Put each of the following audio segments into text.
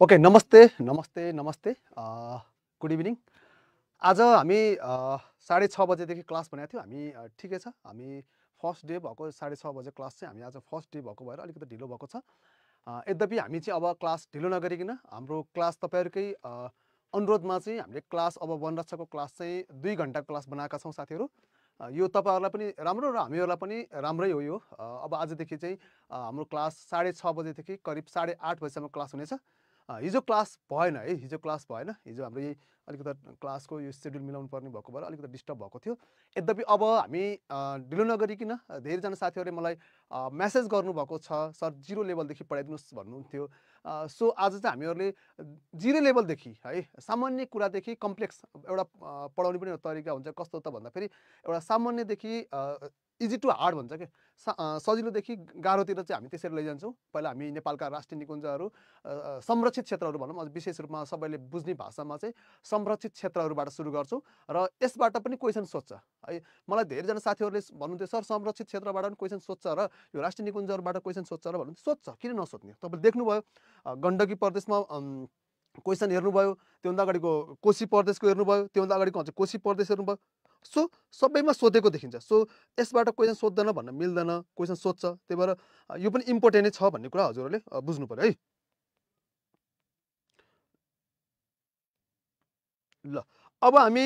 Okay, नमस्ते नमस्ते नमस्ते गुड इभिनिङ। आज हामी 6:30 बजेदेखि क्लास भनेको थियो। हामी ठिकै छ, हामी फर्स्ट डे भएको 6:30 बजे क्लास चाहिँ हामी आज फर्स्ट डे भएको भएर अलिकति ढिलो भएको छ। यद्यपि हामी चाहिँ अब क्लास ढिलो नगरिकन हाम्रो क्लास तपाईँहरूकै अनुरोधमा चाहिँ हामीले क्लास अब वनरक्षाको क्लास चाहिँ 2 घन्टाको क्लास बनाएका छौँ साथीहरू। यो तपाईँहरूलाई पनि राम्रो र हामीहरूलाई पनि राम्रै हो यो। अब आजदेखि चाहिँ हाम्रो क्लास 6:30 बजेदेखि करिब 8:30 बजीसम्म क्लास हुनेछ। हिजो क्लास भएन है, हिजो क्लास भएन। हिजो हाम्रो यही अलिकति क्लासको यो सेड्युल मिलाउनु पर्ने भएको भएर अलिकति डिस्टर्ब भएको थियो। यद्यपि अब हामी ढिलो नगरिकन धेरैजना साथीहरूले मलाई मेसेज गर्नुभएको छ, सर 0 लेभलदेखि पढाइदिनुहोस् भन्नुहुन्थ्यो। सो आज चाहिँ हामीहरूले 0 लेभलदेखि है, सामान्य कुरादेखि कम्प्लेक्स एउटा पढाउने पनि एउटा तरिका हुन्छ। कस्तो त भन्दाखेरि एउटा सामान्यदेखि इजी टु हार्ड भन्छ क्या, सजिलोदेखि गाह्रोतिर चाहिँ हामी त्यसरी लैजान्छौँ। पहिला हामी नेपालका राष्ट्रिय निकुञ्जहरू, संरक्षित क्षेत्रहरू भनौँ, अझ विशेष रूपमा सबैले बुझ्ने भाषामा चाहिँ संरक्षित क्षेत्रहरूबाट सुरु गर्छौँ र यसबाट पनि क्वेसन सोध्छ है। मलाई धेरैजना साथीहरूले भन्नुहुन्थ्यो, सर संरक्षित क्षेत्रबाट पनि क्वेसन सोध्छ र यो राष्ट्रिय निकुञ्जहरूबाट क्वेसन सोध्छ र भन्नुहुन्थ्यो। सोध्छ, किन नसोध्ने? तपाईँले देख्नुभयो गण्डकी प्रदेशमा क्वेसन हेर्नुभयो, त्योभन्दा अगाडिको कोशी प्रदेशको हेर्नुभयो, त्योभन्दा अगाडिको चाहिँ कोशी प्रदेश हेर्नुभयो। सो सबैमा सोधेको देखिन्छ। सो यसबाट क्वेसन सोध्दैन भन्न मिल्दैन, क्वेसन सोध्छ। त्यही भएर यो पनि इम्पोर्टेन्ट नै छ भन्ने कुरा हजुरहरूले बुझ्नु पर्यो है। ल, अब हामी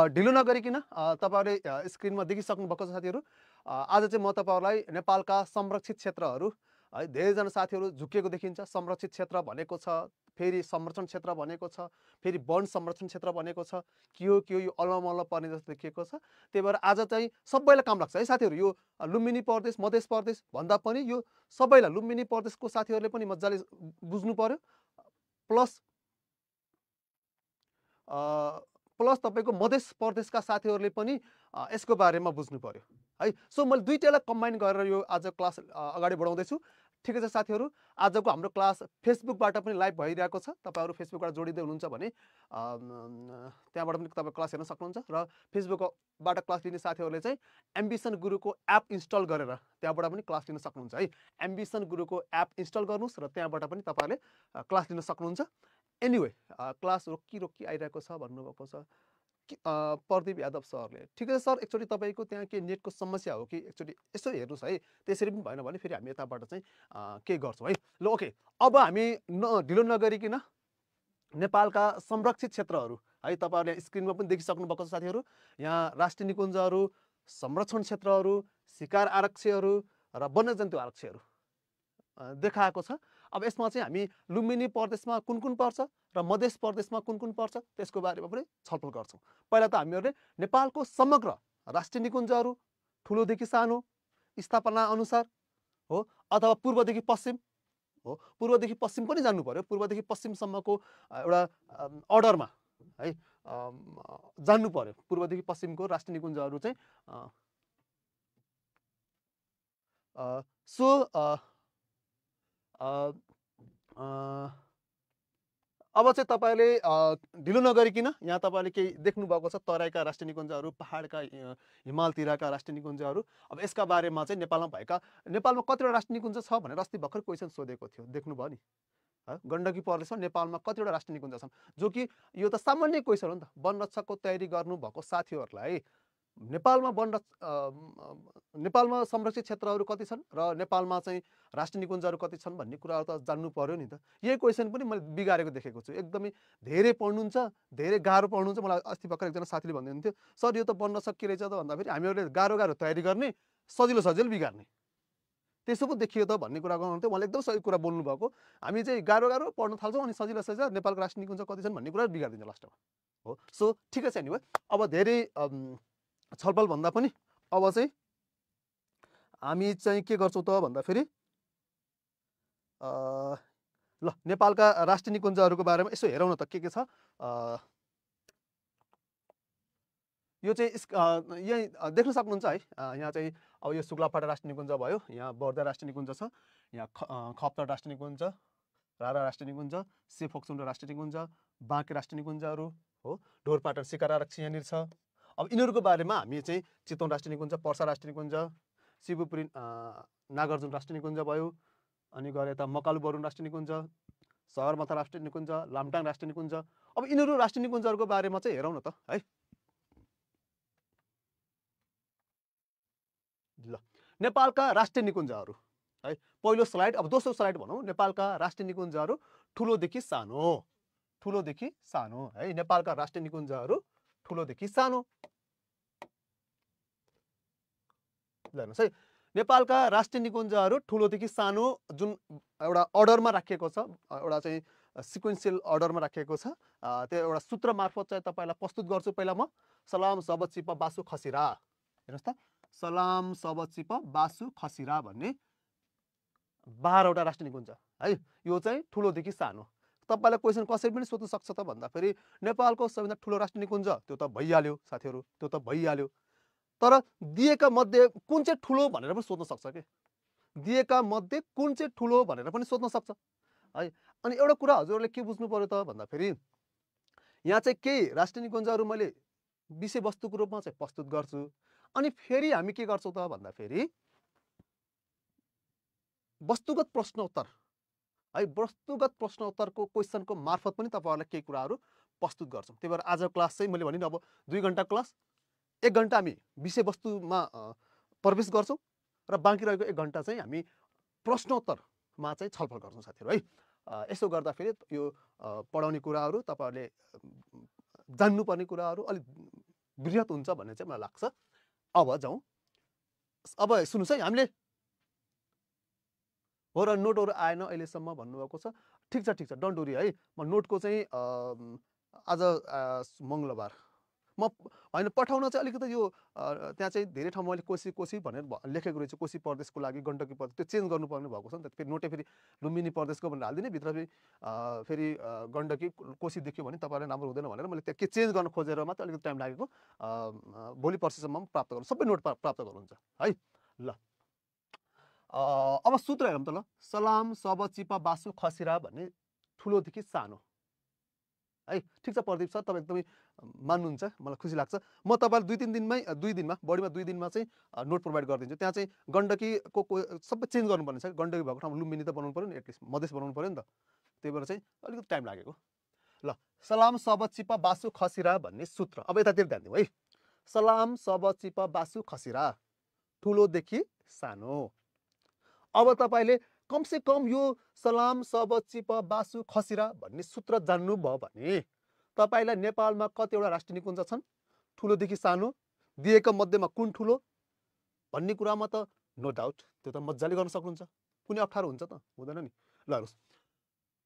ढिलो नगरिकन तपाईँहरूले स्क्रिनमा देखिसक्नु भएको छ साथीहरू। आज चाहिँ म तपाईँहरूलाई नेपालका संरक्षित क्षेत्रहरू है, धेरैजना साथीहरू झुकेको देखिन्छ। संरक्षित क्षेत्र भनेको छ, फेरि संरक्षण क्षेत्र भनेको छ, फेरि वन संरक्षण क्षेत्र भनेको छ, के हो यो अलमल्ल पर्ने जस्तो देखिएको छ। त्यही भएर आज चाहिँ सबैलाई काम लाग्छ है साथीहरू। यो लुम्बिनी प्रदेश, मधेस प्रदेश भन्दा पनि यो सबैलाई, लुम्बिनी प्रदेशको साथीहरूले पनि मजाले बुझ्नु पर्यो। प्लस तपाईँको मधेस प्रदेशका साथीहरूले पनि यसको बारेमा बुझ्नु पर्यो है। सो मैले दुईटालाई कम्बाइन गरेर यो आज क्लास अगाडि बढाउँदैछु। ठिकै छ साथीहरू, आजको हाम्रो क्लास फेसबुकबाट पनि लाइभ भइरहेको छ। तपाईँहरू फेसबुकबाट जोडिँदै हुनुहुन्छ भने त्यहाँबाट पनि तपाईँ क्लास हेर्न सक्नुहुन्छ। र फेसबुकबाट क्लास लिने साथीहरूले चाहिँ एम्बिसन गुरुको एप इन्स्टल गरेर त्यहाँबाट पनि क्लास लिन सक्नुहुन्छ है। एम्बिसन गुरुको एप इन्स्टल गर्नुहोस् र त्यहाँबाट पनि तपाईँहरूले क्लास लिन सक्नुहुन्छ। एनिवे, क्लास रोकी आइरहेको छ भन्नुभएको छ प्रदीप यादव सरले। ठिकै छ सर, एकचोटि तपाईँको त्यहाँ के नेटको समस्या हो कि एकचोटि यसो हेर्नुहोस् है। त्यसरी पनि भएन भने फेरि हामी यताबाट चाहिँ के गर्छौँ है। ल ओके, अब हामी ढिलो नगरिकन नेपालका संरक्षित क्षेत्रहरू है, तपाईँहरूले स्क्रिनमा पनि देखिसक्नु भएको छ साथीहरू। यहाँ राष्ट्रिय निकुञ्जहरू, संरक्षण क्षेत्रहरू, शिकार आरक्षीहरू र वन्यजन्तु आरक्षीहरू देखाएको छ। अब यसमा चाहिँ हामी लुम्बिनी प्रदेशमा कुन पर्छ र मधेस प्रदेशमा कुन पर्छ त्यसको बारेमा पनि छलफल गर्छौँ। पहिला त हामीहरूले नेपालको समग्र राष्ट्रिय निकुञ्जहरू, ठुलोदेखि सानो स्थापना अनुसार हो अथवा पूर्वदेखि पश्चिम हो, पूर्वदेखि पश्चिम पनि जान्नु पर्यो। पूर्वदेखि पश्चिमसम्मको एउटा अर्डरमा है जान्नु पर्यो। पूर्वदेखि पश्चिमको राष्ट्रिय निकुञ्जहरू चाहिँ अब चाहिँ तपाईँले ढिलो नगरिकन यहाँ तपाईँले केही देख्नुभएको छ, तराईका राष्ट्रिय निकुञ्जहरू, पहाडका हिमालतिरका राष्ट्रिय निकुञ्जहरू। अब यसका बारेमा चाहिँ नेपालमा कतिवटा राष्ट्रिय निकुञ्ज छ भनेर अस्ति भर्खर क्वेसन सोधेको थियो, देख्नुभयो नि है। गण्डकी प्रदेशमा नेपालमा कतिवटा राष्ट्रिय निकुञ्ज छन्, जो कि यो त सामान्य क्वेसन हो नि त। वन रक्षकको तयारी गर्नुभएको साथीहरूलाई नेपालमा संरक्षित क्षेत्रहरू कति छन् र नेपालमा चाहिँ राष्ट्रिय निकुञ्जहरू कति छन् भन्ने कुराहरू त जान्नु पर्यो नि त। यही क्वेसन पनि मैले बिगारेको देखेको छु। एकदमै धेरै पढ्नुहुन्छ, धेरै गाह्रो पढ्नुहुन्छ। मलाई अस्ति भर्खर एकजना साथीले भन्नुहुन्थ्यो, सर यो त वन रक्षक के रहेछ त भन्दाखेरि हामीहरूले गाह्रो तयारी गर्ने, सजिलो बिगार्ने, त्यसो पो देखियो त भन्ने कुरा गर्नुहुन्थ्यो। उहाँले एकदम सही कुरा बोल्नुभएको। हामी चाहिँ गाह्रो पढ्न थाल्छौँ अनि सजिलो नेपालको राष्ट्रिय निकुञ्ज कति छन् भन्ने कुरा बिगारिदिन्छ लास्टमा हो। सो ठिकै छ नि। अब धेरै छलफल भन्दा पनि अब चाहिँ हामी चाहिँ के गर्छौँ त भन्दाखेरि ल नेपालका राष्ट्रिय निकुञ्जहरूको बारेमा यसो हेरौँ न त के छ। यो चाहिँ यही देख्न सक्नुहुन्छ है। यहाँ चाहिँ अब यो शुक्लाफाटा राष्ट्रिय निकुञ्ज भयो, यहाँ बर्दा राष्ट्रिय निकुञ्ज छ, यहाँ खप्तर राष्ट्रिय निकुञ्ज, रारा राष्ट्रिय निकुञ्ज, सेफोक्सुन्डो राष्ट्रिय निकुञ्ज, बाँके राष्ट्रिय निकुञ्जहरू हो, ढोरपाटन शिकार आरक्षी यहाँनिर छ। अब यिनीहरूको बारेमा हामी चाहिँ चितवन राष्ट्रिय निकुञ्ज, पर्सा राष्ट्रिय निकुञ्ज, शिवपुरी नागार्जुन राष्ट्रिय निकुञ्ज भयो, अनि गएर यता मकालु बरुण राष्ट्रिय निकुञ्ज, सगरमाथा राष्ट्रिय निकुञ्ज, लामटाङ राष्ट्रिय निकुञ्ज। अब यिनीहरू राष्ट्रिय निकुञ्जहरूको बारेमा चाहिँ हेरौँ न त है। ल नेपालका राष्ट्रिय निकुञ्जहरू है, पहिलो स्लाइड। अब दोस्रो स्लाइड भनौँ, नेपालका राष्ट्रिय निकुञ्जहरू ठुलोदेखि सानो, ठुलोदेखि सानो है। नेपालका राष्ट्रिय निकुञ्जहरू ठुलोदेखि सानो। ल हेर्नुहोस् है, नेपालका राष्ट्रिय निकुञ्जहरू ठुलोदेखि सानो जुन एउटा अर्डरमा राखिएको छ, एउटा चाहिँ सिक्वेन्सियल अर्डरमा राखिएको छ, त्यो एउटा सूत्र मार्फत चाहिँ तपाईँलाई प्रस्तुत गर्छु। पहिला म सलाम सब चिप बासु खसिरा, हेर्नुहोस् त, सलाम सब चिप बासु खसिरा भन्ने 12 वटा राष्ट्रिय निकुञ्ज है। यो चाहिँ ठुलोदेखि सानो। तपाईँलाई क्वेसन कसरी पनि सोध्न सक्छ त भन्दाखेरि नेपालको सबैभन्दा ठुलो राष्ट्रिय निकुञ्ज त्यो त भइहाल्यो साथीहरू, त्यो त भइहाल्यो। तर दिएका मध्ये कुन चाहिँ ठुलो भनेर पनि सोध्न सक्छ के, दिएका मध्ये कुन चाहिँ ठुलो भनेर पनि सोध्न सक्छ है। अनि एउटा कुरा हजुरहरूले के बुझ्नु पर्यो त भन्दाखेरि यहाँ चाहिँ केही राष्ट्रिय निकुञ्जहरू मैले विषयवस्तुको रूपमा चाहिँ प्रस्तुत गर्छु, अनि फेरि हामी के गर्छौँ त भन्दाखेरि वस्तुगत प्रश्नोत्तर है, वस्तुगत प्रश्नोत्तरको क्वेसनको मार्फत पनि तपाईँहरूलाई केही कुराहरू प्रस्तुत गर्छौँ। त्यही भएर आज क्लास चाहिँ मैले भने नि, अब 2 घन्टा क्लास, 1 घन्टा हामी विषयवस्तुमा प्रवेश गर्छौँ र बाँकी रहेको 1 घन्टा चाहिँ हामी प्रश्नोत्तरमा चाहिँ छलफल गर्छौँ साथीहरू है। यसो गर्दाखेरि यो पढाउने कुराहरू तपाईँहरूले जान्नुपर्ने कुराहरू अलिक बृहत हुन्छ भन्ने चाहिँ मलाई लाग्छ। अब जाउँ, अब सुन्नुहोस् है, हामीले हो र नोटहरू आएन अहिलेसम्म भन्नुभएको छ। ठिक छ, ठिक छ, डोन्ट वरी है। म नोटको चाहिँ आज मङ्गलबार म होइन पठाउन चाहिँ अलिकति यो त्यहाँ चाहिँ धेरै ठाउँमा मैले कोसी कोसी भनेर लेखेको रहेछु, कोसी प्रदेशको लागि गण्डकी प्रदेश, त्यो चेन्ज गर्नुपर्ने भएको छ नि त। फेरि नोटै फेरि लुम्बिनी प्रदेशको भनेर हालिदिने, भित्र फेरि गण्डकी कोसी देख्यो भने तपाईँलाई राम्रो हुँदैन भनेर मैले त्यो के चेन्ज गर्न खोजेर मात्रै अलिकति टाइम लागेको। भोलि पर्सिसम्म प्राप्त गर्नु, सबै नोट प्राप्त गर्नुहुन्छ है। ल अब सूत्र हेरौँ त। ल सलाम सब चिप बासु खसिरा भन्ने ठुलोदेखि सानो है। ठिक छ प्रदीप सर, तपाईँ एकदमै मान्नुहुन्छ, मलाई खुसी लाग्छ। म तपाईँलाई 2 दिनमा बढीमा 2 दिनमा चाहिँ नोट प्रोभाइड गरिदिन्छु। त्यहाँ चाहिँ गण्डकीको सबै चेन्ज गर्नुपर्ने छ। गण्डकी भएको ठाउँमा लुम्बिनी त बनाउनु पऱ्यो नि, एटलिस्ट मधेस बनाउनु पऱ्यो नि त, त्यही भएर चाहिँ अलिकति टाइम लागेको। ल सलाम सब चिप बासु खसिरा भन्ने सूत्र, अब यतातिर ध्यान दिउँ है। सलाम सब चिप बासु खसिरा, ठुलोदेखि सानो। अब तपाईँले कमसे कम यो सलाम सब चिप बासु खसिरा भन्ने सूत्र जान्नुभयो भने तपाईँलाई नेपालमा कतिवटा राष्ट्रिय निकुञ्ज छन्, ठुलोदेखि सानो, दिएका मध्येमा कुन ठुलो भन्ने कुरामा त नो डाउट त्यो त मजाले गर्न सक्नुहुन्छ। कुनै अप्ठ्यारो हुन्छ त हुँदैन नि। ल हेर्नुहोस्,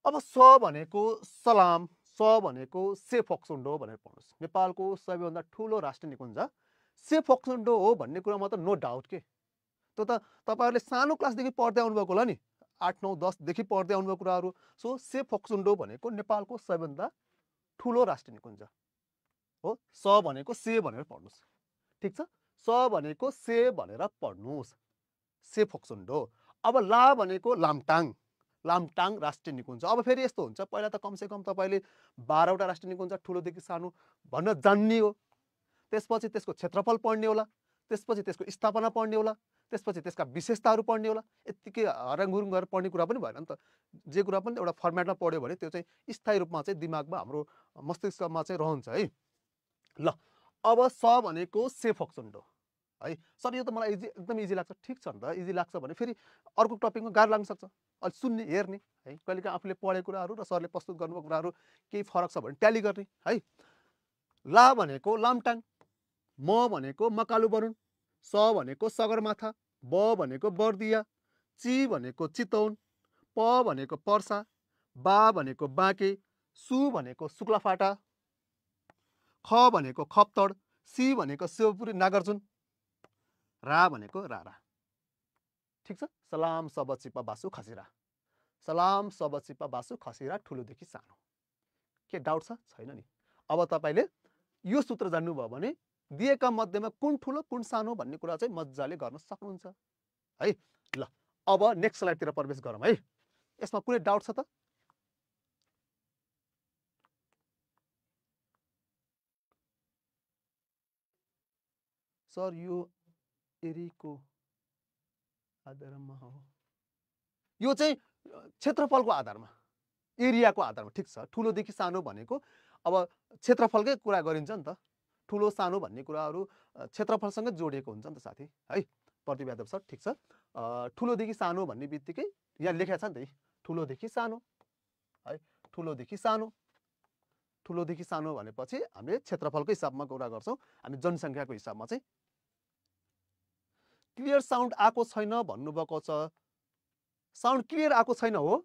अब स भनेको सलाम, स भनेको से फोक्सोन्डो भनेर पढ्नुहोस्। नेपालको सबैभन्दा ठुलो राष्ट्रिय निकुञ्ज से फोक्सोन्डो हो भन्ने कुरामा त नो डाउट के, त्यो त तपाईँहरूले सानो क्लासदेखि पढ्दै आउनुभएको होला नि, 8, 9, 10देखि पढ्दै आउनुभएको कुराहरू। सो से फोक्सोन्डो भनेको नेपालको सबैभन्दा ठुलो राष्ट्रिय निकुञ्ज हो। स भनेको से भनेर पढ्नुहोस्, ठिक छ, स भनेको से भनेर पढ्नुहोस्, से फोक्सोन्डो। अब ला भनेको लामटाङ, लामटाङ राष्ट्रिय निकुञ्ज। अब फेरि यस्तो हुन्छ, पहिला त कमसेकम तपाईँले 12 वटा राष्ट्रिय निकुञ्ज ठुलोदेखि सानो भन्न जान्ने हो, त्यसपछि त्यसको क्षेत्रफल पढ्ने होला, त्यसपछि त्यसको स्थापना पढ्ने होला, त्यसपछि त्यसका विशेषताहरू पढ्ने होला। यत्तिकै हराङहुरुङ गरेर पढ्ने कुरा पनि भएन नि त। जे कुरा पनि एउटा फर्मेटमा पढ्यो भने त्यो चाहिँ स्थायी रूपमा चाहिँ दिमागमा हाम्रो मस्तिष्कमा चाहिँ रहन्छ है। ल अब स भनेको से फोक्सोन्डो है। सर यो त मलाई एकदम इजी लाग्छ। ठिक छ नि त, इजी लाग्छ भने फेरि अर्को टपिकमा गाह्रो लाग्न सक्छ, अलि सुन्ने हेर्ने है। कहिलेकाहीँ आफूले पढेको कुराहरू र सरले प्रस्तुत गर्नुभएको कुराहरू केही फरक छ भने ट्याली गर्ने है। ला भनेको लामटाङ, म भनेको मकालु बरुण, स भनेको सगरमाथा, ब भनेको बर्दिया, ची भनेको चितवन, प भनेको पर्सा, बा भनेको बाँके, सु भनेको शुक्लाफाटा, ख भनेको खप्तड, सी भनेको शिवपुरी नागार्जुन, रा भनेको रारा। ठिक छ, सलाम सब चिप बासु खसिरा, सलाम सब चिप बासु खसिरा, ठुलोदेखि सानो। के डाउट छ? छैन नि। अब तपाईँले यो सूत्र जान्नुभयो भने दिएका मध्येमा कुन ठुलो कुन सानो भन्ने कुरा चाहिँ मजाले गर्न सक्नुहुन्छ है। ल अब नेक्स्ट स्लाइडतिर प्रवेश गरौँ है। यसमा कुनै डाउट छ त? सर यो एरीको आधारमा हो, यो चाहिँ क्षेत्रफलको आधारमा एरियाको आधारमा ठिक छ। ठुलोदेखि सानो भनेको अब क्षेत्रफलकै कुरा गरिन्छ नि त। ठुलो सानो भन्ने कुराहरू क्षेत्रफलसँग जोडिएको हुन्छ नि त साथी है। प्रतिभा यादव सर ठिक छ। ठुलोदेखि सानो भन्ने बित्तिकै यहाँ लेखेको छ नि त ठुलोदेखि सानो है। ठुलोदेखि सानो ठुलोदेखि सानो भनेपछि हामीले क्षेत्रफलको हिसाबमा कुरा गर्छौँ, हामी जनसङ्ख्याको हिसाबमा चाहिँ। क्लियर साउन्ड आएको छैन भन्नुभएको छ। साउन्ड क्लियर आएको छैन हो।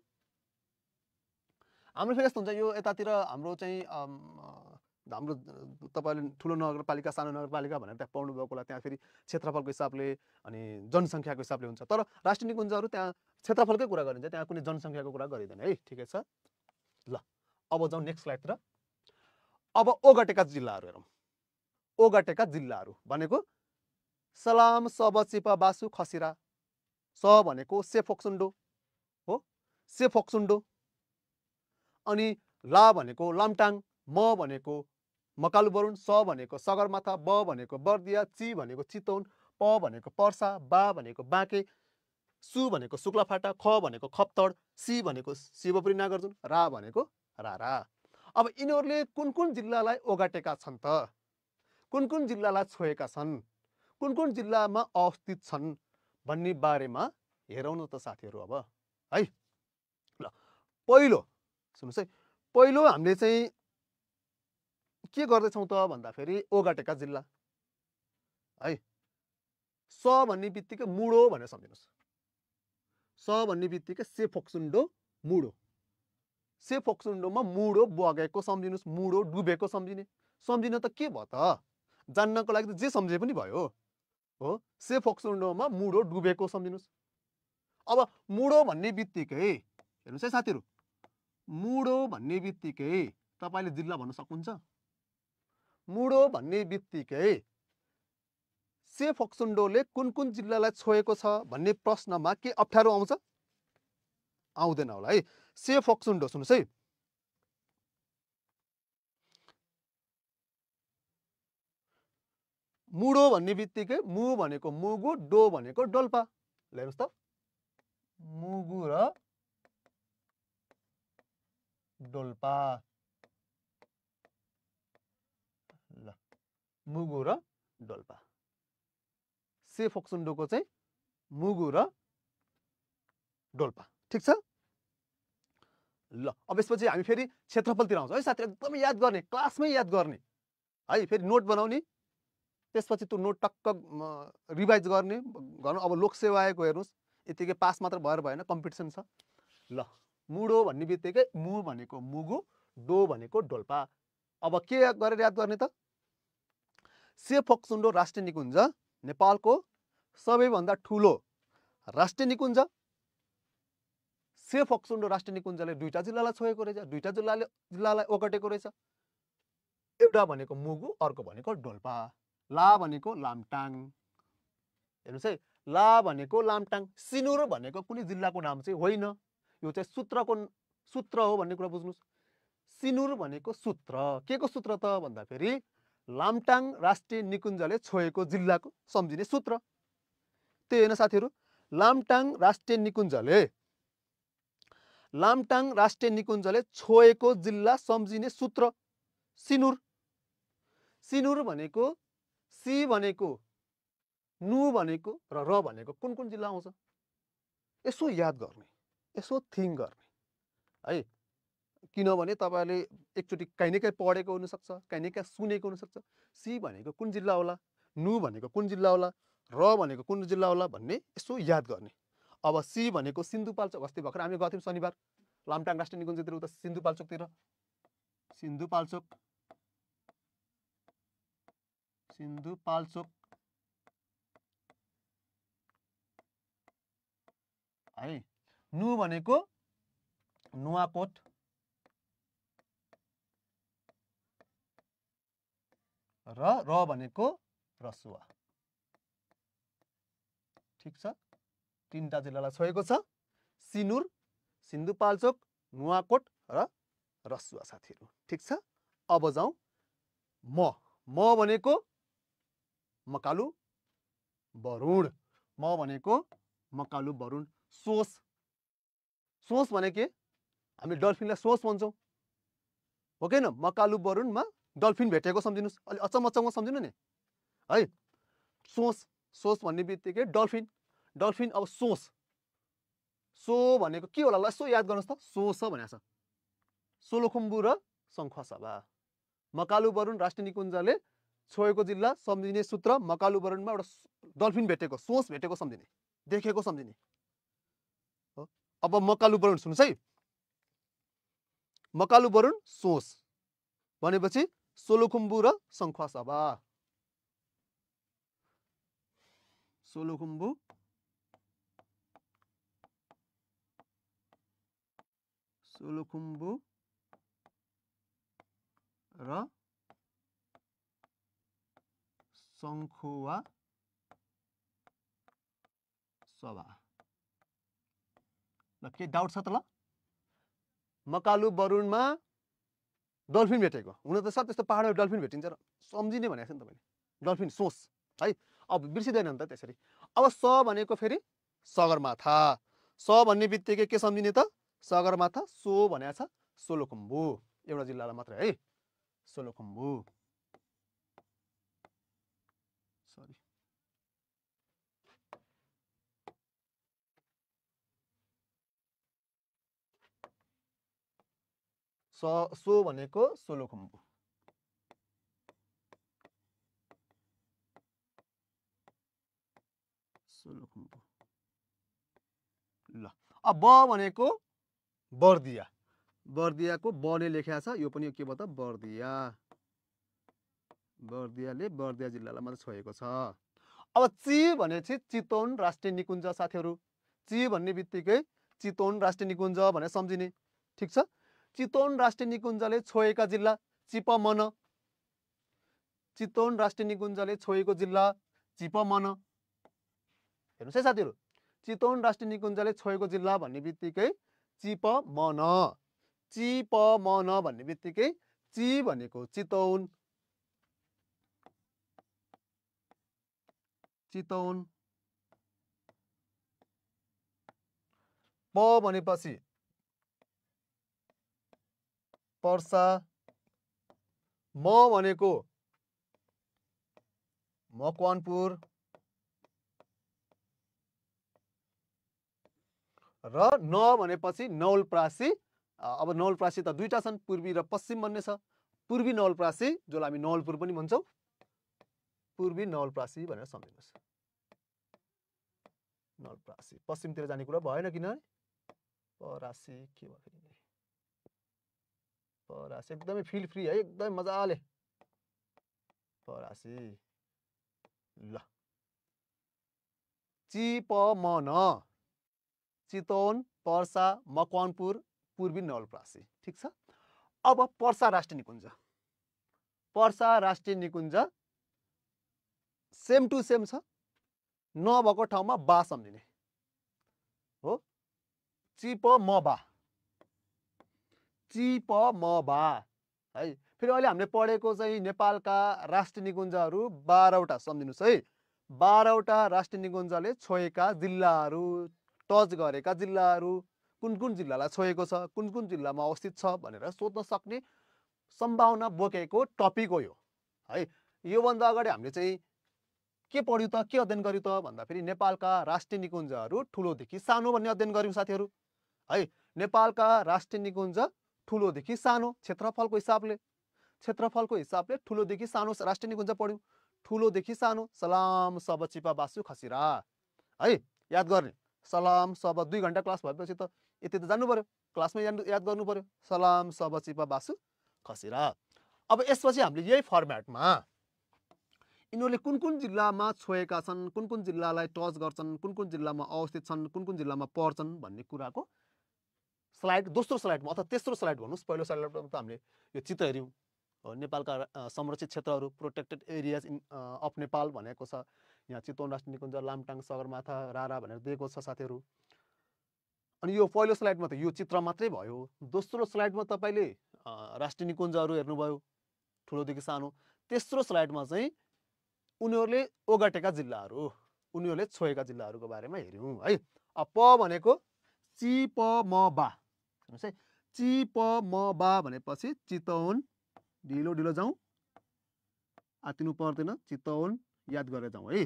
हाम्रो फेरि यस्तो हुन्छ यो यतातिर हाम्रो चाहिँ हाम्रो तपाईँले ठुलो नगरपालिका सानो नगरपालिका भनेर त्यहाँ पढ्नु भएकोलाई त्यहाँ फेरि क्षेत्रफलको हिसाबले अनि जनसङ्ख्याको हिसाबले हुन्छ। तर राष्ट्रिय निकुञ्जहरू त्यहाँ क्षेत्रफलकै कुरा गरिन्छ, त्यहाँ कुनै जनसङ्ख्याको कुरा गरिँदैन है। ठिकै छ। ल अब जाउँ नेक्स्ट स्लाइडतिर। अब ओगटेका जिल्लाहरू हेरौँ। ओगटेका जिल्लाहरू भनेको सलाम, सब, चिप, बासु, खसिरा। स भनेको सेफोक्सुन्डो हो, सेफोक्सुन्डो। अनि ला भनेको लामटाङ, म भनेको मकालुबरुण, स भनेको सगरमाथा, ब भनेको बर्दिया, ची भनेको चितवन, प भनेको पर्सा, बा भनेको बाँके, सु भनेको शुक्लाफाटा, ख भनेको खप्तड, सी भनेको शिवपुरी नागार्जुन, रा भनेको रारा। अब यिनीहरूले कुन कुन जिल्लालाई ओगटेका छन् त, कुन कुन जिल्लालाई छोएका छन्, कुन कुन जिल्लामा अवस्थित छन् भन्ने बारेमा हेरौँ न त साथीहरू अब है। ल पहिलो सुन्नुहोस् है, पहिलो हामीले चाहिँ के गर्दैछौँ त भन्दाखेरि ओगटेका जिल्ला है। स भन्ने बित्तिकै मुडो भनेर सम्झिनुहोस्। स भन्ने बित्तिकै सेफोक्सुन्डो मुडो। सेफोक्सुन्डोमा मुडो बगेको सम्झिनुहोस्, मुडो डुबेको सम्झिने। सम्झिन त के भयो त, जान्नको लागि त जे सम्झे पनि भयो हो। सेफोक्सुन्डोमा मुडो डुबेको सम्झिनुहोस्। अब मुडो भन्ने बित्तिकै हेर्नुहोस् है साथीहरू, मुडो भन्ने बित्तिकै तपाईँले जिल्ला भन्न सक्नुहुन्छ। मुडो भन्ने बित्तिकै सेफोक्सुन्डोले कुन कुन जिल्लालाई छोएको छ भन्ने प्रश्नमा के अप्ठ्यारो आउँछ? आउँदैन होला है। सेफोक्सुन्डो सुन्नुहोस् है, मुडो भन्ने बित्तिकै मु भनेको मुगु, डो भनेको डोल्पा। हेर्नुहोस् त, मुगु र डोल्पा। ल मुगु र डोल्पा। सेफोक्सुन्डोको चाहिँ मुगु र डोल्पा। ठिक छ। ल अब यसपछि हामी फेरि क्षेत्रफलतिर आउँछौँ है साथी। एकदमै याद गर्ने, क्लासमै याद गर्ने है। फेरि नोट बनाउने, त्यसपछि त्यो नोट टक्क रिभाइज गर्ने गर्नु। अब लोकसेवा आएको हेर्नुहोस्, यतिकै पास मात्र भएर भएन, कम्पिटिसन छ। ल मुडो भन्ने बित्तिकै मु भनेको मुगु, डो भनेको डोल्पा। अब के गरेर याद गर्ने त, सेफोक्सुन्डो राष्ट्रिय निकुञ्ज नेपालको सबैभन्दा ठुलो राष्ट्रिय निकुञ्ज। सेफोक्सुन्डो राष्ट्रिय निकुञ्जले दुईटा जिल्लालाई छोएको रहेछ, दुईटा जिल्लालाई ओगटेको रहेछ। एउटा भनेको मुगु, अर्को भनेको डोल्पा। ला भनेको लामटाङ। हेर्नुहोस् है, ला भनेको लामटाङ। सिनुर भनेको कुनै जिल्लाको नाम चाहिँ होइन, यो चाहिँ सूत्र हो भन्ने कुरा बुझ्नुहोस्। सिनुर भनेको सूत्र, के को सूत्र त भन्दाखेरि लामटाङ राष्ट्रिय निकुञ्जले छोएको जिल्लाको सम्झिने सूत्र। त्यही होइन साथीहरू, लामटाङ राष्ट्रिय निकुञ्जले छोएको जिल्ला सम्झिने सूत्र सिनुर। सिनुर भनेको सी भनेको, नु भनेको र भनेको कुन कुन जिल्ला आउँछ, यसो याद गर्ने, यसो थिङ्क गर्ने है। किनभने तपाईँले एकचोटि कहीँ न कहीँ पढेको हुनसक्छ, कहीँ न कहीँ सुनेको हुनसक्छ। सी भनेको कुन जिल्ला होला, नु भनेको कुन जिल्ला होला, र भनेको कुन जिल्ला होला भन्ने यसो याद गर्ने। अब सी भनेको सिन्धुपाल्चोक। अस्ति भर्खर हामी गएको थियौँ शनिबार लामटाङ राष्ट्रिय निकुञ्जतिर, उता सिन्धुपाल्चोकतिर। सिन्धुपाल्चोक है। नु भनेको नुवाकोट, र भनेको रसुवा। ठिक छ, तीनटा जिल्लालाई छोएको छ, सिनुर, सिन्धुपाल्चोक, नुवाकोट र रसुवा साथीहरू। ठिक छ। अब जाउँ म भनेको मकालु बरुण। म भनेको मकालु बरुण। सोस भने के, हामी डल्फिनलाई सोच भन्छौँ हो कि न मकालु बरुणमा डल्फिन भेटेको सम्झिनुस् अलि अचम्म सम्झिनु नि है सोच भन्ने बित्तिकै डल्फिन अब सोच सो भनेको के होला ल यसो याद गर्नुहोस् त सोच भनेको छ सोलुखुम्बु र शङ्खसभा मकालु बरुण राष्ट्रिय निकुञ्जले छोएको जिल्ला सम्झिने सूत्र मकालु बरुणमा एउटा डल्फिन भेटेको सोच भेटेको सम्झिने देखेको सम्झिने हो अब मकालु बरुण सुन्नुस् है मकालु बरुण सोच भनेपछि सोलुखुम्बु र शङ्खसभा सोलुखुम्बु र शङ्खुवा सभा ल के डाउट छ त ल मकालु बरुणमा डल्फिन भेटेको हुन त सर त्यस्तो पहाडमा डल्फिन भेटिन्छ र सम्झिने भनेको छ नि तपाईँले डल्फिन सोच है अब बिर्सिँदैन नि त त्यसरी अब स भनेको फेरि सगरमाथा स भन्ने बित्तिकै के सम्झिने त सगरमाथा सो भनेको छ सोलुखुम्बु एउटा जिल्लालाई मात्रै है सोलुखुम्बु सरी सो भनेको सोलुखुम्बु ल अब ब भनेको बर्दियाको बले लेखेको छ यो पनि के भयो त बर्दियाले बर्दिया जिल्लालाई मात्र छोएको छ अब ची भनेपछि चितवन राष्ट्रिय निकुञ्ज साथीहरू ची भन्ने बित्तिकै चितवन राष्ट्रिय निकुञ्ज भनेर सम्झिने ठिक छ चितवन राष्ट्रिय निकुञ्जले छोएका जिल्ला चिपमन चितवन राष्ट्रिय निकुञ्जले छोएको जिल्ला चिपमन हेर्नुहोस् है साथीहरू चितवन राष्ट्रिय निकुञ्जले छोएको जिल्ला भन्ने बित्तिकै चिपमन भन्ने बित्तिकै ची भनेको चितवन प भनेपछि पर्सा म भनेको मकवानपुर र न भनेपछि नवलप्रासी अब नवलप्रासी त दुईटा छन् पूर्वी र पश्चिम भन्ने छ पूर्वी नवलप्रासी जसलाई हामी नवलपुर पनि भन्छौँ पूर्वी नवलप्रासी भनेर सम्झिनुहोस् नवलप्रासी पश्चिमतिर जाने कुरा भएन किनभने परासी के भयो फेरि परासी एकदमै फिल फ्री है एकदमै मजाले परासी ल चिपमन चितवन पर्सा मकवानपुर पूर्वी नवलप्रासी ठिक छ अब पर्सा राष्ट्रिय निकुञ्ज सेम टु सेम छ नभएको ठाउँमा बा सम्झिने हो चिपमबा है फेरि अहिले हामीले पढेको चाहिँ नेपालका राष्ट्रिय निकुञ्जहरू 12वटा सम्झिनुहोस् है 12वटा राष्ट्रिय निकुञ्जले छोएका जिल्लाहरू टच गरेका जिल्लाहरू कुन जिल्लालाई छोएको छ कुन जिल्लामा अवस्थित छ भनेर सोध्न सक्ने सम्भावना बोकेको टपिक हो यो है योभन्दा अगाडि हामीले चाहिँ के पढ्यौँ त के अध्ययन गर्यौँ त भन्दाखेरि नेपालका राष्ट्रिय निकुञ्जहरू ठुलोदेखि सानो भन्ने अध्ययन गर्यौँ साथीहरू है नेपालका राष्ट्रिय निकुञ्ज ठुलोदेखि सानो क्षेत्रफलको हिसाबले ठुलोदेखि सानो राष्ट्रिय निकुञ्ज पढ्यौँ ठुलोदेखि सानो सलाम सब चिपा बासु खसिरा है याद गर्ने सलाम सब 2 घण्टा क्लास भएपछि त यति त जान्नु पर्यो क्लासमै याद गर्नु पर्यो सलाम सब चिपा बासु खसिरा अब यसपछि हामीले यही फर्म्याटमा यिनीहरूले कुन जिल्लामा छोएका छन् कुन जिल्लालाई टच गर्छन् कुन जिल्लामा अवस्थित छन् कुन जिल्लामा पर्छन् भन्ने कुराको स्लाइड दोस्रो स्लाइडमा अथवा तेस्रो स्लाइड भन्नुस् पहिलो स्लाइडमा त हामीले यो चित्र हेर्यौं नेपालका संरक्षित क्षेत्रहरू प्रोटेक्टेड एरियाज अफ नेपाल भनेको छ यहाँ चितवन राष्ट्रिय निकुञ्ज लामटाङ सगरमाथा रारा भनेर दिएको छ साथीहरू अनि यो पहिलो स्लाइडमा त यो चित्र मात्रै भयो दोस्रो स्लाइडमा तपाईले राष्ट्रिय निकुञ्जहरू हेर्नुभयो ठुलोदेखि सानो तेस्रो स्लाइडमा चाहिँ उनीहरूले ओगटेका जिल्लाहरू उनीहरूले छोएका जिल्लाहरूको बारेमा हेर्यौं है प भनेको चिपमबा हेर्नुस् है चि प म बा भनेपछि चितवन ढिलो ढिलो जाउँ आतिनु पर्दैन चितवन याद गरेर जाउँ है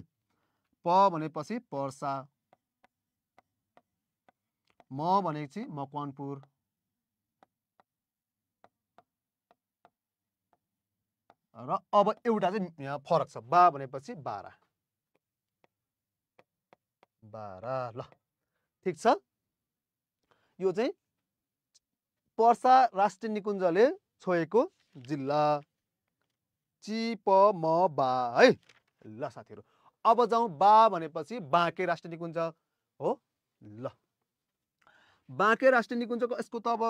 प भनेपछि पर्सा म भनेपछि मकवानपुर र अब एउटा चाहिँ यहाँ फरक छ बा भनेपछि बारा ल ठीक छ यो चाहिँ पर्सा राष्ट्रिय निकुञ्जले छोएको जिल्ला चि प म बा है ल साथीहरू अब जाउँ बा भनेपछि बाँके राष्ट्रिय निकुञ्ज हो ल बाँके राष्ट्रिय निकुञ्जको यसको त अब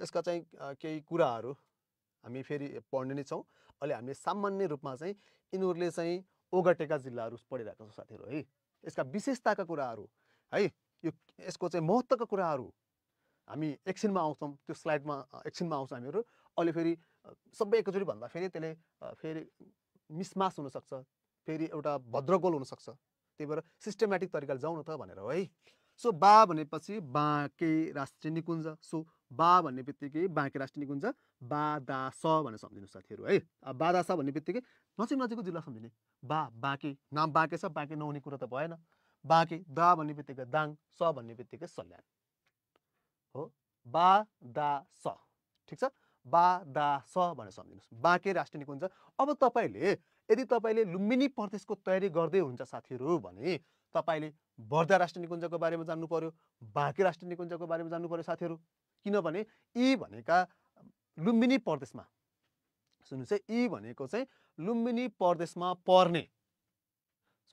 यसका चाहिँ केही कुराहरू हामी फेरि पढ्ने नै छौँ अहिले हामीले सामान्य रूपमा चाहिँ यिनीहरूले चाहिँ ओगटेका जिल्लाहरू पढिरहेका छौँ साथीहरू है यसका विशेषताका कुराहरू है यो यसको चाहिँ महत्त्वका कुराहरू हामी एकछिनमा आउँछौँ त्यो स्लाइडमा एकछिनमा आउँछ हामीहरू अहिले फेरि सबै एकचोटि भन्दा फेरि त्यसले फेरि मिसमास हुनसक्छ फेरि एउटा भद्रगोल हुनसक्छ त्यही भएर सिस्टेमेटिक तरिकाले जाउँ न त भनेर है सो बा भनेपछि बाँके राष्ट्रिय निकुञ्ज सो बा भन्ने बित्तिकै बाँके राष्ट्रिय निकुञ्ज बादास भनेर सम्झिनु साथीहरू है बादास भन्ने बित्तिकै नजिक नजिकको जिल्ला सम्झिने बाँके नाम बाँके छ बाँके नहुने कुरा त भएन बाँके दा भन्ने बित्तिकै दाङ स भन्ने बित्तिकै सल्यान हो बादास ठिक छ बादास भनेर सम्झिनुहोस् बाँके राष्ट्रिय निकुञ्ज अब तपाईँले यदि तपाईँले लुम्बिनी प्रदेशको तयारी गर्दै हुन्छ साथीहरू भने तपाईँले बर्दा राष्ट्रिय निकुञ्जको बारेमा जान्नु पर्यो बाँके राष्ट्रिय निकुञ्जको बारेमा जान्नु पर्यो साथीहरू किनभने यी भनेका लुम्बिनी प्रदेशमा सुन्नुहोस् है यी भनेको चाहिँ लुम्बिनी प्रदेशमा पर्ने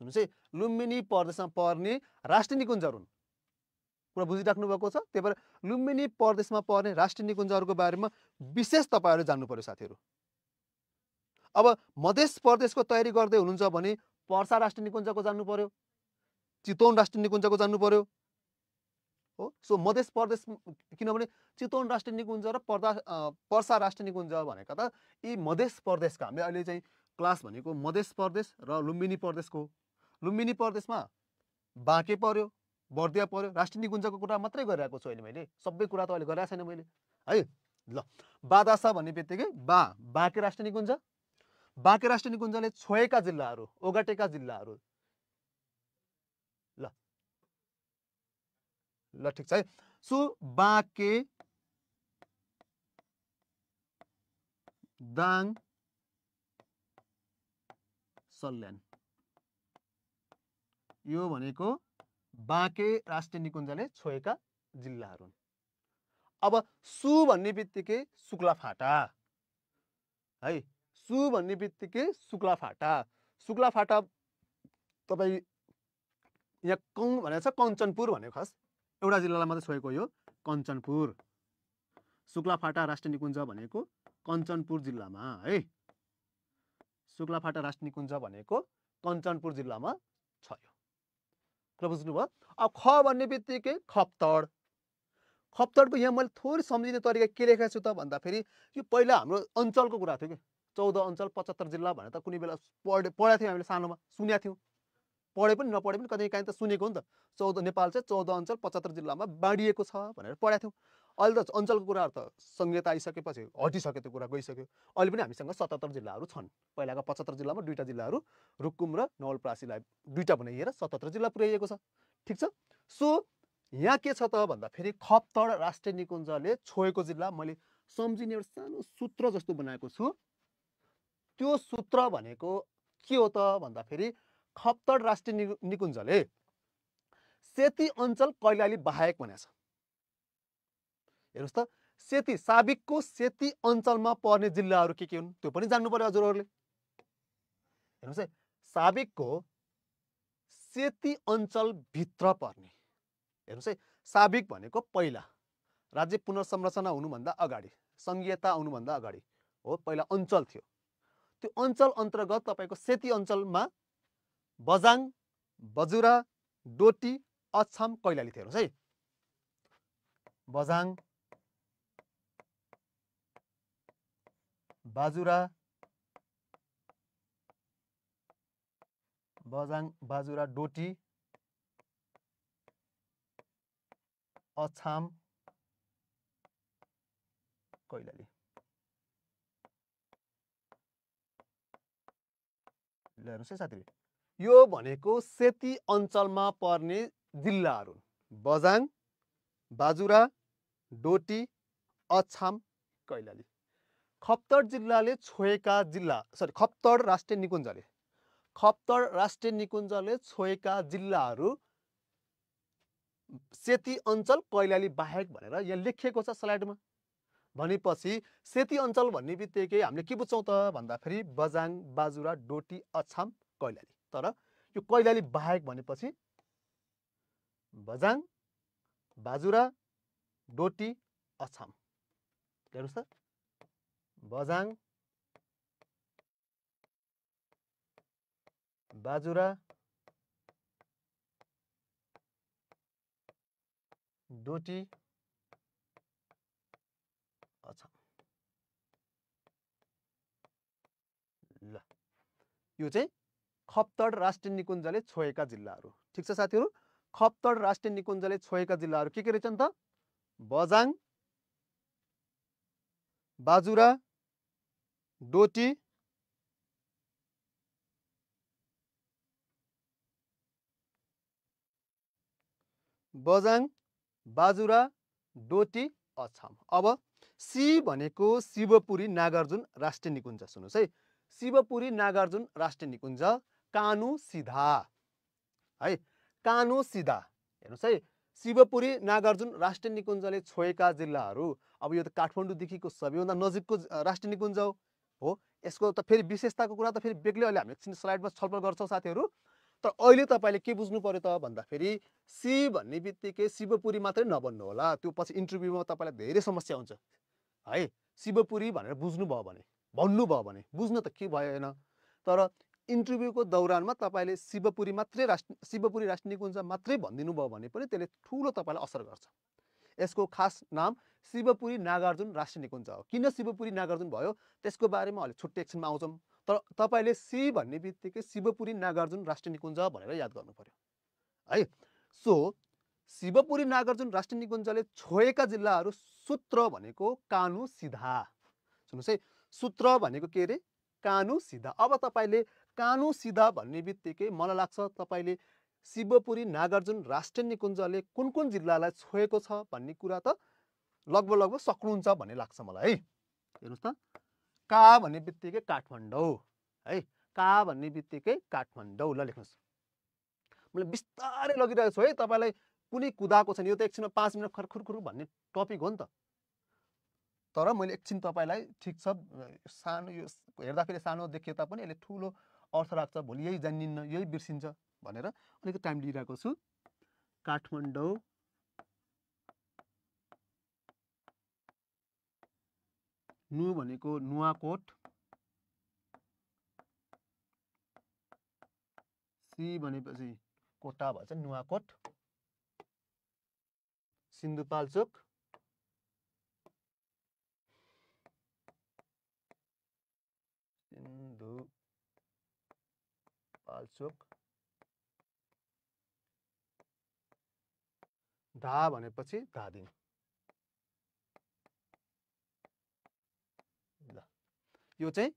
सुन्नुहोस् है लुम्बिनी प्रदेशमा पर्ने राष्ट्रिय निकुञ्जहरू हुन् कुरा बुझिराख्नु भएको छ त्यही भएर लुम्बिनी प्रदेशमा पर्ने राष्ट्रिय निकुञ्जहरूको बारेमा विशेष तपाईँहरूले जान्नु पर्यो साथीहरू अब मध्य प्रदेशको तयारी गर्दै हुनुहुन्छ भने पर्सा राष्ट्रिय निकुञ्जको जान्नु पर्यो चितवन राष्ट्रिय निकुञ्जको जान्नु पर्यो हो सो मध्य प्रदेश किनभने चितवन राष्ट्रिय निकुञ्ज र पर्सा राष्ट्रिय निकुञ्ज भनेका त यी मध्य प्रदेशका हामीले अहिले चाहिँ क्लास भनेको मध्य प्रदेश र लुम्बिनी प्रदेशको लुम्बिनी प्रदेशमा बाँके पर्यो बर्दिया पर्यो राष्ट्रिय निकुञ्जको कुरा मात्रै गरिरहेको छु अहिले मैले सबै कुरा त अहिले गरिरहेको छैन मैले है ल बादासा भन्ने बित्तिकै बाँके राष्ट्रिय निकुञ्ज बाँके राष्ट्रिय निकुञ्जले छोएका जिल्लाहरू ओगटेका जिल्लाहरू ल ठिक छ है सो बाँके दाङ सल्यान यो भनेको बाँके राष्ट्रिय निकुञ्जले छोएका जिल्लाहरू अब सु भन्ने बित्तिकै शुक्लाफाटा है सु भन्ने बित्तिकै शुक्लाफाटा तपाईँ यहाँ कौन भनेको छ कञ्चनपुर भनेको खास एउटा जिल्लालाई मात्रै छोएको यो कञ्चनपुर शुक्लाफाटा राष्ट्रिय निकुञ्ज भनेको कञ्चनपुर जिल्लामा है शुक्लाफाटा राष्ट्रिय निकुञ्ज भनेको कञ्चनपुर जिल्लामा छ यो कुरा बुझ्नुभयो अब ख भन्ने बित्तिकै खप्तडको यहाँ मैले थोरै सम्झिने तरिका के लेखेको छु त भन्दाखेरि यो पहिला हाम्रो अञ्चलको कुरा थियो कि 14 अञ्चल 75 जिल्ला भनेर त कुनै बेला पढेको थियौँ हामीले सानोमा सुनेका थियौँ पढे पनि नपढे पनि कतै काहीँ त सुनेको हो नि त 14 नेपाल चाहिँ 14 अञ्चल 75 जिल्लामा बाँडिएको छ भनेर पढेका थियौँ अहिले त अञ्चलको कुराहरू त संहिता आइसकेपछि हटिसक्यो त्यो कुरा गइसक्यो अहिले पनि हामीसँग 77 जिल्लाहरू छन् पहिलाका 75 जिल्लामा दुईटा जिल्लाहरू रुकुम र नवलपरासीलाई दुईटा बनाइएर 77 जिल्ला पुर्याइएको छ ठिक छ सो यहाँ के छ त भन्दाखेरि खप्तड राष्ट्रिय निकुञ्जले छोएको जिल्ला मैले सम्झिने एउटा सानो सूत्र जस्तो बनाएको छु त्यो सूत्र भनेको के हो त भन्दाखेरि खप्तड राष्ट्रिय निकुञ्जले सेती अञ्चल कैलाली बाहेक भनेको छ हेर्नुस् त सेती साबिकको सेती अञ्चलमा पर्ने जिल्लाहरू के हुन् त्यो पनि जान्नु पर्यो हजुरहरूले हेर्नुस् है साबिकको सेती अञ्चल भित्र पर्ने हेर्नुस् है साबिक भनेको पहिला राज्य पुनर्संरचना हुनुभन्दा अगाडि संघीयता आउनुभन्दा अगाडि हो पहिला अञ्चल थियो त्यो अञ्चल अन्तर्गत तपाईको सेती अञ्चलमा बजाङ बजुरा डोटी अछाम कैलाली थियो हेर्नुस् है बजाङ बाजुरा डोटी अछाम कैलाली। ल हेर्नुहोस् है साथीहरु, यो भनेको सेती अञ्चलमा पर्ने जिल्लाहरू हुन्। बझाङ, बाजुरा, डोटी, अछाम, कैलाली। खप्तड जिल्लाले छोएका जिल्ला खप्तड राष्ट्रिय निकुञ्जले छोएका जिल्लाहरू सेती अञ्चल कैलाली बाहेक भनेर यहाँ लेखिएको छ स्लाइडमा। भनेपछि सेती अञ्चल भन्ने बित्तिकै हामीले के बुझ्छौँ त भन्दाखेरि बझाङ, बाजुरा, डोटी, अछाम, कैलाली। तर यो कैलाली बाहेक भनेपछि बझाङ, बाजुरा, डोटी, अछाम। हेर्नुहोस् त, बझाङ, बाजुरा, डोटी, अछाम। ल यो चाहिँ खप्तड राष्ट्रिय निकुञ्जले छोएका जिल्लाहरू। ठिक छ साथीहरु, खप्तड राष्ट्रिय निकुञ्जले छोएका जिल्लाहरू के रहेछन् त? बझाङ, बाजुरा, डोटी, बझाङ, बाजुरा, डोटी, अछाम। अब सी भनेको शिवपुरी नागार्जुन राष्ट्रिय निकुञ्ज। सुन्नुहोस् है, शिवपुरी नागार्जुन राष्ट्रिय निकुञ्ज कानु सिधा है, कानु सिधा। हेर्नुहोस् है, शिवपुरी नागार्जुन राष्ट्रिय निकुञ्जले छोएका जिल्लाहरू। अब यो त काठमाडौँदेखिको सबैभन्दा नजिकको राष्ट्रिय निकुञ्ज हो। यसको त फेरि विशेषताको कुरा त फेरि बेग्लै अहिले हामी एकछिन स्लाइडमा छलफल गर्छौँ साथीहरू। तर अहिले तपाईले के बुझ्नु पर्यो त भन्दाखेरि सी भन्ने बित्तिकै शिवपुरी मात्रै नबन्नु होला, त्यो पछि इन्टरभ्यूमा तपाईलाई धेरै समस्या हुन्छ है। शिवपुरी भनेर बुझ्नुभयो भने, भन्नुभयो भने, बुझ्न त के भएन, तर इन्टरभ्यूको दौरानमा तपाईले शिवपुरी राष्ट्रिय निकुञ्ज मात्रै भनिदिनु भयो भने पनि त्यसले ठुलो तपाईलाई असर गर्छ। यसको खास नाम शिवपुरी नागार्जुन राष्ट्रिय निकुञ्ज हो। किन शिवपुरी नागार्जुन भयो त्यसको बारेमा अहिले छुट्टै एकछिनमा आउँछौँ। तर तपाईले सी भन्ने बित्तिकै शिवपुरी नागार्जुन राष्ट्रिय निकुञ्ज भनेर याद गर्नु पर्यो है। सो शिवपुरी नागार्जुन राष्ट्रिय निकुञ्जले छोएका जिल्लाहरू सूत्र भनेको कानु सिधा। सुन्नुहोस् है, सूत्र भनेको के रे? कानु सिधा। अब तपाईले कानु सिधा भन्ने बित्तिकै मलाई लाग्छ तपाईले शिवपुरी नागार्जुन राष्ट्रिय निकुञ्जले कुन कुन जिल्लालाई छोएको छ भन्ने कुरा त लगभग सक्नुहुन्छ भन्ने लाग्छ मलाई है। हेर्नुहोस् त, का भन्ने बित्तिकै काठमाडौँ है, का भन्ने बित्तिकै काठमाडौँ। ल लेख्नुहोस्, मैले बिस्तारै लगिरहेको छु है, तपाईलाई कुनै कुदाएको छैन। यो त एकछिनमा 5 मिनट खरखुरखुर भन्ने टपिक हो नि त। तर मैले एकछिन तपाईलाई ठिक छ, सानो यो हेर्दाखेरि सानो देखिए तापनि यसले ठुलो अर्थ राख्छ, भोलि यही जान्निन्न, यही बिर्सिन्छ भनेर अलिकति टाइम लिइरहेको छु। काठमाडौँ, नु भनेको नुवाकोट, सी भनेपछि कोटा भन्छ नुवाकोट, सिन्धुपाल्चोक, धा भनेपछि धादिङ। ल यो चाहिँ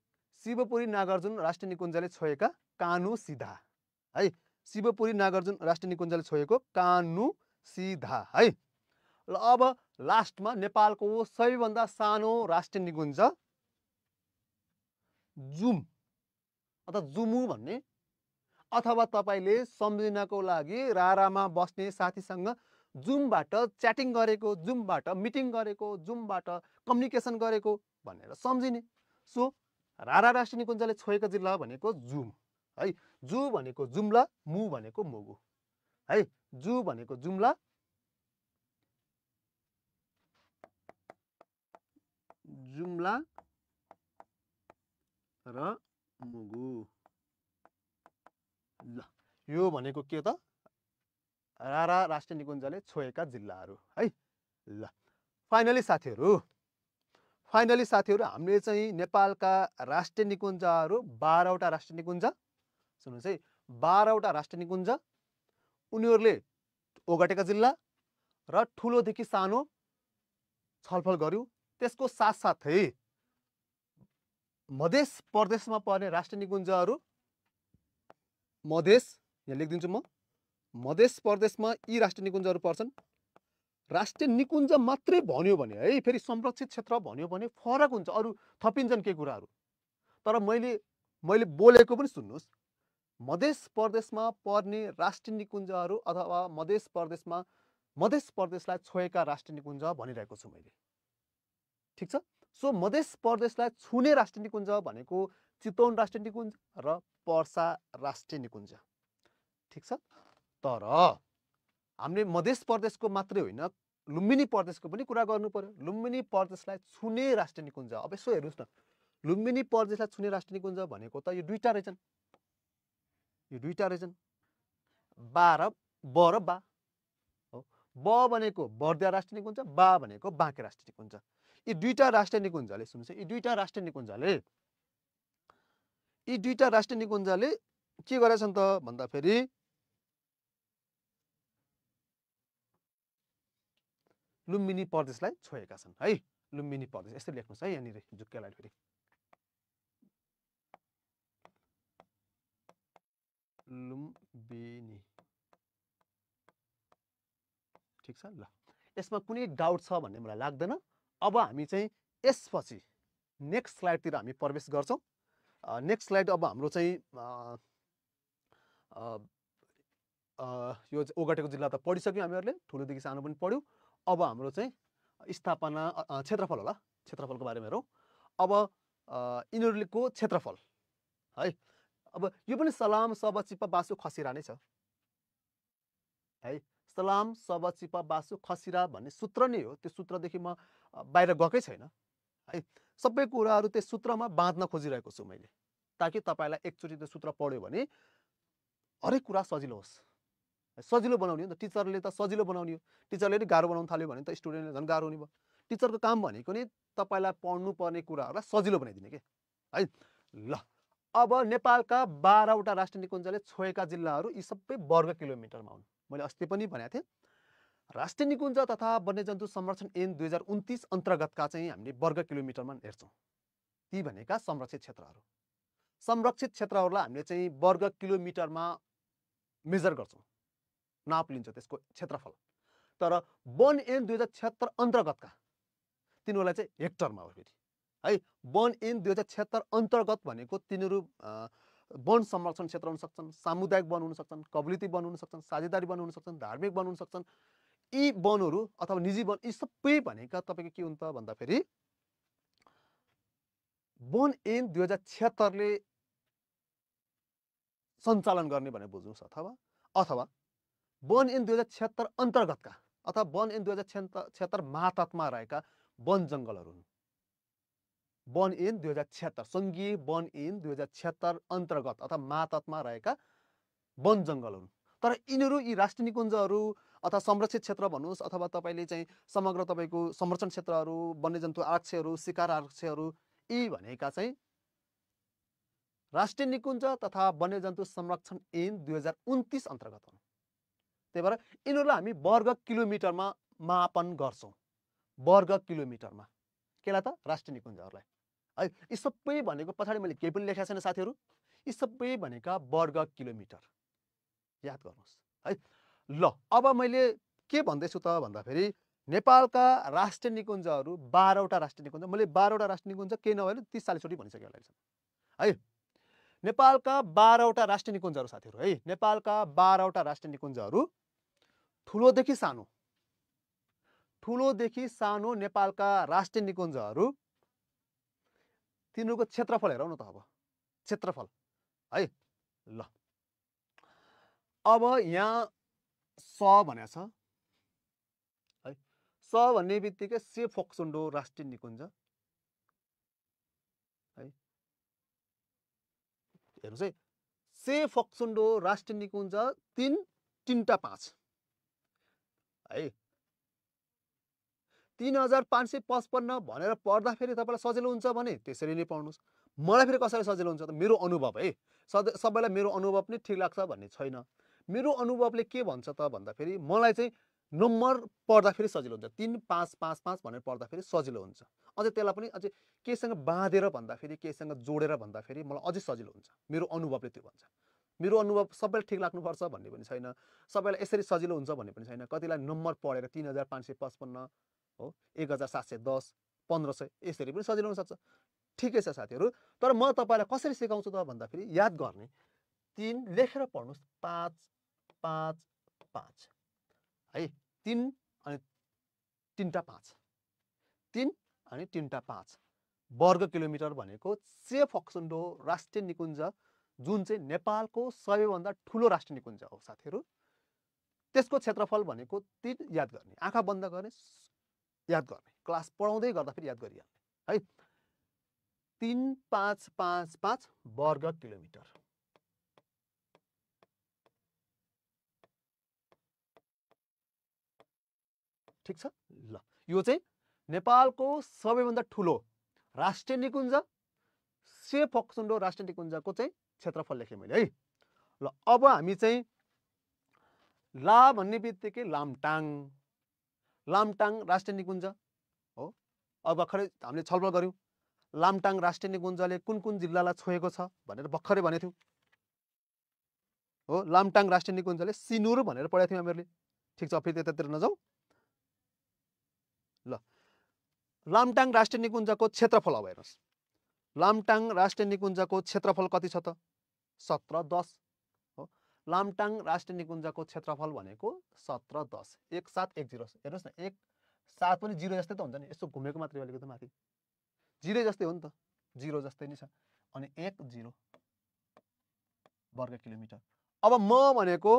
शिवपुरी नागार्जुन राष्ट्रिय निकुञ्जले छोएका कानु सिधा है। शिवपुरी नागार्जुन राष्ट्रिय निकुञ्जले छोएको कानु सिधा है। ल अब लास्टमा नेपालको सबैभन्दा सानो राष्ट्रिय निकुञ्ज जुम अथवा जुमु भन्ने, अथवा तपाईले सम्झिनको लागि रारामा बस्ने साथीसँग जुमबाट च्याटिङ गरेको, जुमबाट मिटिङ गरेको, जुमबाट कम्युनिकेसन गरेको भनेर सम्झिने। सो रारा राष्ट्रिय निकुञ्जले छोएका जिल्ला भनेको जुम है। जु भनेको जुम्ला, मु भनेको मुगु है। जु भनेको जुम्ला, जुम्ला र मुगु। ल यो भनेको के त? रारा राष्ट्रिय निकुञ्जले छोएका जिल्लाहरू है। ल फाइनली साथीहरू, हामीले चाहिँ नेपालका राष्ट्रिय निकुञ्जहरू 12 वटा राष्ट्रिय निकुञ्ज, सुन्नुहोस् है, 12 वटा राष्ट्रिय निकुञ्ज, उनीहरूले ओगटेका जिल्ला र ठुलोदेखि सानो छलफल गर्यौं। त्यसको साथसाथै मध्य प्रदेशमा पर्ने राष्ट्रिय निकुञ्जहरू मधेस यहाँ लेखिदिन्छु म मध्य प्रदेशमा यी राष्ट्रिय निकुञ्जहरू पर्छन् राष्ट्रिय निकुञ्ज मात्रै भन्यो भने है फेरि संरक्षित क्षेत्र भन्यो भने फरक हुन्छ अरु थपिन्छन् के कुराहरू तर मैले बोलेको पनि सुन्नुस् मध्य प्रदेशमा पर्ने राष्ट्रिय निकुञ्जहरू अथवा मध्य प्रदेशलाई छोएका राष्ट्रिय निकुञ्ज भनिरहेको छु मैले ठीक छ सो मध्य प्रदेशलाई छुने राष्ट्रिय निकुञ्ज भनेको चितवन राष्ट्रिय निकुञ्ज र पर्सा राष्ट्रिय निकुञ्ज ठीक छ तर हामीले मध्य प्रदेशको मात्रै होइन लुम्बिनी प्रदेशको पनि कुरा गर्नु पर्यो लुम्बिनी प्रदेशलाई छुने राष्ट्रिय निकुञ्ज अब यसो हेर्नुस् न लुम्बिनी प्रदेशलाई छुने राष्ट्रिय निकुञ्ज भनेको त यो दुईटा रहेछन् बा र बा हो ब भनेको बर्दिया राष्ट्रिय निकुञ्ज बा भनेको बाँके राष्ट्रिय निकुञ्ज यी दुईटा राष्ट्रिय निकुञ्जले सुन्नुस् यी दुईटा राष्ट्रिय निकुञ्जले के गरेछन् त भन्दाखेरि लुम्बिनी प्रदेशलाई छोएका छन् है लुम्बिनी प्रदेश यसरी लेख्नुस् है यहाँनिर जुक्केलाई फेरि लुम्बिनी ठीक छ ल यसमा कुनै डाउट छ भन्ने मलाई लाग्दैन अब हामी चाहिँ यसपछि नेक्स्ट स्लाइडतिर हामी प्रवेश गर्छौं नेक्स्ट स्लाइड अब हाम्रो चाहिँ यो ओगटेको जिल्ला त पढिसक्यौं हामीहरुले ठुलोदेखि सानो पनि पढ्यौं अब हाम्रो चाहिँ स्थापना क्षेत्रफल होला क्षेत्रफलको बारेमा हेरौं अब यिनीहरुको क्षेत्रफल है अब यो पनि सलाम सब चिप बासु खसिरा नै छ है सलाम सब चिप बासु खसिरा भन्ने सूत्र नै हो त्यो सूत्रदेखि म बाहिर गएकै छैन है सबै कुराहरु त्यो सूत्रमा बाँध्न खोजिरहेको छु मैले ताकि तपाईलाई एकचोटी त्यो सूत्र पढ्यो भने हरेक कुरा सजिलो होस् सजिलो बनाउने हो नि टिचरले त सजिलो बनाउने हो टिचरले नि गाह्रो बनाउन थाल्यो भने त स्टुडेन्टले झन् गाह्रो हुने भयो टिचरको काम भनेको नि तपाईलाई पढ्नु पर्ने कुराहरुलाई सजिलो बनाइदिने के है ल अब नेपालका 12 वटा राष्ट्रिय निकुञ्जले छोएका जिल्लाहरू यी सबै वर्ग किलोमिटरमा हुन् मैले अस्ति पनि भनेको थिएँ राष्ट्रिय निकुञ्ज तथा वन्यजन्तु संरक्षण ऐन 2029 अन्तर्गतका चाहिँ हामीले वर्ग किलोमिटरमा हेर्छौं ती भनेका संरक्षित क्षेत्रहरूलाई हामीले चाहिँ वर्ग किलोमिटरमा मेजर गर्छौं नाप लिन्छ त्यसको क्षेत्रफल तर वन ऐन 2076 अन्तर्गतका तिनीहरुलाई चाहिँ हेक्टरमा हो फेरि है वन ऐन 2076 अन्तर्गत भनेको तिनीहरु वन संरक्षण क्षेत्र हुन सक्छन् सामुदायिक वन हुन सक्छन् कम्युनिटी वन हुन सक्छन् साझेदारी वन हुन सक्छन् धार्मिक वन हुन सक्छन् यी वनहरु अथवा निजी वन यी सबै भनेका तपाईको के हुन्छ भन्दा फेरि वन ऐन 2076 ले सञ्चालन गर्ने भने बुझ्नुस् अथवा वन ऐन 2076 अन्तर्गतका अथवा वन ऐन 2076 मातहतमा रहेका वन जंगलहरु हुन् वन ऐन 2076 संघीय वन ऐन 2076 अन्तर्गत अथवा मातहतमा रहेका वन जंगलहरु तर यिनीहरु यी राष्ट्रिय निकुञ्जहरु अथवा संरक्षित क्षेत्र भन्नुस् अथवा तपाईले चाहिँ समग्र तपाईको संरक्षण क्षेत्रहरु वन्यजन्तु आरक्षहरू शिकार आरक्षहरू यी भनेका चाहिँ राष्ट्रिय निकुञ्ज तथा वन्यजन्तु संरक्षण ऐन 2029 अन्तर्गत हुन् त्यही भएर यिनीहरुलाई हामी वर्ग किलोमिटरमा मापन गर्छौं वर्ग किलोमिटरमा केला त राष्ट्रिय निकुञ्जहरुलाई है यी सबै भनेको पछाडी मैले के पनि लेखेको छैन साथीहरु यी सबै भनेका वर्ग किलोमिटर याद गर्नुस् है ल अब मैले के भन्दैछु त भन्दा फेरि नेपालका राष्ट्रिय निकुञ्जहरु 12 वटा राष्ट्रिय निकुञ्ज मैले 12 वटा राष्ट्रिय निकुञ्ज के नभएर 30-40 चोटी भनिसके होला है नेपालका 12 वटा राष्ट्रिय निकुञ्जहरु साथीहरु है नेपालका 12 वटा राष्ट्रिय निकुञ्जहरु ठुलोदेखि सानो नेपालका राष्ट्रिय निकुञ्जहरु तिनीहरुको क्षेत्रफल हेरौं न त अब क्षेत्रफल है ल अब यहाँ स भनेको छ है स भन्ने बित्तिकै से फोक्सोन्डो राष्ट्रिय निकुञ्ज है हेर्नुस् है से फोक्सोन्डो राष्ट्रिय निकुञ्ज 3.5 है 3555 भनेर पढ्दा फेरि तपाईलाई सजिलो हुन्छ भने त्यसरी नै पढ्नुस् मलाई फेरि कसरी सजिलो हुन्छ त मेरो अनुभव है सबैलाई मेरो अनुभव नै ठीक लाग्छ भन्ने छैन मेरो अनुभवले के भन्छ त भन्दा फेरि मलाई चाहिँ नम्बर पर्दाखेरि सजिलो हुन्छ 3 5 5 5 भनेर पर्दाखेरि सजिलो हुन्छ अझै त्यसलाई पनि अझै केसँग बाँधेर भन्दाखेरि केसँग जोडेर भन्दाखेरि मलाई अझै सजिलो हुन्छ मेरो अनुभवले त्यो भन्छ मेरो अनुभव सबैलाई ठिक लाग्नुपर्छ भन्ने पनि छैन सबैलाई यसरी सजिलो हुन्छ भन्ने पनि छैन कतिलाई नम्बर पढेर 3555 हो 1710 1500 यसरी पनि सजिलो हुन सक्छ ठिकै छ साथीहरू तर म तपाईलाई कसरी सिकाउँछु त भन्दाखेरि याद गर्ने 3 लेखेर पढ्नुस् 5 5 5 है 3 अनि 3टा 5 3 अनि 3टा 5 वर्ग किलोमिटर भनेको सेफक्सुन्डो राष्ट्रिय निकुञ्ज जुन चाहिँ नेपालको सबैभन्दा ठुलो राष्ट्रिय निकुञ्ज हो साथीहरू त्यसको क्षेत्रफल भनेको 3 याद गर्ने आँखा बन्द गर्ने याद गर्ने क्लास पढाउँदै गर्दाखेरि याद गरिहाल्ने है 3 5 5 5 वर्ग किलोमिटर ठीक छ ल यो चाहिँ नेपालको सबैभन्दा ठुलो राष्ट्रिय निकुञ्ज सेफक्सुन्डो राष्ट्रिय निकुञ्जको चाहिँ क्षेत्रफल लेखेँ मैले है ल अब हामी चाहिँ ला भन्ने बित्तिकै लामटाङ राष्ट्रिय निकुञ्ज हो अब भर्खरै हामीले छलफल गर्यौं लामटाङ राष्ट्रिय निकुञ्जले कुन कुन जिल्लालाई छोएको छ भनेर भर्खरै भनेको थियौं हो लामटाङ राष्ट्रिय निकुञ्जले सिनुर भनेर पढाएको थियौं हामीहरूले ठीक छ फेरि त्यतातिर नजाऊ ल लामटाङ राष्ट्रिय निकुञ्जको क्षेत्रफल अब हेर्नुस् लामटाङ राष्ट्रिय निकुञ्जको क्षेत्रफल कति छ त 1710 हो लामटाङ राष्ट्रिय निकुञ्जको क्षेत्रफल भनेको 1710 1710 हेर्नुस् न 17 पनि 0 जस्तै त हुन्छ नि यसो घुमेको मात्रै अलिकति माथि 0 जस्तै हो नि त 0 जस्तै नै छ अनि 10 वर्ग किलोमिटर अब म भनेको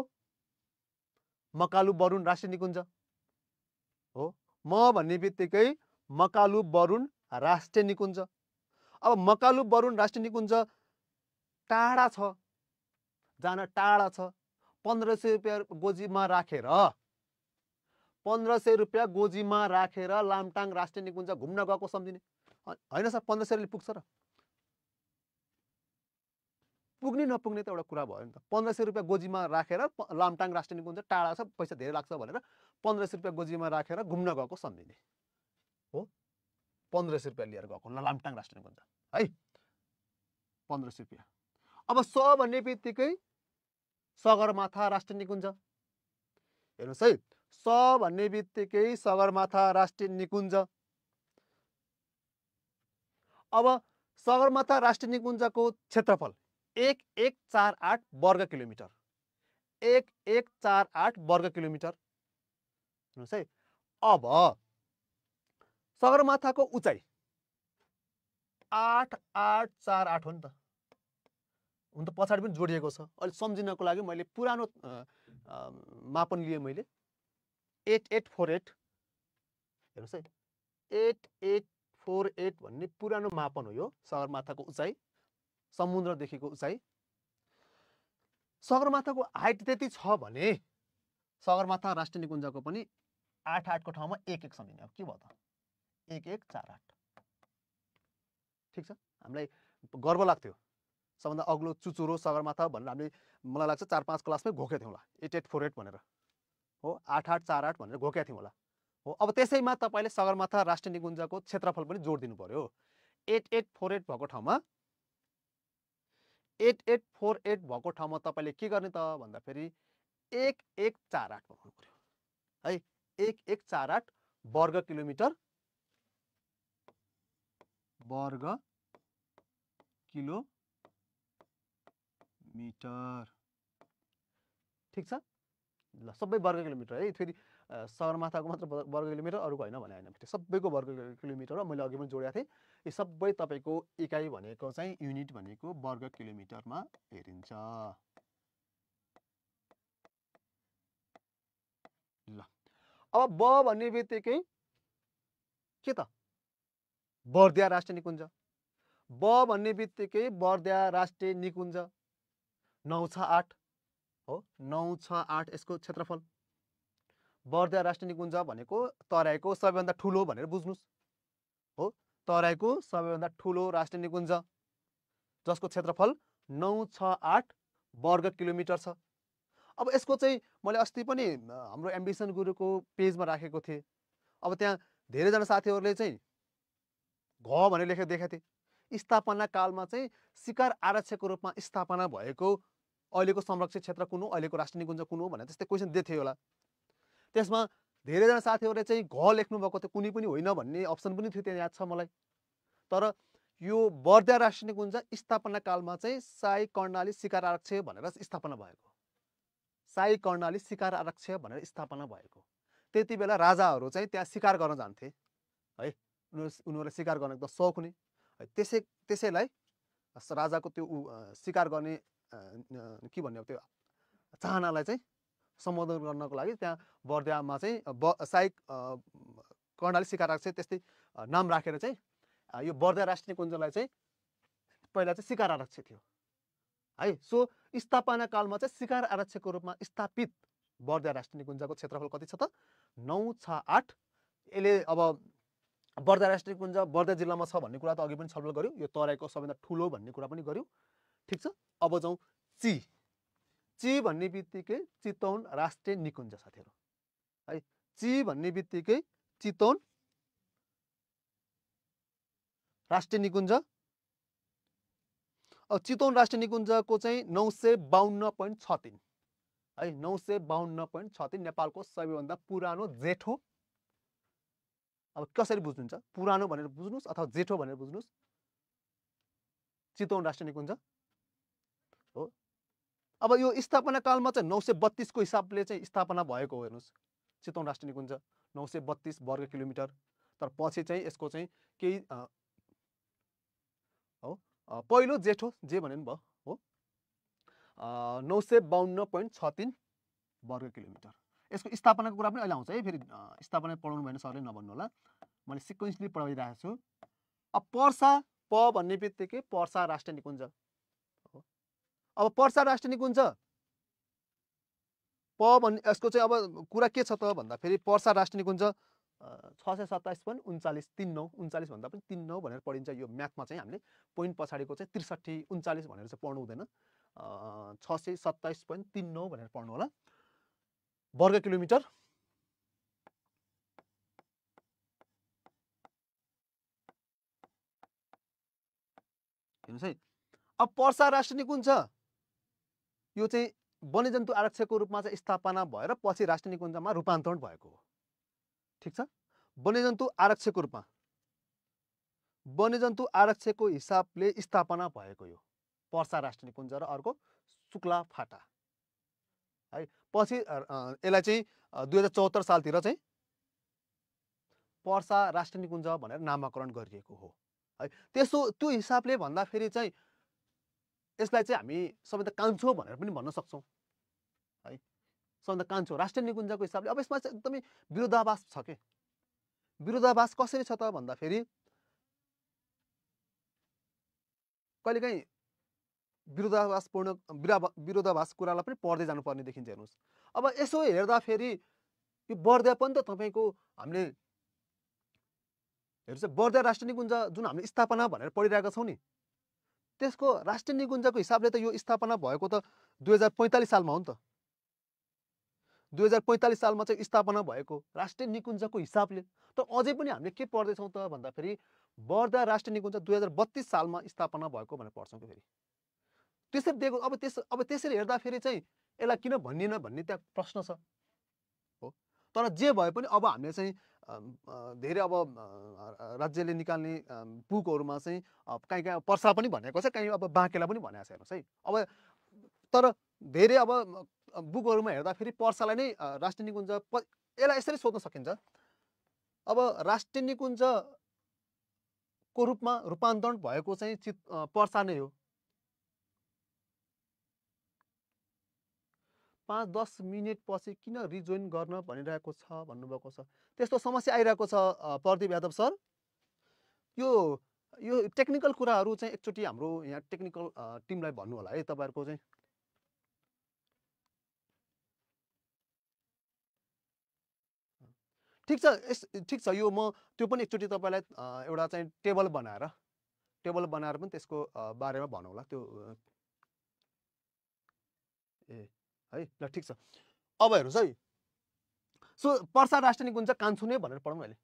मकालु बरुण राष्ट्रिय निकुञ्ज हो म भन्ने बित्तिकै मकालु बरुण राष्ट्रिय निकुञ्ज अब मकालु बरुण राष्ट्रिय निकुञ्ज टाढा छ जान टाढा छ 1500 रुपैयाँ गोजीमा राखेर 1500 रुपैयाँ गोजीमा राखेर लामटाङ राष्ट्रिय निकुञ्ज घुम्न गएको सम्झिने हैन सर 1500 ले पुग्छ र पुग्ने नपुग्ने त एउटा कुरा भयो नि त 1500 रुपैयाँ गोजीमा राखेर लामटाङ राष्ट्रिय निकुञ्ज टाढा छ पैसा धेरै लाग्छ भनेर 1500 रुपैयाँ गोजीमा राखेर घुम्न गएको सम्झिने हो 1500 रुपैयाँ लिएर गएको लामटाङ राष्ट्रिय निकुञ्ज है 1500 रुपैयाँ अब स भन्ने बित्तिकै सगरमाथा राष्ट्रिय निकुञ्ज हेर्नुस् है स भन्ने बित्तिकै सगरमाथा राष्ट्रिय निकुञ्ज अब सगरमाथा राष्ट्रिय निकुञ्जको क्षेत्रफल 1148 वर्ग किलोमिटर 1148 वर्ग किलोमिटर हेर्नुस् है अब सगरमाथाको उचाइ 8848 हो नि त हुन त पछाडी पनि जोडिएको छ अहिले सम्झिनको लागि मैले पुरानो मापन लिए मैले 8848 हेर्नुस् है 8848 भन्ने पुरानो मापन हो यो सगरमाथाको उचाइ समुद्रदेखिको उचाइ सगरमाथाको हाइट त्यति छ भने सगरमाथा राष्ट्रिय निकुञ्जको पनि 88 को ठाउँमा 11 सम्झिने अब के भयो त 1148 ठीक छ हामीलाई गर्व लाग्थ्यो सबभन्दा अग्लो चुचुरो सगरमाथा भनेर हामीले मलाई लाग्छ 4-5 क्लासमै घोके थियौं होला 8848 भनेर हो 8848 भनेर घोके थियौं होला हो अब त्यसैमा तपाईले सगरमाथा राष्ट्रिय निकुञ्जको क्षेत्रफल पनि जोड दिनु पर्यो 8848 भएको ठाउँमा 8848 भएको ठाउँमा तपाईले के गर्ने त भन्दा फेरि 1148 बनाउनु पर्यो है 1148 वर्ग किलोमिटर ठीक छ ल सबै वर्ग किलोमिटर है फेरि सगरमाथाको मात्र वर्ग किलोमिटर अरुको हैन भने हैन सबैको वर्ग किलोमिटर हो मैले अघि पनि जोडेको थिए यी सबै तपाईको इकाइ भनेको चाहिँ युनिट भनेको वर्ग किलोमिटरमा हेरिन्छ ल अब ब भन्ने बित्तिकै के त बर्दिया राष्ट्रिय निकुञ्ज ब भन्ने बित्तिकै बर्दिया राष्ट्रिय निकुञ्ज 968 हो 968 यसको क्षेत्रफल बर्दिया राष्ट्रिय निकुञ्ज भनेको तराईको सबैभन्दा ठुलो भनेर बुझ्नुस् हो तराईको सबैभन्दा ठुलो राष्ट्रिय निकुञ्ज जसको क्षेत्रफल 968 वर्ग किलोमिटर छ अब यसको चाहिँ मैले अस्ति पनि हाम्रो एम्बिसन गुरुको पेजमा राखेको थिएँ। अब त्यहाँ धेरैजना साथीहरूले चाहिँ घ भनेर लेखेर देखाएको थिए। स्थापना कालमा चाहिँ शिकार आरक्षको रूपमा स्थापना भएको अहिलेको संरक्षित क्षेत्र कुन हो, अहिलेको राष्ट्रिय निकुञ्ज कुन हो भनेर त्यस्तै क्वेसन दिएको थियो होला। त्यसमा धेरैजना साथीहरूले चाहिँ घ लेख्नुभएको थियो, कुनै पनि होइन भन्ने अप्सन पनि थियो, त्यहाँ याद छ मलाई। तर यो बर्दिया राष्ट्रिय निकुञ्ज स्थापना कालमा चाहिँ साई कर्णाली शिकार आरक्ष भनेर स्थापना भएको। साई कर्णाली शिकार आरक्ष भनेर स्थापना भएको। त्यति बेला राजाहरू चाहिँ त्यहाँ शिकार गर्न जान्थे है, उनीहरूले शिकार गर्न एकदम सौख हुने। त्यसैलाई राजाको त्यो शिकार गर्ने के भन्ने त्यो चाहनालाई चाहिँ सम्बोधन गर्नको लागि त्यहाँ बर्दियामा चाहिँ साई कर्णाली शिकार आरक्ष त्यस्तै नाम राखेर चाहिँ यो बर्दिया राष्ट्रिय निकुञ्जलाई चाहिँ पहिला चाहिँ शिकार आरक्ष थियो है। सो स्थापना कालमा चाहिँ शिकार आरक्षको रूपमा स्थापित बर्दिया राष्ट्रिय निकुञ्जको क्षेत्रफल कति छ त 968। यसले अब बर्दिया राष्ट्रिय निकुञ्ज बर्दिया जिल्लामा छ भन्ने कुरा त अघि पनि छलफल गर्यो, यो तराईको सबैभन्दा ठुलो भन्ने कुरा पनि गर्यो। ठिक छ, अब जाउँ ची भन्ने बित्तिकै चितवन राष्ट्रिय निकुञ्ज साथीहरू है। ची भन्ने बित्तिकै चितवन राष्ट्रिय निकुञ्ज। अब चितवन राष्ट्रिय निकुञ्जको चाहिँ 952.63 है, 952.63 नेपालको सबैभन्दा पुरानो जेठो। अब कसरी बुझ्नुहुन्छ, पुरानो भनेर बुझ्नुहोस् अथवा जेठो भनेर बुझ्नुहोस्, चितवन राष्ट्रिय निकुञ्ज हो। अब यो स्थापना कालमा चाहिँ 932 को हिसाबले चाहिँ स्थापना भएको हो। हेर्नुहोस्, चितवन राष्ट्रिय निकुञ्ज 932 वर्ग किलोमिटर। तर पछि चाहिँ यसको चाहिँ केही हो पहिलो जेठो जे भने भयो हो 952.63 वर्ग किलोमिटर। यसको स्थापनाको कुरा पनि अहिले आउँछ है, फेरि स्थापना पढाउनु भएन सरले नभन्नु होला, मैले सिक्वेन्सली पढाइरहेको छु। अब पर्सा प भन्ने बित्तिकै पर्सा राष्ट्रिय निकुञ्ज हो। अब पर्सा राष्ट्रिय निकुञ्ज प भन्ने यसको चाहिँ अब कुरा के छ त भन्दाखेरि पर्सा राष्ट्रिय निकुञ्ज 627.39 39 भन्दा पनि 39 भनेर पढिन्छ। यो म्याथमा चाहिँ हामीले पोइन्ट पछाडिको चाहिँ 63 39 भनेर चाहिँ पढ्नु हुँदैन, 627.39 भनेर पढ्नु होला वर्ग किलोमिटर। हेर्नुहोस् है, अब पर्सा राष्ट्रिय निकुञ्ज यो चाहिँ वन्यजन्तु आरक्षको रूपमा चाहिँ स्थापना भएर पछि राष्ट्रिय निकुञ्जमा रूपान्तरण भएको हो। ठिक छ, वन्यजन्तु आरक्षको रूपमा वन्यजन्तु आरक्षको हिसाबले स्थापना भएको यो पर्सा राष्ट्रिय निकुञ्ज र अर्को शुक्ला फाटा है। पछि यसलाई चाहिँ 2074 सालतिर चाहिँ पर्सा राष्ट्रिय निकुञ्ज भनेर नामाकरण गरिएको हो है। त्यो हिसाबले भन्दाखेरि चाहिँ यसलाई चाहिँ हामी सबैभन्दा कान्छो भनेर पनि भन्न सक्छौँ है, सबैभन्दा कान्छो राष्ट्रिय निकुञ्जको हिसाबले। अब यसमा चाहिँ एकदमै विरोधाभास छ के। विरोधाभास कसरी छ त भन्दाखेरि कहिलेकाहीँ विरोधाभास कुरालाई पनि पढ्दै जानुपर्ने देखिन्छ। हेर्नुहोस्, अब यसो हेर्दाखेरि यो बर्दिया पनि त तपाईँको हामीले हेर्नुहोस् बर्दिया राष्ट्रिय निकुञ्ज जुन हामीले स्थापना भनेर पढिरहेका छौँ नि, त्यसको राष्ट्रिय निकुञ्जको हिसाबले त यो स्थापना भएको त 2045 सालमा हो नि त। 2045 सालमा चाहिँ स्थापना भएको राष्ट्रिय निकुञ्जको हिसाबले। त अझै पनि हामीले के पढ्दैछौँ त भन्दाखेरि बर्दिया राष्ट्रिय निकुञ्ज 2032 सालमा स्थापना भएको भनेर पढ्छौँ कि फेरि त्यसरी दिएको। अब त्यसरी हेर्दाखेरि चाहिँ यसलाई किन भनिएन भन्ने त्यहाँ प्रश्न छ हो। तर जे भए पनि अब हामीले चाहिँ धेरै अब राज्यले निकाल्ने बुकहरूमा चाहिँ कहीँ कहीँ पर्सा पनि भनेको छ, कहीँ अब बाँकेला पनि भनेको छ। हेर्नुहोस् है, अब तर धेरै अब बुकहरूमा हेर्दाखेरि पर्सालाई नै राष्ट्रिय निकुञ्ज यसलाई यसरी सोध्न सकिन्छ। अब राष्ट्रिय निकुञ्जको रूपमा रूपान्तरण भएको चाहिँ पर्सा नै हो। 5-10 मिनट पछि किन रिजोइन गर्न भनिरहेको छ भन्नुभएको छ। त्यस्तो समस्या आइरहेको छ प्रदीप यादव सर। यो टेक्निकल कुराहरू चाहिँ एकचोटि हाम्रो यहाँ टेक्निकल टिमलाई भन्नु होला है तपाईँहरूको चाहिँ। ठिक छ, यो म त्यो पनि एकचोटि तपाईँलाई एउटा चाहिँ टेबल बनाएर पनि त्यसको बारेमा भनौँला। त्यो है। ल ठिक छ, अब हेर्नुहोस् है। सो पर्सा राष्ट्रिय निकुञ्ज कान्छो नै भनेर पढौँ अहिले।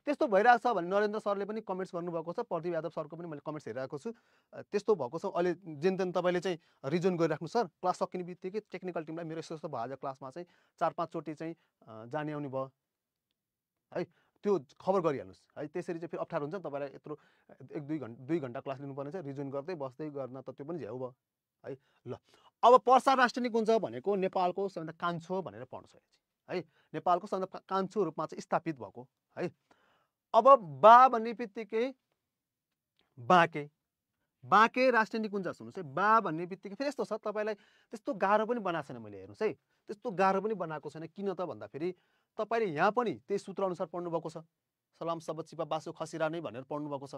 त्यस्तो भइरहेको छ भने नरेन्द्र सरले पनि कमेन्ट्स गर्नुभएको छ, प्रदीप यादव सरको पनि मैले कमेन्ट्स हेरिरहेको छु। त्यस्तो भएको छ अहिले जेन तेन तपाईँले चाहिँ रिजन गरिराख्नु सर, क्लास सकिने बित्तिकै टेक्निकल टिमलाई मेरो यस्तो यस्तो भयो आज क्लासमा चाहिँ 4-5 चोटि चाहिँ जाने आउने भयो है, त्यो खबर गरिहाल्नुहोस् है। त्यसरी चाहिँ फेरि अप्ठ्यारो हुन्छ नि तपाईँलाई, यत्रो 1-2 घन्टा क्लास लिनुपर्ने छ, रिजन गर्दै बस्दै गर्न त त्यो पनि झ्याउ भयो है। ल अब पर्सा राष्ट्रिय निकुञ्ज भनेको नेपालको सबैभन्दा कान्छो भनेर पढ्नुहोस् है, नेपालको सबैभन्दा कान्छो रूपमा चाहिँ स्थापित भएको है। अब बा भन्ने बित्तिकै बाँके राष्ट्रिय निकुञ्ज सुन्नुहोस् है। बा भन्ने बित्तिकै फेरि यस्तो छ, तपाईँलाई त्यस्तो गाह्रो पनि बनाएको छैन मैले, हेर्नुहोस् है, त्यस्तो गाह्रो पनि बनाएको छैन। किन त भन्दाखेरि तपाईँले यहाँ पनि त्यही सूत्र अनुसार पढ्नुभएको छ, सलाम सब चिपा बासु खसिरा नै भनेर पढ्नुभएको छ,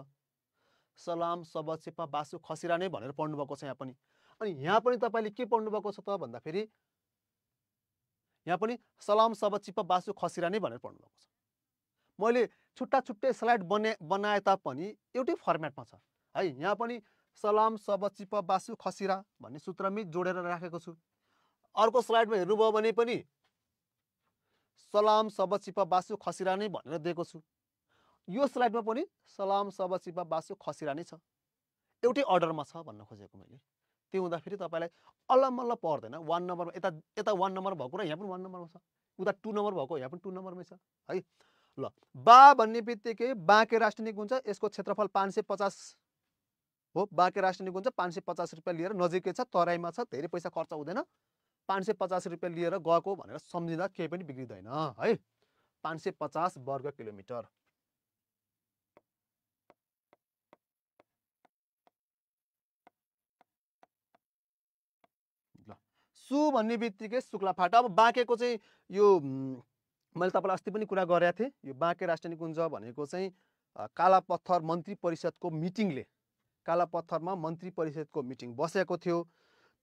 सलाम सब चिपा बासु खसिरा नै भनेर पढ्नुभएको छ यहाँ पनि। अनि यहाँ पनि तपाईँले के पढ्नुभएको छ त भन्दाखेरि यहाँ पनि सलाम सब चिपा बासु खसिरा नै भनेर पढ्नुभएको छ। मैले छुट्टा छुट्टै स्लाइड बनाए तापनि एउटै फर्मेटमा छ है। यहाँ पनि सलाम सब चिप बासु खसिरा भन्ने सूत्रमै जोडेर राखेको छु। अर्को स्लाइडमा हेर्नुभयो भने पनि सलाम सब चिप बासु खसिरा नै भनेर दिएको छु। यो स्लाइडमा पनि सलाम सब चिप बासु खसिरा नै छ, एउटै अर्डरमा छ भन्न खोजेको मैले। त्यो हुँदाखेरि तपाईँलाई अल्लमल्ल पर्दैन। 1 नम्बरमा यता 1 नम्बर भएको र यहाँ पनि 1 नम्बरमा छ, उता 2 नम्बर भएको यहाँ पनि 2 नम्बरमै छ है। ल बा भन्ने बित्तिकै बाँके राष्ट्रिय निकुञ्ज, यसको क्षेत्रफल 550 हो। बाँके राष्ट्रिय निकुञ्ज 550 रुपियाँ लिएर नजिकै छ, तराईमा छ, धेरै पैसा खर्च हुँदैन, 550 रुपियाँ लिएर गएको भनेर सम्झिँदा केही पनि बिग्रिँदैन है। 550 वर्ग किलोमिटर। ल सु भन्ने बित्तिकै शुक्लाफाटा। अब बाँकेको चाहिँ यो मैले तपाईँलाई अस्ति पनि कुरा गरेको थिएँ, यो बाँके राष्ट्रिय निकुञ्ज भनेको चाहिँ कालापत्थर मन्त्री परिषदको मिटिङले, कालापत्थरमा मन्त्री परिषदको मिटिङ बसेको थियो,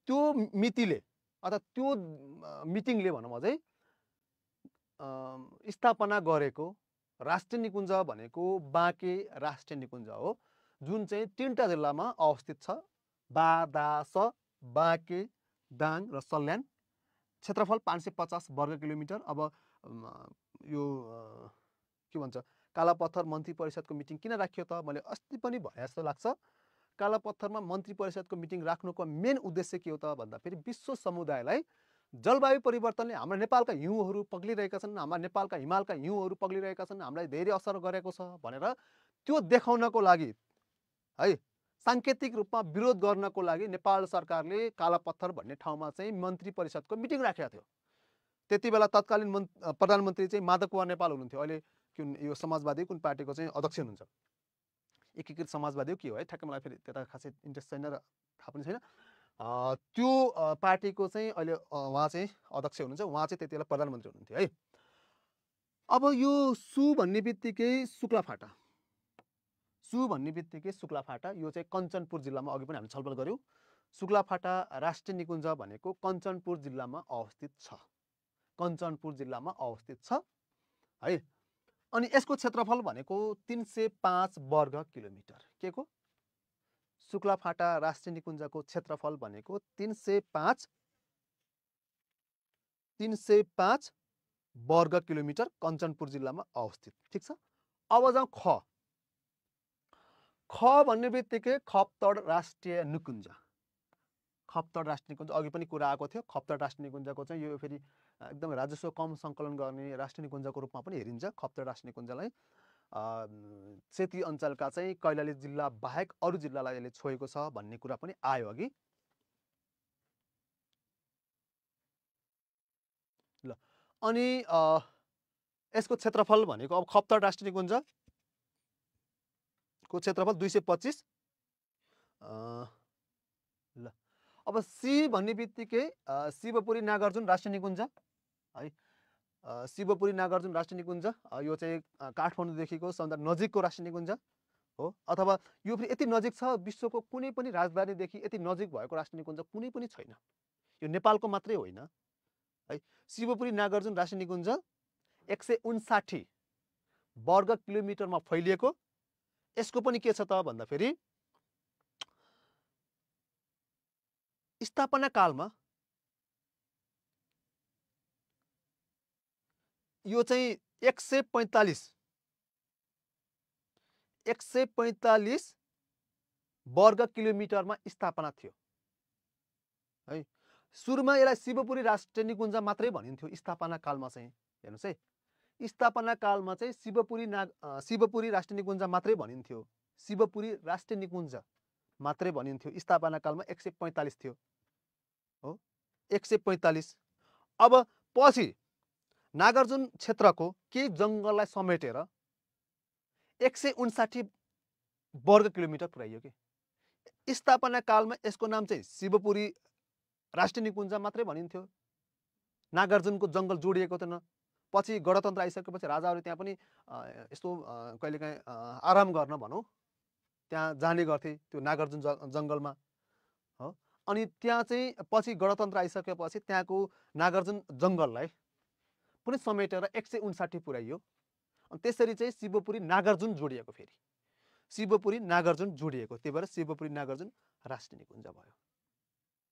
त्यो मितिले अथवा त्यो मिटिङले भनौँ अझै स्थापना गरेको राष्ट्रिय निकुञ्ज भनेको बाँके राष्ट्रिय निकुञ्ज हो, जुन चाहिँ 3टा जिल्लामा अवस्थित छ, बादास, बाँके, दाङ र सल्यान। क्षेत्रफल 550 वर्ग किलोमिटर। अब यो के भन्छ, कालापत्थर मन्त्री परिषदको मिटिङ किन राखियो त, मैले अस्ति पनि भने जस्तो लाग्छ। कालापत्थरमा मन्त्री परिषदको मिटिङ राख्नुको मेन उद्देश्य के हो त भन्दाखेरि विश्व समुदायलाई जलवायु परिवर्तनले हाम्रो नेपालका हिउँहरू पग्लिरहेका छन्, हाम्रा नेपालका हिमालका हिउँहरू पग्लिरहेका छन्, हामीलाई धेरै असर गरेको छ भनेर त्यो देखाउनको लागि है, साङ्केतिक रूपमा विरोध गर्नको लागि नेपाल सरकारले कालापत्थर भन्ने ठाउँमा चाहिँ मन्त्री परिषदको मिटिङ राखेको थियो। त्यति बेला तत्कालीन प्रधानमन्त्री चाहिँ माधव कुमार नेपाल हुनुहुन्थ्यो, अहिले कुन यो समाजवादी कुन पार्टीको चाहिँ अध्यक्ष हुनुहुन्छ, एकीकृत समाजवादी हो के हो है, ठ्याक्कै मलाई फेरि त्यता खासै इन्ट्रेस्ट छैन र थाहा पनि छैन। त्यो पार्टीको चाहिँ अहिले उहाँ चाहिँ अध्यक्ष हुनुहुन्छ, उहाँ चाहिँ त्यति बेला प्रधानमन्त्री हुनुहुन्थ्यो है। अब यो सु भन्ने बित्तिकै शुक्लाफाटा, सु भन्ने बित्तिकै शुक्लाफाटा, यो चाहिँ कञ्चनपुर जिल्लामा अघि पनि हामीले छलफल गऱ्यौँ। शुक्लाफाटा राष्ट्रिय निकुञ्ज भनेको कञ्चनपुर जिल्लामा अवस्थित छ, कञ्चनपुर जिल्लामा अवस्थित छ है। अनि यसको क्षेत्रफल भनेको 305 वर्ग किलोमिटर। के को शुक्लाफाटा राष्ट्रिय निकुञ्जको क्षेत्रफल भनेको 305 वर्ग किलोमिटर, कञ्चनपुर जिल्लामा अवस्थित। ठिक छ। अब जाउँ ख भन्ने बित्तिकै खप्तड राष्ट्रिय निकुञ्ज। खप्तड राष्ट्रिय निकुञ्ज अघि पनि कुरा आएको थियो। खप्तड राष्ट्रिय निकुञ्जको चाहिँ यो फेरि एकदम राजस्व कम सङ्कलन गर्ने राष्ट्रिय निकुञ्जको रूपमा पनि हेरिन्छ। खप्तड राष्ट्रिय निकुञ्जलाई सेती अञ्चलका चाहिँ कैलाली जिल्ला बाहेक अरू जिल्लालाई यसले छोएको छ भन्ने कुरा पनि आयो अघि। ल अनि यसको क्षेत्रफल भनेको अब खप्तड राष्ट्रिय निकुञ्जको क्षेत्रफल 225। ल अब सी भन्ने बित्तिकै शिवपुरी नागार्जुन राष्ट्रिय निकुञ्ज है। शिवपुरी नागार्जुन राष्ट्रिय निकुञ्ज यो चाहिँ काठमाडौँदेखिको सबभन्दा नजिकको राष्ट्रिय निकुञ्ज हो, अथवा यो फेरि यति नजिक छ, विश्वको कुनै पनि राजधानीदेखि यति नजिक भएको राष्ट्रिय निकुञ्ज कुनै पनि छैन, यो नेपालको मात्रै होइन है। शिवपुरी नागार्जुन राष्ट्रिय निकुञ्ज 159 वर्ग किलोमिटरमा फैलिएको। यसको पनि के छ त भन्दाखेरि स्थापना कालमा यो चाहिँ 145 वर्ग किलोमिटरमा स्थापना थियो है। सुरुमा यसलाई शिवपुरी राष्ट्रिय निकुञ्ज मात्रै भनिन्थ्यो स्थापना कालमा चाहिँ। हेर्नुस् है, स्थापना कालमा चाहिँ शिवपुरी राष्ट्रिय निकुञ्ज मात्रै भनिन्थ्यो। शिवपुरी राष्ट्रिय निकुञ्ज मात्रै भनिन्थ्यो। स्थापना कालमा 145 थियो हो, 145। अब पछि नागार्जुन क्षेत्रको केही जङ्गललाई समेटेर 159 वर्ग किलोमिटर पुर्याइयो कि। स्थापना कालमा यसको नाम चाहिँ शिवपुरी राष्ट्रिय निकुञ्ज मात्रै भनिन्थ्यो। नागार्जुनको जङ्गल जोडिएको थिएन। पछि गणतन्त्र आइसकेपछि राजाहरू त्यहाँ पनि यस्तो कहिलेकाहीँ आराम गर्न भनौँ त्यहाँ जाने गर्थे त्यो नागार्जुन जङ्गलमा हो। अनि त्यहाँ चाहिँ पछि गणतन्त्र आइसकेपछि त्यहाँको नागार्जुन जङ्गललाई पनि समेटेर 159 पुर्याइयो। अनि त्यसरी चाहिँ शिवपुरी नागार्जुन जोडिएको, फेरि शिवपुरी नागार्जुन जोडिएको, त्यही भएर शिवपुरी नागार्जुन राष्ट्रिय निकुञ्ज भयो।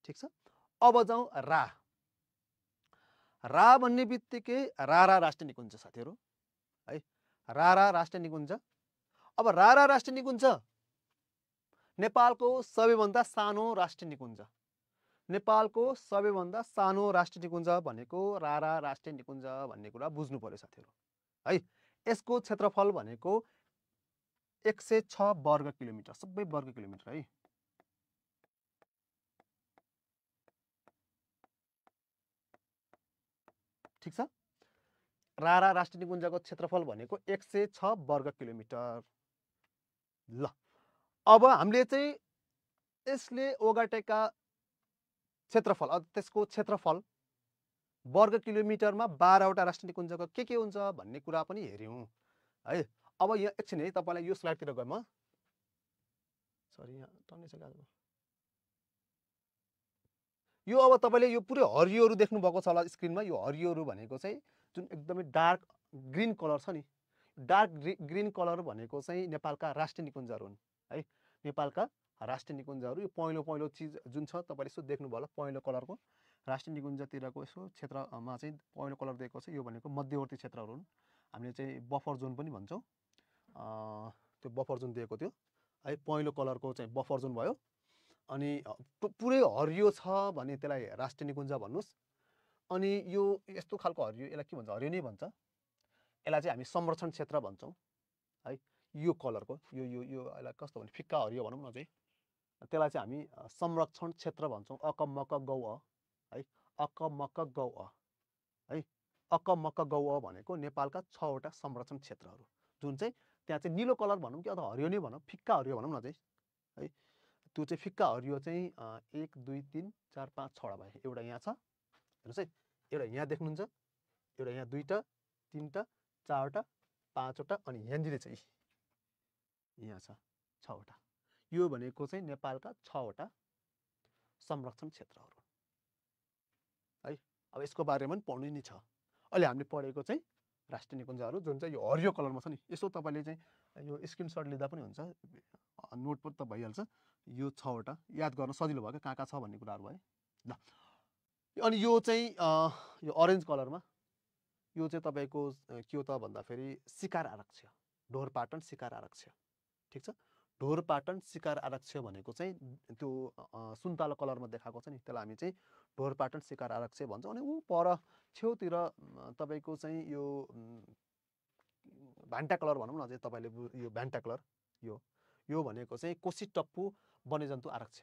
ठिक छ। अब जाउँ रा। रा भन्ने बित्तिकै रारा राष्ट्रिय निकुञ्ज साथीहरू है, रारा राष्ट्रिय निकुञ्ज। अब रारा राष्ट्रिय निकुञ्ज नेपालको सबैभन्दा सानो राष्ट्रिय निकुञ्ज। नेपालको सबैभन्दा सानो राष्ट्रिय निकुञ्ज भनेको रारा राष्ट्रिय निकुञ्ज भन्ने कुरा बुझ्नु पर्यो साथीहरू है। यसको क्षेत्रफल भनेको 106 वर्ग किलोमिटर, सबै वर्ग किलोमिटर है। ठिक छ। रारा राष्ट्रिय निकुञ्जको क्षेत्रफल भनेको 106 वर्ग किलोमिटर। ल अब हामीले चाहिँ यसले ओगटेका क्षेत्रफल, त्यसको क्षेत्रफल वर्ग किलोमिटरमा 12वटा राष्ट्रिय निकुञ्जको के हुन्छ भन्ने कुरा पनि हेर्यौँ है। अब यहाँ एकछिन है, तपाईँलाई यो स्लाइडतिर गएँ म, सरी यहाँ टन्नै छ गाजको। यो अब तपाईँले यो पुरै हरियोहरू देख्नुभएको छ होला स्क्रिनमा। यो हरियोहरू भनेको चाहिँ जुन एकदमै डार्क ग्रिन कलर छ नि, डार्क ग्रिन कलर भनेको चाहिँ नेपालका राष्ट्रिय निकुञ्जहरू हुन् है। नेपालका राष्ट्रिय निकुञ्जहरू। यो पहेँलो पहेँलो चिज जुन छ तपाईँले यसो देख्नुभयो होला, पहेँलो कलरको राष्ट्रिय निकुञ्जतिरको यसो क्षेत्रमा चाहिँ पहेँलो कलर दिएको छ। यो भनेको मध्यवर्ती क्षेत्रहरू हुन्, हामीले चाहिँ बफर जोन पनि भन्छौँ। त्यो बफर जोन दिएको थियो है, पहेँलो कलरको चाहिँ बफर जोन भयो। अनि पुरै हरियो छ भने त्यसलाई राष्ट्रिय निकुञ्ज भन्नुहोस्। अनि यो यस्तो खालको हरियो, यसलाई के भन्छ, हरियो नै भन्छ। यसलाई चाहिँ हामी संरक्षण क्षेत्र भन्छौँ है। यो कलरको यो यो यो यसलाई कस्तो भने फिक्का हरियो भनौँ न चाहिँ, त्यसलाई चाहिँ हामी संरक्षण क्षेत्र भन्छौँ। अकमक गौ है, अकमक गौ है। अकमक गौ भनेको नेपालका 6वटा संरक्षण क्षेत्रहरू जुन चाहिँ त्यहाँ चाहिँ निलो कलर भनौँ कि अथवा हरियो नै भनौँ, फिक्का हरियो भनौँ न चाहिँ है। त्यो चाहिँ फिक्का हरियो चाहिँ 1 2 3 4 5 6वटा भयो। एउटा यहाँ छ, हेर्नुहोस् है, एउटा यहाँ देख्नुहुन्छ, एउटा यहाँ 2टा 3टा 4वटा 5वटा, अनि यहाँनिर चाहिँ यहाँ छ 6वटा। यो भनेको चाहिँ नेपालका 6वटा संरक्षण क्षेत्रहरू है। अब यसको बारेमा पनि पढ्नु नै छ। अहिले हामीले पढेको चाहिँ राष्ट्रिय निकुञ्जहरू जुन चाहिँ यो हरियो कलरमा छ नि, यसो तपाईँले चाहिँ यो स्क्रिनसट लिँदा पनि हुन्छ, नोट पनि त भइहाल्छ। यो 6वटा याद गर्न सजिलो भयो क्या, कहाँ छ भन्ने कुराहरू भयो ल। अनि यो चाहिँ यो अरेन्ज कलरमा, यो चाहिँ तपाईँको के हो त भन्दाखेरि शिकार आरक्ष, ढोरपाटन शिकार आरक्ष। ठिक छ। ढोरपाटन शिकार आरक्ष भनेको चाहिँ त्यो सुन्तला कलरमा देखाएको छ नि, त्यसलाई हामी चाहिँ ढोरपाटन शिकार आरक्ष भन्छौँ। अनि ऊ पर छेउतिर तपाईँको चाहिँ यो भान्टा कलर भनौँ न चाहिँ, तपाईँले यो भान्टा कलर, यो भनेको चाहिँ कोसीटप्पु वन्यजन्तु आरक्ष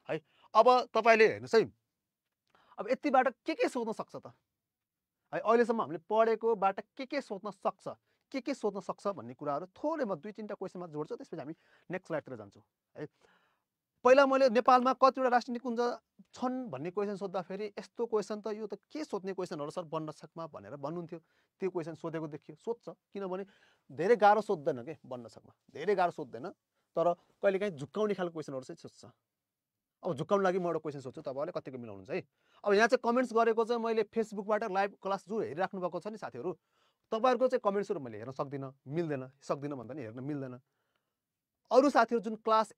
है। अब तपाईँले हेर्नुहोस् है, अब यतिबाट के सोध्न सक्छ त है, अहिलेसम्म हामीले पढेकोबाट के सोध्न सक्छ, के सोध्न सक्छ भन्ने कुराहरू थोरै म 2-3टा क्वेसनमा जोड्छु, त्यसपछि हामी नेक्स्ट स्लाइडतिर जान्छौँ है। पहिला मैले नेपालमा कतिवटा राष्ट्रिय निकुञ्ज छन् भन्ने क्वेसन सोद्धाखेरि यस्तो क्वेसन त यो त के सोध्ने क्वेसनहरू सर वन रक्षकमा भनेर भन्नुहुन्थ्यो। त्यो क्वेसन सोधेको देखियो, सोध्छ, किनभने धेरै गाह्रो सोध्दैन के, वन रक्षकमा धेरै गाह्रो सोध्दैन, तर कहिलेकाहीँ झुक्काउने खालको क्वेसनहरू चाहिँ सोध्छ। अब झुक्काउनु लागि म एउटा क्वेसन सोध्छु, तपाईँहरूले कतिको मिलाउनुहुन्छ है। अब यहाँ चाहिँ कमेन्ट्स गरेको चाहिँ मैले फेसबुकबाट लाइभ क्लास जो हेरिराख्नु भएको छ नि साथीहरू, तपाईँहरूको चाहिँ कमेन्ट्सहरू मैले हेर्न सक्दिनँ, सक्दिनँ भन्दा नि हेर्न मिल्दैन। अरू साथीहरू जुन क्लास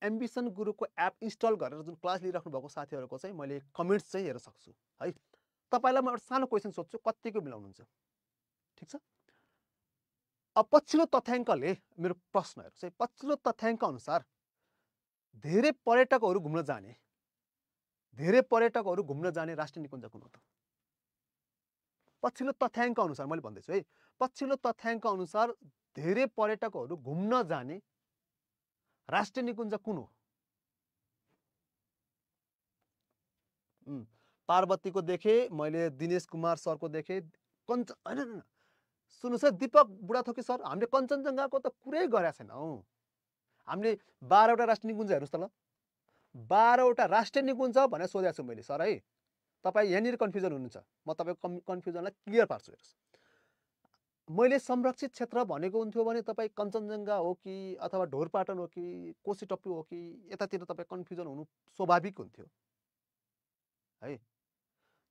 एम्बिसन गुरुको एप इन्स्टल गरेर जुन क्लास लिइराख्नु भएको साथीहरूको चाहिँ मैले कमेन्ट्स चाहिँ हेर्न सक्छु है। तपाईँलाई म एउटा सानो क्वेसन सोध्छु, कतिको मिलाउनुहुन्छ? ठिक छ। अब पछिल्लो तथ्याङ्कले मेरो प्रश्नहरू चाहिँ पछिल्लो तथ्याङ्क अनुसार धेरै पर्यटकहरू घुम्न जाने राष्ट्रिय निकुञ्ज कुन हो त? पछिल्लो तथ्याङ्क अनुसार मैले भन्दैछु है, पछिल्लो तथ्याङ्क अनुसार धेरै पर्यटकहरू घुम्न जाने राष्ट्रिय निकुञ्ज कुन हो? पार्वतीको देखेँ, मैले दिनेश कुमार सरको देखेँ, हैन सुन्नुहोस् है दीपक बुढाथोकी सर, हामीले कञ्चनजङ्घाको त कुरै गरेका छैनौँ। हामीले 12वटा राष्ट्रिय निकुञ्ज हेर्नुहोस् त ल, 12वटा राष्ट्रिय निकुञ्ज भनेर सोधेको छु मैले सर है। तपाईँ यहाँनिर कन्फ्युजन हुनुहुन्छ, म तपाईँको कन्फ्युजनलाई क्लियर पार्छु हेर्नुहोस्। मैले संरक्षित क्षेत्र भनेको हुन्थ्यो भने तपाईँ कञ्चनजङ्घा हो कि अथवा ढोरपाटन हो कि कोशी टप्पु हो कि यतातिर तपाईँ कन्फ्युजन हुनु स्वाभाविक हुन्थ्यो है।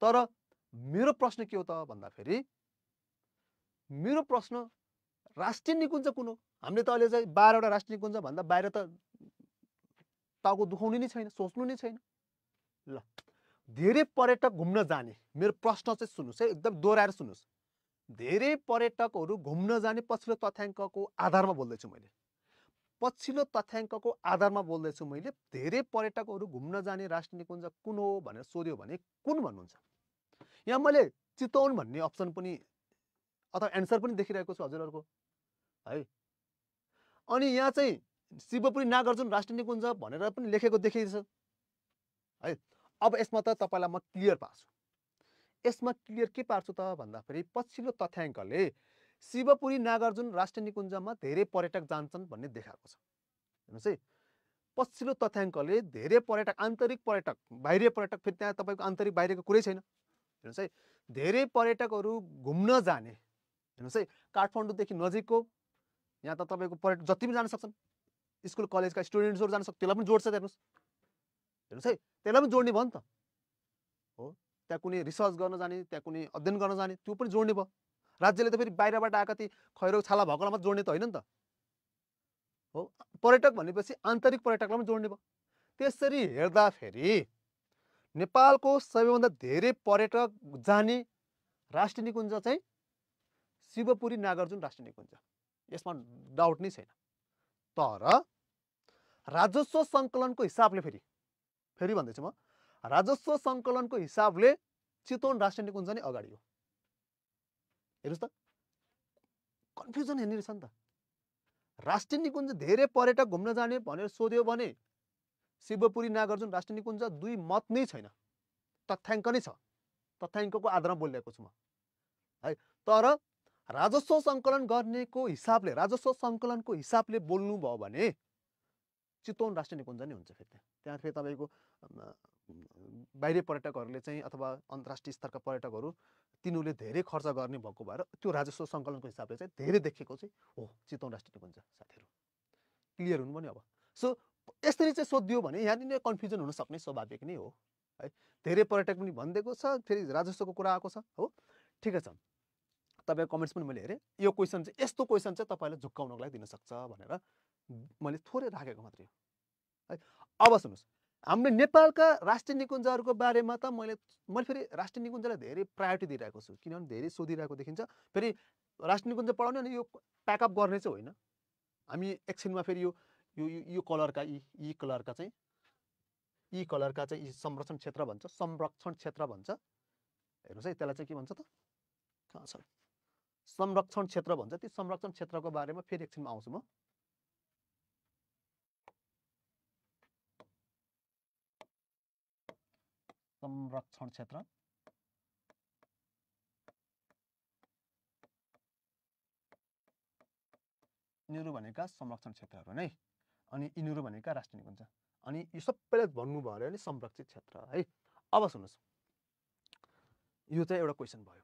तर मेरो प्रश्न के हो त भन्दाखेरि, मेरो प्रश्न राष्ट्रिय निकुञ्ज कुन हो? हामीले त अहिले चाहिँ 12वटा राष्ट्रिय निकुञ्ज भन्दा बाहिर त टाउको दुखाउने नै छैन, सोच्नु नै छैन। ल, धेरै पर्यटक घुम्न जाने, मेरो प्रश्न चाहिँ सुन्नुहोस् है, एकदम दोहोऱ्याएर सुन्नुहोस्। धेरै पर्यटकहरू घुम्न जाने पछिल्लो तथ्याङ्कको आधारमा बोल्दैछु मैले, पछिल्लो तथ्याङ्कको आधारमा बोल्दैछु मैले। धेरै पर्यटकहरू घुम्न जाने राष्ट्रिय निकुञ्ज कुन हो भनेर सोध्यो भने कुन भन्नुहुन्छ? यहाँ मैले चितवन भन्ने अप्सन पनि अथवा एन्सर पनि देखिरहेको छु हजुरहरूको है। अनि यहाँ चाहिँ शिवपुरी नागार्जुन राष्ट्रिय निकुञ्ज भनेर पनि लेखेको देखिन्छ है। अब यसमा त तपाईँलाई म क्लियर पार्छु। यसमा क्लियर के पार्छु त भन्दाखेरि पछिल्लो तथ्याङ्कले शिवपुरी नागार्जुन राष्ट्रिय निकुञ्जमा धेरै पर्यटक जान्छन् भन्ने देखाएको छ। हेर्नुहोस् है, पछिल्लो तथ्याङ्कले धेरै पर्यटक, आन्तरिक पर्यटक, बाहिरी पर्यटक, फेरि त्यहाँ तपाईँको आन्तरिक बाहिरको कुरै छैन। हेर्नुहोस् है, धेरै पर्यटकहरू घुम्न जाने, हेर्नुहोस् है, काठमाडौँदेखि नजिकको यहाँ त तपाईँको पर्यटक जति पनि जान सक्छन्, स्कुल कलेजका स्टुडेन्ट्सहरू जान सक्छ, त्यसलाई पनि जोड्छ। हेर्नुहोस् है, त्यसलाई पनि जोड्ने भयो नि त हो। त्यहाँ कुनै रिसर्च गर्न जाने, त्यहाँ कुनै अध्ययन गर्न जाने, त्यो पनि जोड्ने भयो। राज्यले त फेरि बाहिरबाट आएका ती खैरो छाला भएकोलाई मात्र जोड्ने त होइन नि त हो। पर्यटक भनेपछि आन्तरिक पर्यटकलाई पनि जोड्ने भयो। त्यसरी हेर्दाखेरि नेपालको सबैभन्दा धेरै पर्यटक जाने राष्ट्रिय निकुञ्ज चाहिँ शिवपुरी नागार्जुन राष्ट्रिय निकुञ्ज, यसमा डाउट नै छैन। तर राजस्व सङ्कलनको हिसाबले फेरि भन्दैछु म, राजस्व सङ्कलनको हिसाबले चितवन राष्ट्रिय निकुञ्ज नै अगाडि हो। हेर्नुहोस् त, कन्फ्युजन यहाँनिर छ नि त। राष्ट्रिय निकुञ्ज धेरै पर्यटक घुम्न जाने भनेर सोध्यो भने शिवपुरी नागार्जुन राष्ट्रिय निकुञ्ज दुई मत नै छैन, तथ्याङ्क नै छ, तथ्याङ्कको आधारमा बोलिरहेको छु म है। तर राजस्व सङ्कलन गर्नेको हिसाबले, राजस्व सङ्कलनको हिसाबले बोल्नुभयो भने चितवन राष्ट्रिय निकुञ्ज नै हुन्छ। फेरि त्यहाँ फेरि तपाईँको बाहिरी पर्यटकहरूले चाहिँ अथवा अन्तर्राष्ट्रिय स्तरका पर्यटकहरू तिनीहरूले धेरै खर्च गर्ने भएको भएर त्यो राजस्व सङ्कलनको हिसाबले चाहिँ धेरै देखेको चाहिँ हो चितवन राष्ट्रिय निकुञ्ज। साथीहरू क्लियर हुनु पनि अब। सो यसरी चाहिँ सोधियो भने यहाँनिर कन्फ्युजन हुन सक्ने स्वाभाविक नै हो है। धेरै पर्यटक पनि भनिदिएको छ, फेरि राजस्वको कुरा आएको छ हो। ठिकै छ, तपाईँको कमेन्ट्स पनि मैले हेरेँ। यो क्वेसन चाहिँ, यस्तो क्वेसन चाहिँ तपाईँलाई झुक्काउनको लागि दिन सक्छ भनेर मैले थोरै राखेको मात्रै हो है। अब सुन्नुहोस्, हाम्रो नेपालका राष्ट्रिय निकुञ्जहरूको बारेमा त मैले फेरि राष्ट्रिय निकुञ्जलाई धेरै प्रायोरिटी दिइरहेको छु, किनभने धेरै सोधिरहेको देखिन्छ। फेरि राष्ट्रिय निकुञ्ज पढाउने अनि यो प्याकअप गर्ने चाहिँ होइन। हामी एकछिनमा फेरि यो कलरका यी कलरका चाहिँ यी संरक्षण क्षेत्र भन्छ, संरक्षण क्षेत्र भन्छ। हेर्नुहोस् है, त्यसलाई चाहिँ के भन्छ त, कहाँ छ, संरक्षण क्षेत्र भन्छ। ती संरक्षण क्षेत्रको बारेमा फेरि एकछिनमा आउँछु म। संरक्षण क्षेत्र, यिनीहरू भनेका संरक्षण क्षेत्रहरू नै, अनि यिनीहरू भनेका राष्ट्रिय निकुञ्ज, अनि यो सबैलाई भन्नुभयो भने संरक्षित क्षेत्र है। अब सुन्नुहोस्, यो चाहिँ एउटा क्वेसन भयो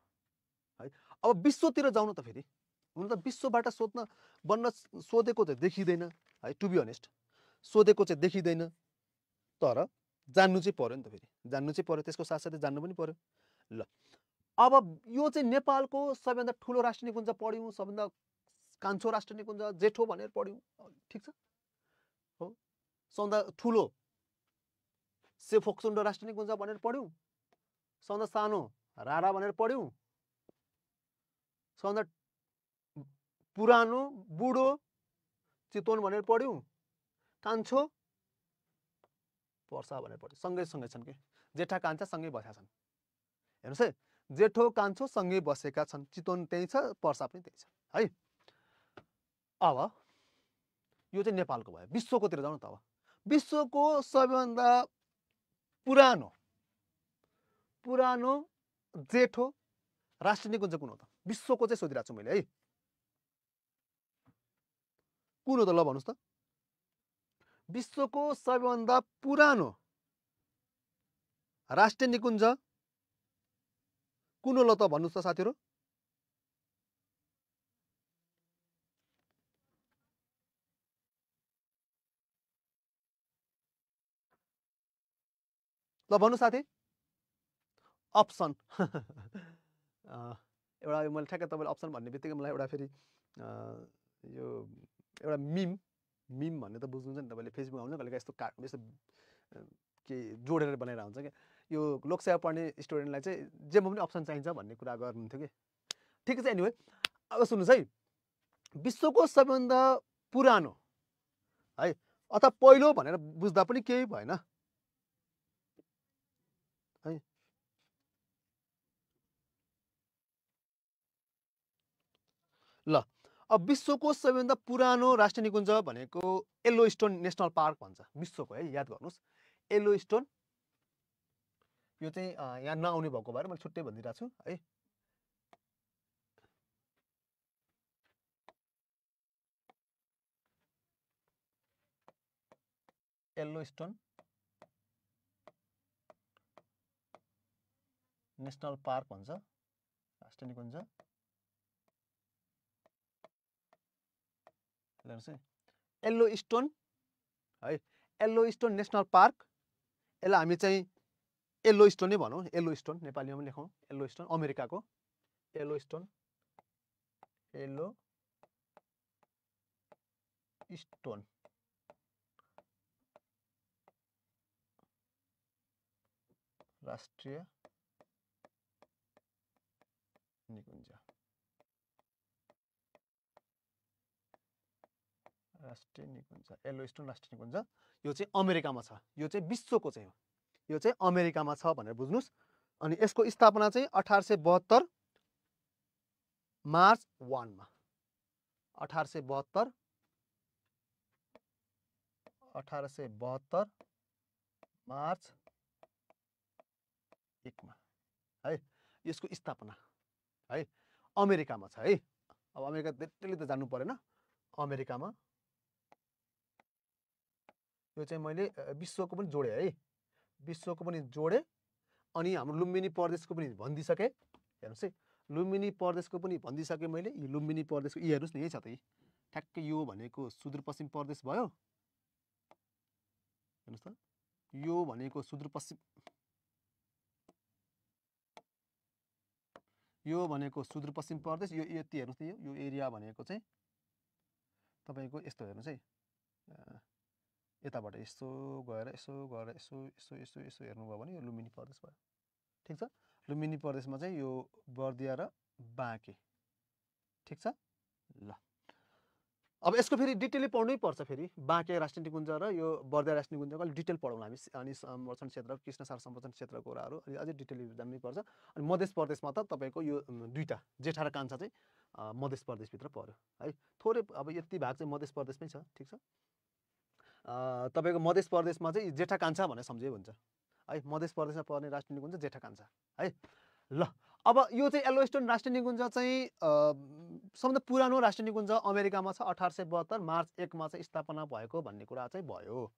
है। अब विश्वतिर जाउँ त। फेरि हुन त विश्वबाट सोधेको चाहिँ देखिँदैन है, टु बी अनेस्ट सोधेको चाहिँ देखिँदैन। तर जान्नु चाहिँ पर्यो नि त, फेरि जान्नु चाहिँ पर्यो, त्यसको साथसाथै जान्नु पनि पर्यो। ल, अब यो चाहिँ नेपालको सबैभन्दा ठुलो राष्ट्रिय निकुञ्ज पढ्यौँ, सबभन्दा कान्छो राष्ट्रिय निकुञ्ज जेठो भनेर पढ्यौँ, ठिक छ हो। सबभन्दा ठुलो सेफोक्सुन्डो राष्ट्रिय निकुञ्ज भनेर पढ्यौँ, सबभन्दा सानो रारा भनेर पढ्यौँ, सबभन्दा पुरानो बुढो चितवन भनेर पढ्यौँ, कान्छो पर्सा भनेर पढ्यौँ। सँगै छन् के, जेठा कान्छा सँगै बसेका छन्। हेर्नुहोस् है, जेठो कान्छो सँगै बसेका छन्, चितवन त्यही छ, पर्सा पनि त्यही छ है। अब यो चाहिँ नेपालको भयो। विश्वकोतिर जाउँ न त। अब विश्वको सबैभन्दा पुरानो जेठो राष्ट्रिय निकुञ्ज कुन हो त? विश्वको चाहिँ सोधिरहेको छु मैले है। कुन हो त? ल भन्नुहोस् त। विश्वको सबैभन्दा पुरानो राष्ट्रिय निकुञ्ज कुन हो ल त भन्नुहोस् त साथीहरू। ल भन्नु साथी। अप्सन एउटा मैले ठ्याक्कै तपाईँले अप्सन भन्ने बित्तिकै मलाई एउटा फेरि यो एउटा मिम भन्ने त बुझ्नुहुन्छ नि तपाईँले। फेसबुक आउँछ कहिले यस्तो यस्तो के जोडेर बनाएर हुन्छ क्या। यो लोकसेवा पढ्ने स्टुडेन्टलाई चाहिँ जेमा पनि अप्सन चाहिन्छ भन्ने कुरा गर्नुहुन्थ्यो कि। ठिक छ, एनिवे अब सुन्नुहोस् है। विश्वको सबैभन्दा पुरानो है अथवा पहिलो भनेर बुझ्दा पनि केही भएन है। ल अब विश्वको सबैभन्दा पुरानो राष्ट्रिय निकुञ्ज भनेको येल्लोस्टोन नेसनल पार्क भन्छ। विश्वको है, याद गर्नुहोस्। येल्लोस्टोन, यो चाहिँ यहाँ नआउने भएको भएर मैले छुट्टै भनिदिरहेको छु है। येल्लोस्टोन नेसनल पार्क भन्छ राष्ट्रिय निकुञ्ज। हेर्नुहोस् है, येल्लोस्टोन है, येल्लोस्टोन नेसनल पार्क। यसलाई हामी चाहिँ येल्लोस्टोन नै भनौँ। येल्लोस्टोन नेपालीमा पनि लेखौँ। येल्लोस्टोन अमेरिकाको येल्लोस्टोन, येल्लोस्टोन राष्ट्रिय निकुञ्ज। राष्ट्रिय निकुञ्ज येल्लोस्टोन राष्ट्रिय निकुञ्ज यो चाहिँ अमेरिकामा छ। यो चाहिँ विश्वको चाहिँ हो। यो चाहिँ अमेरिकामा छ भनेर बुझ्नुहोस्। अनि यसको स्थापना चाहिँ 1872 मार्च 1 मा। 1872 मार्च 1 मा है यसको स्थापना है अमेरिकामा छ है। अब अमेरिका त्यसले त जान्नु परेन। अमेरिकामा यो चाहिँ मैले विश्वको पनि जोडेँ है। विश्वको पनि जोडेँ अनि हाम्रो लुम्बिनी प्रदेशको पनि भनिदिइसकेँ। हेर्नुहोस् है, लुम्बिनी प्रदेशको पनि भनिदिइसकेँ मैले। यो लुम्बिनी प्रदेशको यी हेर्नुहोस् न, यही छ त। ठ्याक्कै यो भनेको सुदूरपश्चिम प्रदेश भयो। हेर्नुहोस् त, यो भनेको सुदूरपश्चिम, यो भनेको सुदूरपश्चिम प्रदेश। यो यति हेर्नुहोस् न, यो एरिया भनेको चाहिँ तपाईँको यस्तो हेर्नुहोस् है। यताबाट यसो गएर यसो हेर्नुभयो भने यो लुम्बिनी प्रदेश भयो। ठिक छ, लुम्बिनी प्रदेशमा चाहिँ यो बर्दिया र बाँके। ठिक छ। ल अब यसको फेरि डिटेलली पढ्नै पर्छ। फेरि बाँके राष्ट्रिय निकुञ्ज र यो बर्दिया राष्ट्रिय निकुञ्जको अलिक डिटेल पढौँ हामी। अनि संरक्षण क्षेत्र, कृष्णसार संरक्षण क्षेत्रको कुराहरू अझै डिटेलली जान्नै पर्छ। अनि मध्य प्रदेशमा त तपाईँको यो दुईटा जेठा र कान्छा चाहिँ मध्य प्रदेशभित्र पर्यो है। थोरै अब यति भाग चाहिँ मध्य प्रदेशमै छ। ठिक छ। तपाईँको मध्य प्रदेशमा चाहिँ जेठा कान्छा भनेर सम्झे हुन्छ है। मध्य प्रदेशमा पर्ने राष्ट्रिय निकुञ्ज जेठा कान्छा है। ल अब यो चाहिँ येल्लोस्टोन राष्ट्रिय निकुञ्ज चाहिँ सबभन्दा पुरानो राष्ट्रिय निकुञ्ज अमेरिकामा छ। 1872 मार्च 1 मा चाहिँ स्थापना भएको भन्ने कुरा चाहिँ भयो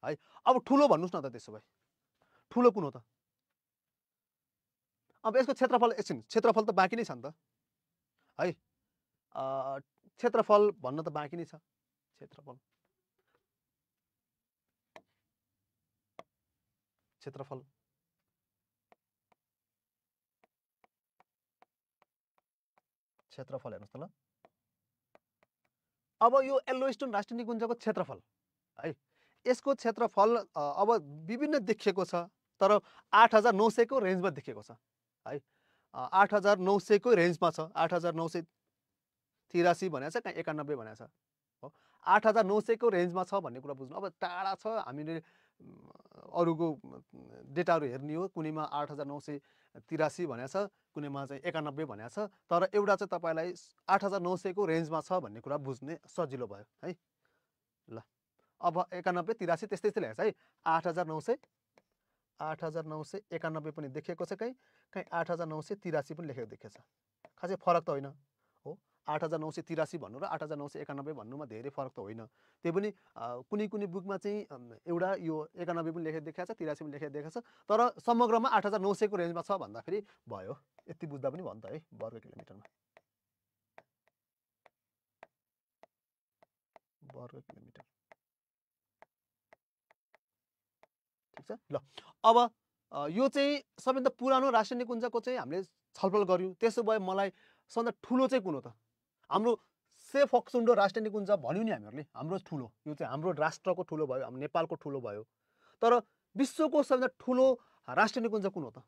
है। अब ठुलो भन्नुहोस् न त। त्यसो भए ठुलो कुन हो त? अब यसको क्षेत्रफल एकछिन, क्षेत्रफल त बाँकी नै छ नि त है। क्षेत्रफल भन्न त बाँकी नै छ। क्षेत्रफल हेर्नुहोस् त ल। अब यो येल्लोस्टोन राष्ट्रिय निकुञ्जको क्षेत्रफल है, यसको क्षेत्रफल अब विभिन्न देखिएको छ, तर 8900 को रेन्जमा देखिएको छ है। 8900 को रेन्जमा छ 8983 भनेको छ कहाँ 91 भनेको छ हो 8900 को रेन्जमा छ भन्ने कुरा बुझ्नु अब टाढा छ हामीले अरूको डेटाहरू हेर्ने हो कुनैमा 8983 भनेको छ कुनैमा चाहिँ 91 भनेको छ तर एउटा चाहिँ तपाईलाई 8900 को रेन्जमा छ भन्ने कुरा बुझ्ने सजिलो भयो है ल अब 91 83 त्यस्तै लेखेको छ है 8991 पनि देखिएको छ कहीँ 8983 पनि लेखेको देखिएको छ खासै फरक त होइन हो 8983 भन्नु र 8991 भन्नुमा धेरै फरक त होइन त्यही पनि कुनै बुकमा चाहिँ एउटा यो 91 पनि लेखेको देखिएको छ 83 पनि लेखेको देखिएको छ तर समग्रमा 8900 को रेन्जमा छ भन्दाखेरि भयो यति बुझ्दा पनि भयो नि त है वर्ग किलोमिटरमा ठिक छ ल अब यो चाहिँ सबैभन्दा पुरानो राष्ट्रिय निकुञ्जको चाहिँ हामीले छलफल गर्यौं त्यसो भए मलाई सबभन्दा ठुलो चाहिँ कुन हो त हाम्रो सेफोक्सुन्डो राष्ट्रिय निकुञ्ज भन्यौं नि हामीहरुले हाम्रो ठुलो यो चाहिँ हाम्रो राष्ट्रको ठुलो भयो हाम्रो नेपालको ठुलो भयो तर विश्वको सबैभन्दा ठुलो राष्ट्रिय निकुञ्ज कुन हो त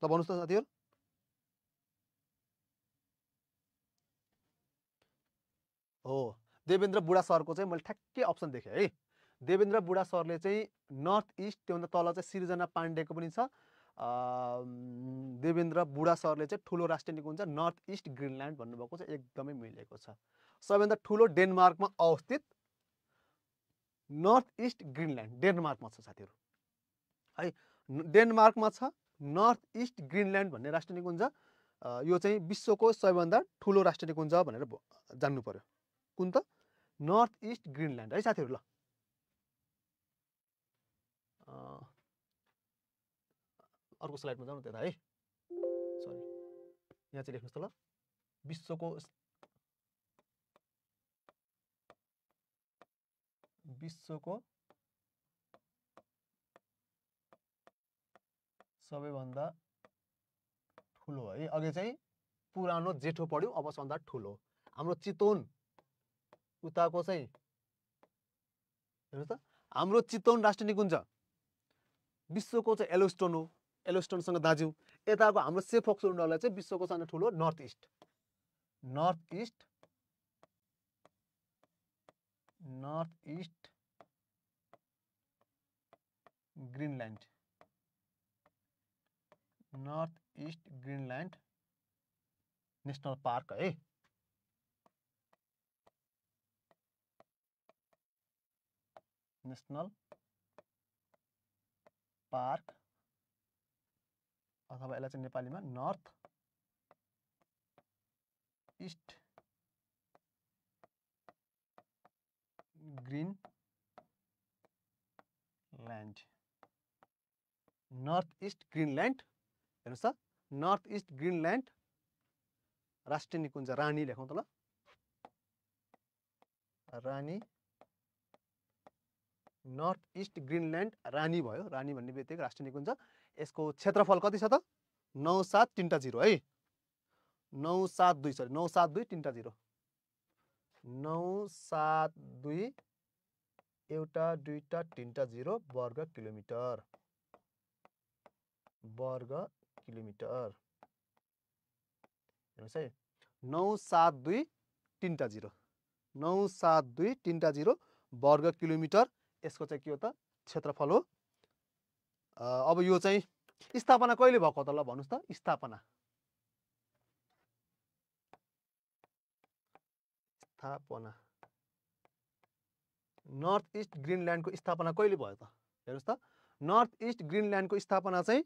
भन्नुस् त साथीहरु हो देवेन्द्र बुढा सरको चाहिँ मैले ठ्याक्कै अप्सन देखे है देवेन्द्र बुढा सरले चाहिँ नर्थ इस्ट त्योभन्दा तल चाहिँ सिर्जना पाण्डेको पनि छ देवेन्द्र बुढा सरले चाहिँ ठुलो राष्ट्रिय निकुञ्ज नर्थ इस्ट ग्रीनल्यान्ड भन्नुभएको चाहिँ एकदमै मिलेको छ सबैभन्दा ठुलो डेनमार्कमा अवस्थित नर्थ इस्ट ग्रीनल्यान्ड डेनमार्कमा छ साथीहरु है डेनमार्कमा छ नर्थ इस्ट ग्रीनल्यान्ड भन्ने राष्ट्रिय निकुञ्ज यो चाहिँ विश्वको सबैभन्दा ठुलो राष्ट्रिय निकुञ्ज भनेर जान्नु पर्यो कुन त नर्थ इस्ट ग्रीनल्यान्ड है साथीहरु ल अर्को स्लाइडमा जाउँ त्यता है सरी यहाँ चाहिँ लेख्नुस् त ल विश्वको सबैभन्दा ठुलो है अघि चाहिँ पुरानो जेठो पढ्यौ अब सबभन्दा ठुलो हाम्रो चितवन उताको चाहिँ हेर्नुस् त हाम्रो चितवन राष्ट्रिय निकुञ्ज विश्वको चाहिँ येलोस्टोन हो येलोस्टोनसँग दाज्यौ यताको हाम्रो सेफोक्सुन्डोलाई चाहिँ विश्वको सबभन्दा ठुलो north east Greenland national park है नेशनल पार्क अथवा यसलाई चाहिँ नेपालीमा नर्थ इस्ट ग्रीनल्यान्ड हेर्नुस् त नर्थ इस्ट ग्रीनल्यान्ड राष्ट्रिय निकुञ्ज रानी लेखौं त ल रानी नर्थ इस्ट ग्रीनल्यान्ड रानी भयो रानी भन्ने बित्तिकै राष्ट्रिय निकुञ्ज यसको क्षेत्रफल कति छ त 9730 है 972 सरी 97230 972 एउटा दुईटा तीनटा 0 वर्ग किलोमिटर हेर्नुस् है 97230 वर्ग किलोमिटर यसको चाहिँ के हो त क्षेत्रफल हो अब यो चाहिँ स्थापना कहिले भएको त ल भन्नुस् त स्थापना नर्थ इस्ट ग्रीनल्यान्डको स्थापना कहिले भयो त हेर्नुस् त नर्थ इस्ट ग्रीनल्यान्डको स्थापना चाहिँ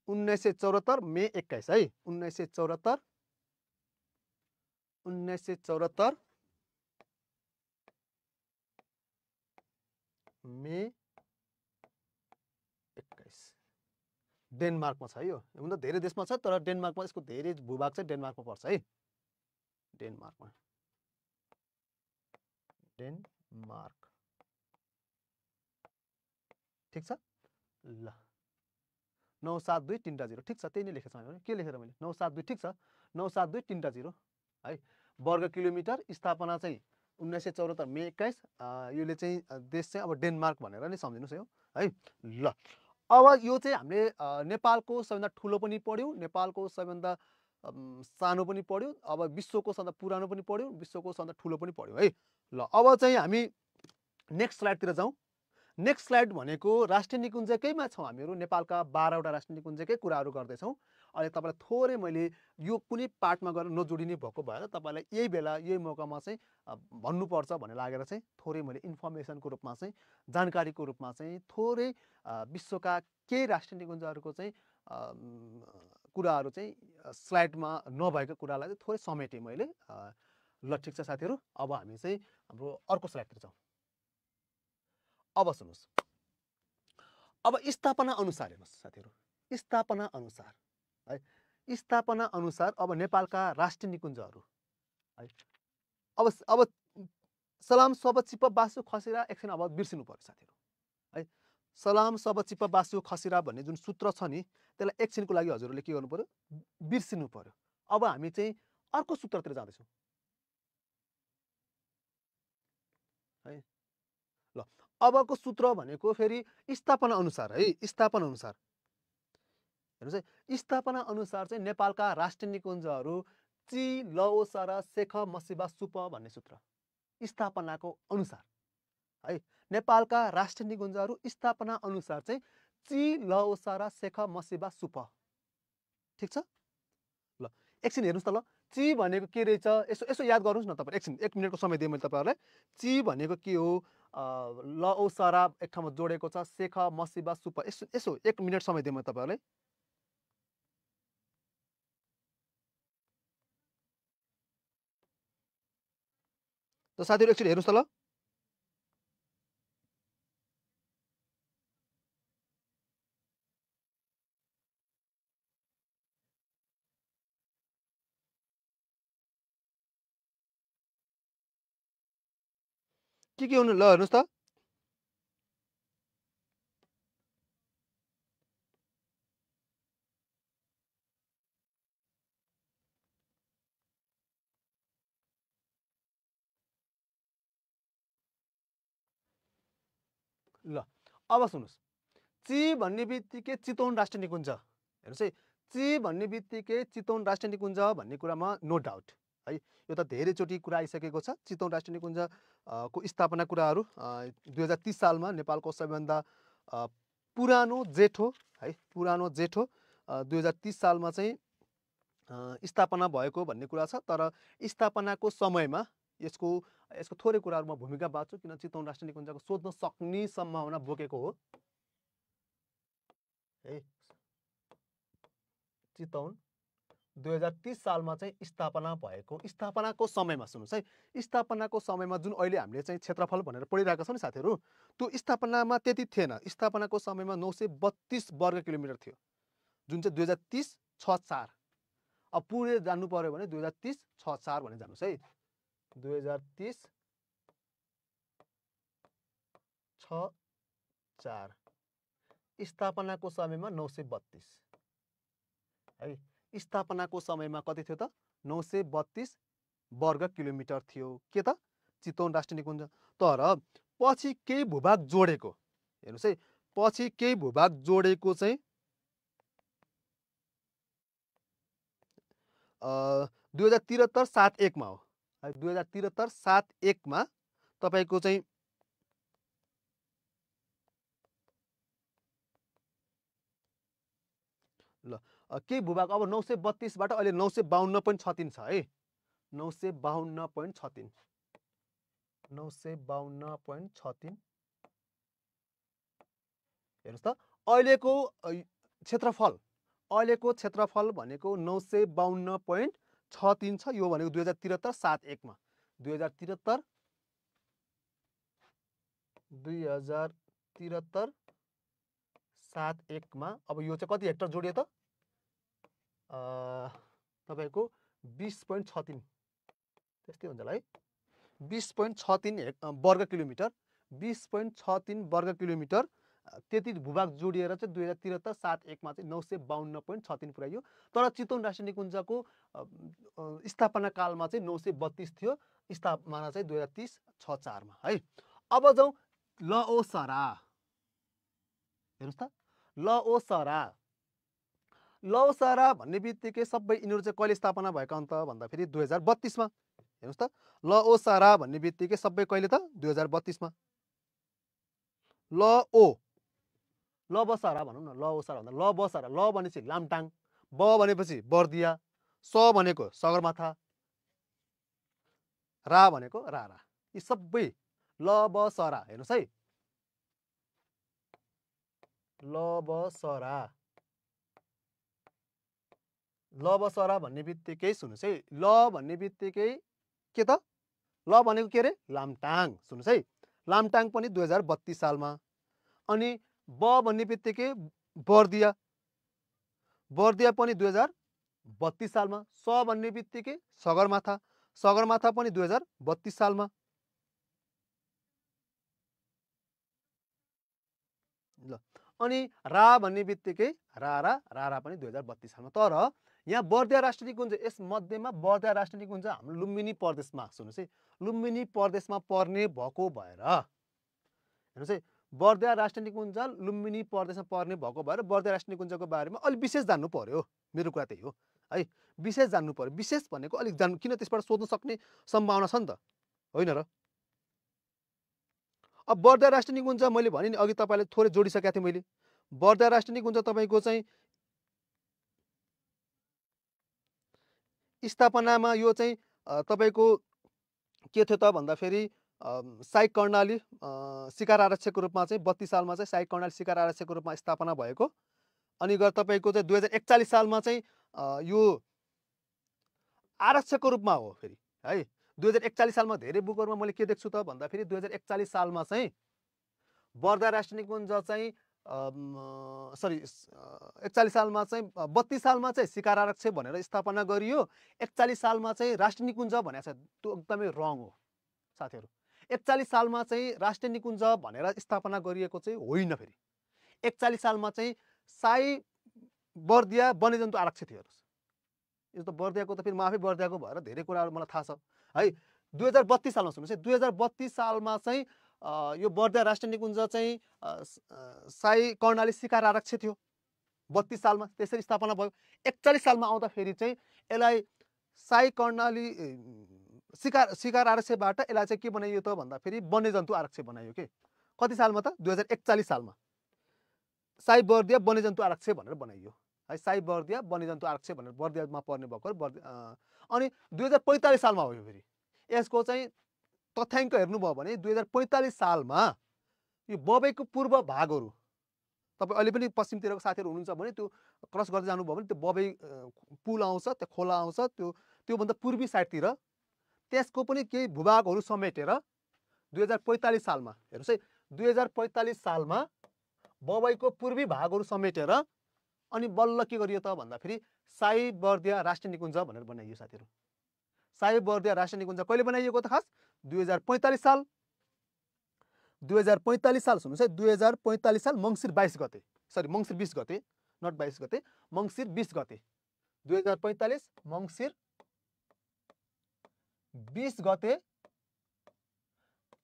1974 मे 21 है 1974 मे 21 डेनमार्कमा छ यो हुन त धेरै देशमा छ तर डेनमार्कमा यसको धेरै भूभाग चाहिँ डेनमार्कमा पर्छ है डेनमार्क ठीक छ ल 97230 ठीक छ त्यही नै लेखेछ मैले के लेखेर मैले 972 ठीक छ 97230 है वर्ग किलोमिटर स्थापना चाहिँ 1974 मे 21 योले चाहिँ देश चाहिँ अब डेनमार्क भनेर नै सम्झिनुस् है ल अब यो चाहिँ हामीले नेपालको सबैभन्दा ठुलो पनि पढ्यौँ, नेपालको सबैभन्दा सानो पनि पढ्यौँ, अब विश्वको सबैभन्दा पुरानो पनि पढ्यौँ, विश्वको सबैभन्दा ठुलो पनि पढ्यौँ है। ल अब चाहिँ हामी नेक्स्ट स्लाइडतिर जाउँ। नेक्स्ट स्लाइड भनेको राष्ट्रिय निकुञ्जकैमा छौँ हामीहरू, नेपालका 12वटा राष्ट्रिय निकुञ्जकै कुराहरू गर्दैछौँ। अहिले तपाईँलाई थोरै मैले यो कुनै पार्टमा गएर नजोडिने भएको भएर तपाईँलाई यही बेला यही मौकामा चाहिँ भन्नुपर्छ भन्ने लागेर चाहिँ थोरै मैले इन्फर्मेसनको रूपमा चाहिँ जानकारीको रूपमा चाहिँ थोरै विश्वका केही राष्ट्रिय निकुञ्जहरूको चाहिँ कुराहरू चाहिँ स्लाइडमा नभएको कुरालाई चाहिँ थोरै समेटेँ मैले। ल ठिक छ साथीहरू, अब हामी चाहिँ हाम्रो अर्को स्लाइडतिर जाउँ। अब सुन्नुहोस्, अब स्थापना अनुसार हेर्नुहोस् साथीहरू, स्थापना अनुसार है, स्थापना अनुसार अब नेपालका राष्ट्रिय निकुञ्जहरू है। अब सलाम सब चिप बासु खसिरा एकछिन अब बिर्सिनु पर्यो साथीहरू है। सलाम सब चिप बासु खसिरा भन्ने जुन सूत्र छ नि, त्यसलाई एकछिनको लागि हजुरहरूले के गर्नु पर्यो, बिर्सिनु पर्यो। अब हामी चाहिँ अर्को सूत्रतिर जाँदैछौँ है। ल अबको सूत्र भनेको फेरि स्थापना अनुसार है, स्थापना अनुसार हेर्नुहोस् है। स्थापना अनुसार चाहिँ नेपालका राष्ट्रिय निकुञ्जहरू ची लौ सर सेख मसिबा सुप भन्ने सूत्र स्थापनाको अनुसार है। नेपालका राष्ट्रिय निकुञ्जहरू स्थापना अनुसार चाहिँ ची लौ सर सेख मसिबा सुप। ठिक छ। ल एकछिन हेर्नुहोस् त। ल ची भनेको के रहेछ, यसो यसो याद गर्नुहोस् न तपाईँ। एकछिन 1 मिनटको समय दिएँ मैले तपाईँहरूलाई। ची भनेको के हो, ल औ सरा एक ठाउँमा जोडेको छ, सेख मसिबा सुप। यसो यसो 1 मिनट समय दिएँ मैले तपाईँहरूलाई। त साथीहरू एकछिन हेर्नुहोस् त। ल के हुनु, ल हेर्नुहोस् त। ल अब सुन्नुहोस्, ची भन्ने बित्तिकै चितवन राष्ट्रिय निकुञ्ज हेर्नुहोस् है। ची भन्ने बित्तिकै चितवन राष्ट्रिय निकुञ्ज भन्ने कुरामा नो डाउट है। यो त धेरैचोटि कुरा आइसकेको छ। चितवन राष्ट्रिय निकुञ्ज को स्थापना कुराहरू 2030 सालमा नेपालको सबैभन्दा पुरानो जेठो है, पुरानो जेठो 2030 सालमा चाहिँ स्थापना भएको भन्ने कुरा छ। तर स्थापनाको समयमा यसको थोरै कुराहरूमा भूमिका बाँच्छु, किन चितवन राष्ट्रिय निकुञ्जको सोध्न सक्ने सम्भावना बोकेको हो है। चितवन 2030 सालमा चाहिँ स्थापना भएको, स्थापनाको समयमा सुन्नुहोस् है, स्थापनाको समयमा जुन अहिले हामीले चाहिँ क्षेत्रफल भनेर पढिरहेका छौँ नि साथीहरू, त्यो स्थापनामा त्यति थिएन। स्थापनाको समयमा 932 वर्ग किलोमिटर थियो, जुन चाहिँ 2030 64। अब पुरै जान्नु पर्यो भने 2030 64 भने जानुहोस् है। 2030 64 स्थापनाको समयमा 932 है। स्थापनाको समयमा कति थियो त, 932 वर्ग किलोमिटर थियो के त, चितवन राष्ट्रिय निकुञ्ज। तर पछि केही भूभाग जोडेको हेर्नुहोस् है, पछि केही भूभाग जोडेको चाहिँ 2073 71 मा हो है। 2073 71 मा तपाईको चाहिँ ल केही भूभाग अब 932 बाट अहिले 952.36 छ है। 952.36 952.36 हेर्नुहोस् त। अहिलेको क्षेत्रफल भनेको 952.36 छ। यो भनेको 2073 71 मा 2073 71 मा अब यो चाहिँ कति हेक्टर जोडियो त, तपाईको 20.36 त्यस्तै हुन्छ होला है। 20.36 वर्ग किलोमिटर, 20.36 वर्ग किलोमिटर त्यति भूभाग जोडिएर चाहिँ 2073 71 मा चाहिँ 952.36 पुर्याइयो। तर चितवन राष्ट्रिय निकुञ्जको स्थापना कालमा चाहिँ 932 थियो, स्थापना चाहिँ 2030 64 मा है। अब जाउँ ल ओ सरा हेर्नुहोस् त। लओसरा लओसरा भन्ने बित्तिकै सबै यिनीहरू चाहिँ कहिले स्थापना भएका हुन् त भन्दाखेरि 2032 मा। हेर्नुस् त लओसरा भन्ने बित्तिकै सबै कहिले त 2032 मा। लबसरा भनौँ न, लओसरा भन्दा लबसरा। ल भनेपछि लामटाङ, ब भनेपछि बर्दिया, स भनेको सगरमाथा, रा भनेको रारा। यी सबै लबसरा। हेर्नुस् है, लबसरा लबसरा भन्ने बित्तिकै सुन्नुस् है, ल भन्ने बित्तिकै के त, ल भनेको के अरे लामटाङ। सुन्नुस् है, लामटाङ पनि 2032 सालमा। अनि ब भन्ने बित्तिकै बर्दिया, बर्दिया पनि 2032 सालमा। स भन्ने बित्तिकै सगरमाथा, सगरमाथा पनि 2032 सालमा। ल अनि रा भन्ने बित्तिकै रारा, रारा पनि 2032 सालमा। तर यहाँ बर्दिया राष्ट्रिय निकुञ्ज, यस मध्येमा बर्दिया राष्ट्रिय निकुञ्ज हाम्रो लुम्बिनी प्रदेशमा, सुन्नुस् है, लुम्बिनी प्रदेशमा पर्ने भएको भएर, हेर्नुस् है, बर्दिया राष्ट्रिय निकुञ्ज लुम्बिनी प्रदेशमा पर्ने भएको भएर बर्दिया राष्ट्रिय निकुञ्जको बारेमा अलिक विशेष जान्नु पर्यो। मेरो कुरा त्यही हो है, विशेष जान्नु पर्यो। विशेष भनेको अलिक जान्नु, किन त्यसबाट सोध्न सक्ने सम्भावना छ नि त, होइन र। अब बर्दिया राष्ट्रिय निकुञ्ज मैले भने नि अघि तपाईँलाई थोरै जोडिसकेको थिएँ मैले। बर्दिया राष्ट्रिय निकुञ्ज तपाईँको चाहिँ स्थापनामा यो चाहिँ तपाईँको के थियो त भन्दाखेरि साइक कर्णाली शिकार आरक्षकको रूपमा चाहिँ 32 सालमा चाहिँ साइक कर्णाली शिकार आरक्षकको रूपमा स्थापना भएको। अनि गएर तपाईँको चाहिँ 2041 सालमा चाहिँ यो आरक्षकको रूपमा हो फेरि है। 2041 सालमा धेरै बुकहरूमा मैले के देख्छु त भन्दाखेरि 2041 सालमा चाहिँ बर्दिया राष्ट्रिय निकुञ्ज चाहिँ सरी 41 सालमा चाहिँ 32 सालमा चाहिँ शिकार आरक्षक भनेर स्थापना गरियो। 41 सालमा चाहिँ राष्ट्रिय निकुञ्ज भनेको छ, त्यो एकदमै रङ हो साथीहरू। 41 सालमा चाहिँ राष्ट्रिय निकुञ्ज भनेर स्थापना गरिएको चाहिँ होइन। फेरि 41 सालमा चाहिँ साई बर्दिया वन्यजन्तु आरक्षक थियो। यो त बर्दियाको त फेरि म आफै बर्दियाको भएर धेरै कुराहरू मलाई थाहा छ है। 2032 सालमा सुन्नुहोस् है, 2032 सालमा चाहिँ यो बर्दिया राष्ट्रिय निकुञ्ज चाहिँ साई कर्णाली शिकार आरक्षक थियो। 32 सालमा त्यसरी स्थापना भयो। 41 सालमा आउँदाखेरि चाहिँ यसलाई साई कर्णाली शिकार आरक्षकबाट यसलाई चाहिँ के बनाइयो त भन्दाखेरि वन्यजन्तु आरक्षक बनाइयो के। कति सालमा त 2041 सालमा साई बर्दिया वन्यजन्तु आरक्षक भनेर बनाइयो है। साई बर्दिया वन्यजन्तु आरक्षक भनेर बर्दियामा पर्ने भएको। अनि 2045 सालमा हो यो फेरि। यसको चाहिँ तथ्याङ्क हेर्नुभयो भने 2045 सालमा यो बबैको पूर्व भागहरू, तपाईँ अहिले पनि पश्चिमतिरको साथीहरू हुनुहुन्छ भने त्यो क्रस गर्दै जानुभयो भने त्यो बबै पुल आउँछ, त्यो खोला आउँछ, त्योभन्दा पूर्वी साइडतिर त्यसको पनि केही भूभागहरू समेटेर 2045 सालमा, हेर्नुहोस् है, 2045 सालमा बबैको पूर्वी भागहरू समेटेर अनि बल्ल के गरियो त भन्दाखेरि साई बर्दिया राष्ट्रिय निकुञ्ज भनेर बनाइयो साथीहरू। साई बर्दिया राष्ट्रिय निकुञ्ज कहिले बनाइएको त खास 2045 साल। 2045 साल सुन्नुहोस् है, 2045 साल मङ्सिर 22 गते, सरी मङ्सिर 20 गते, नट 22 गते, मङ्सिर 20 गते। 2045 मङ्सिर 20 गते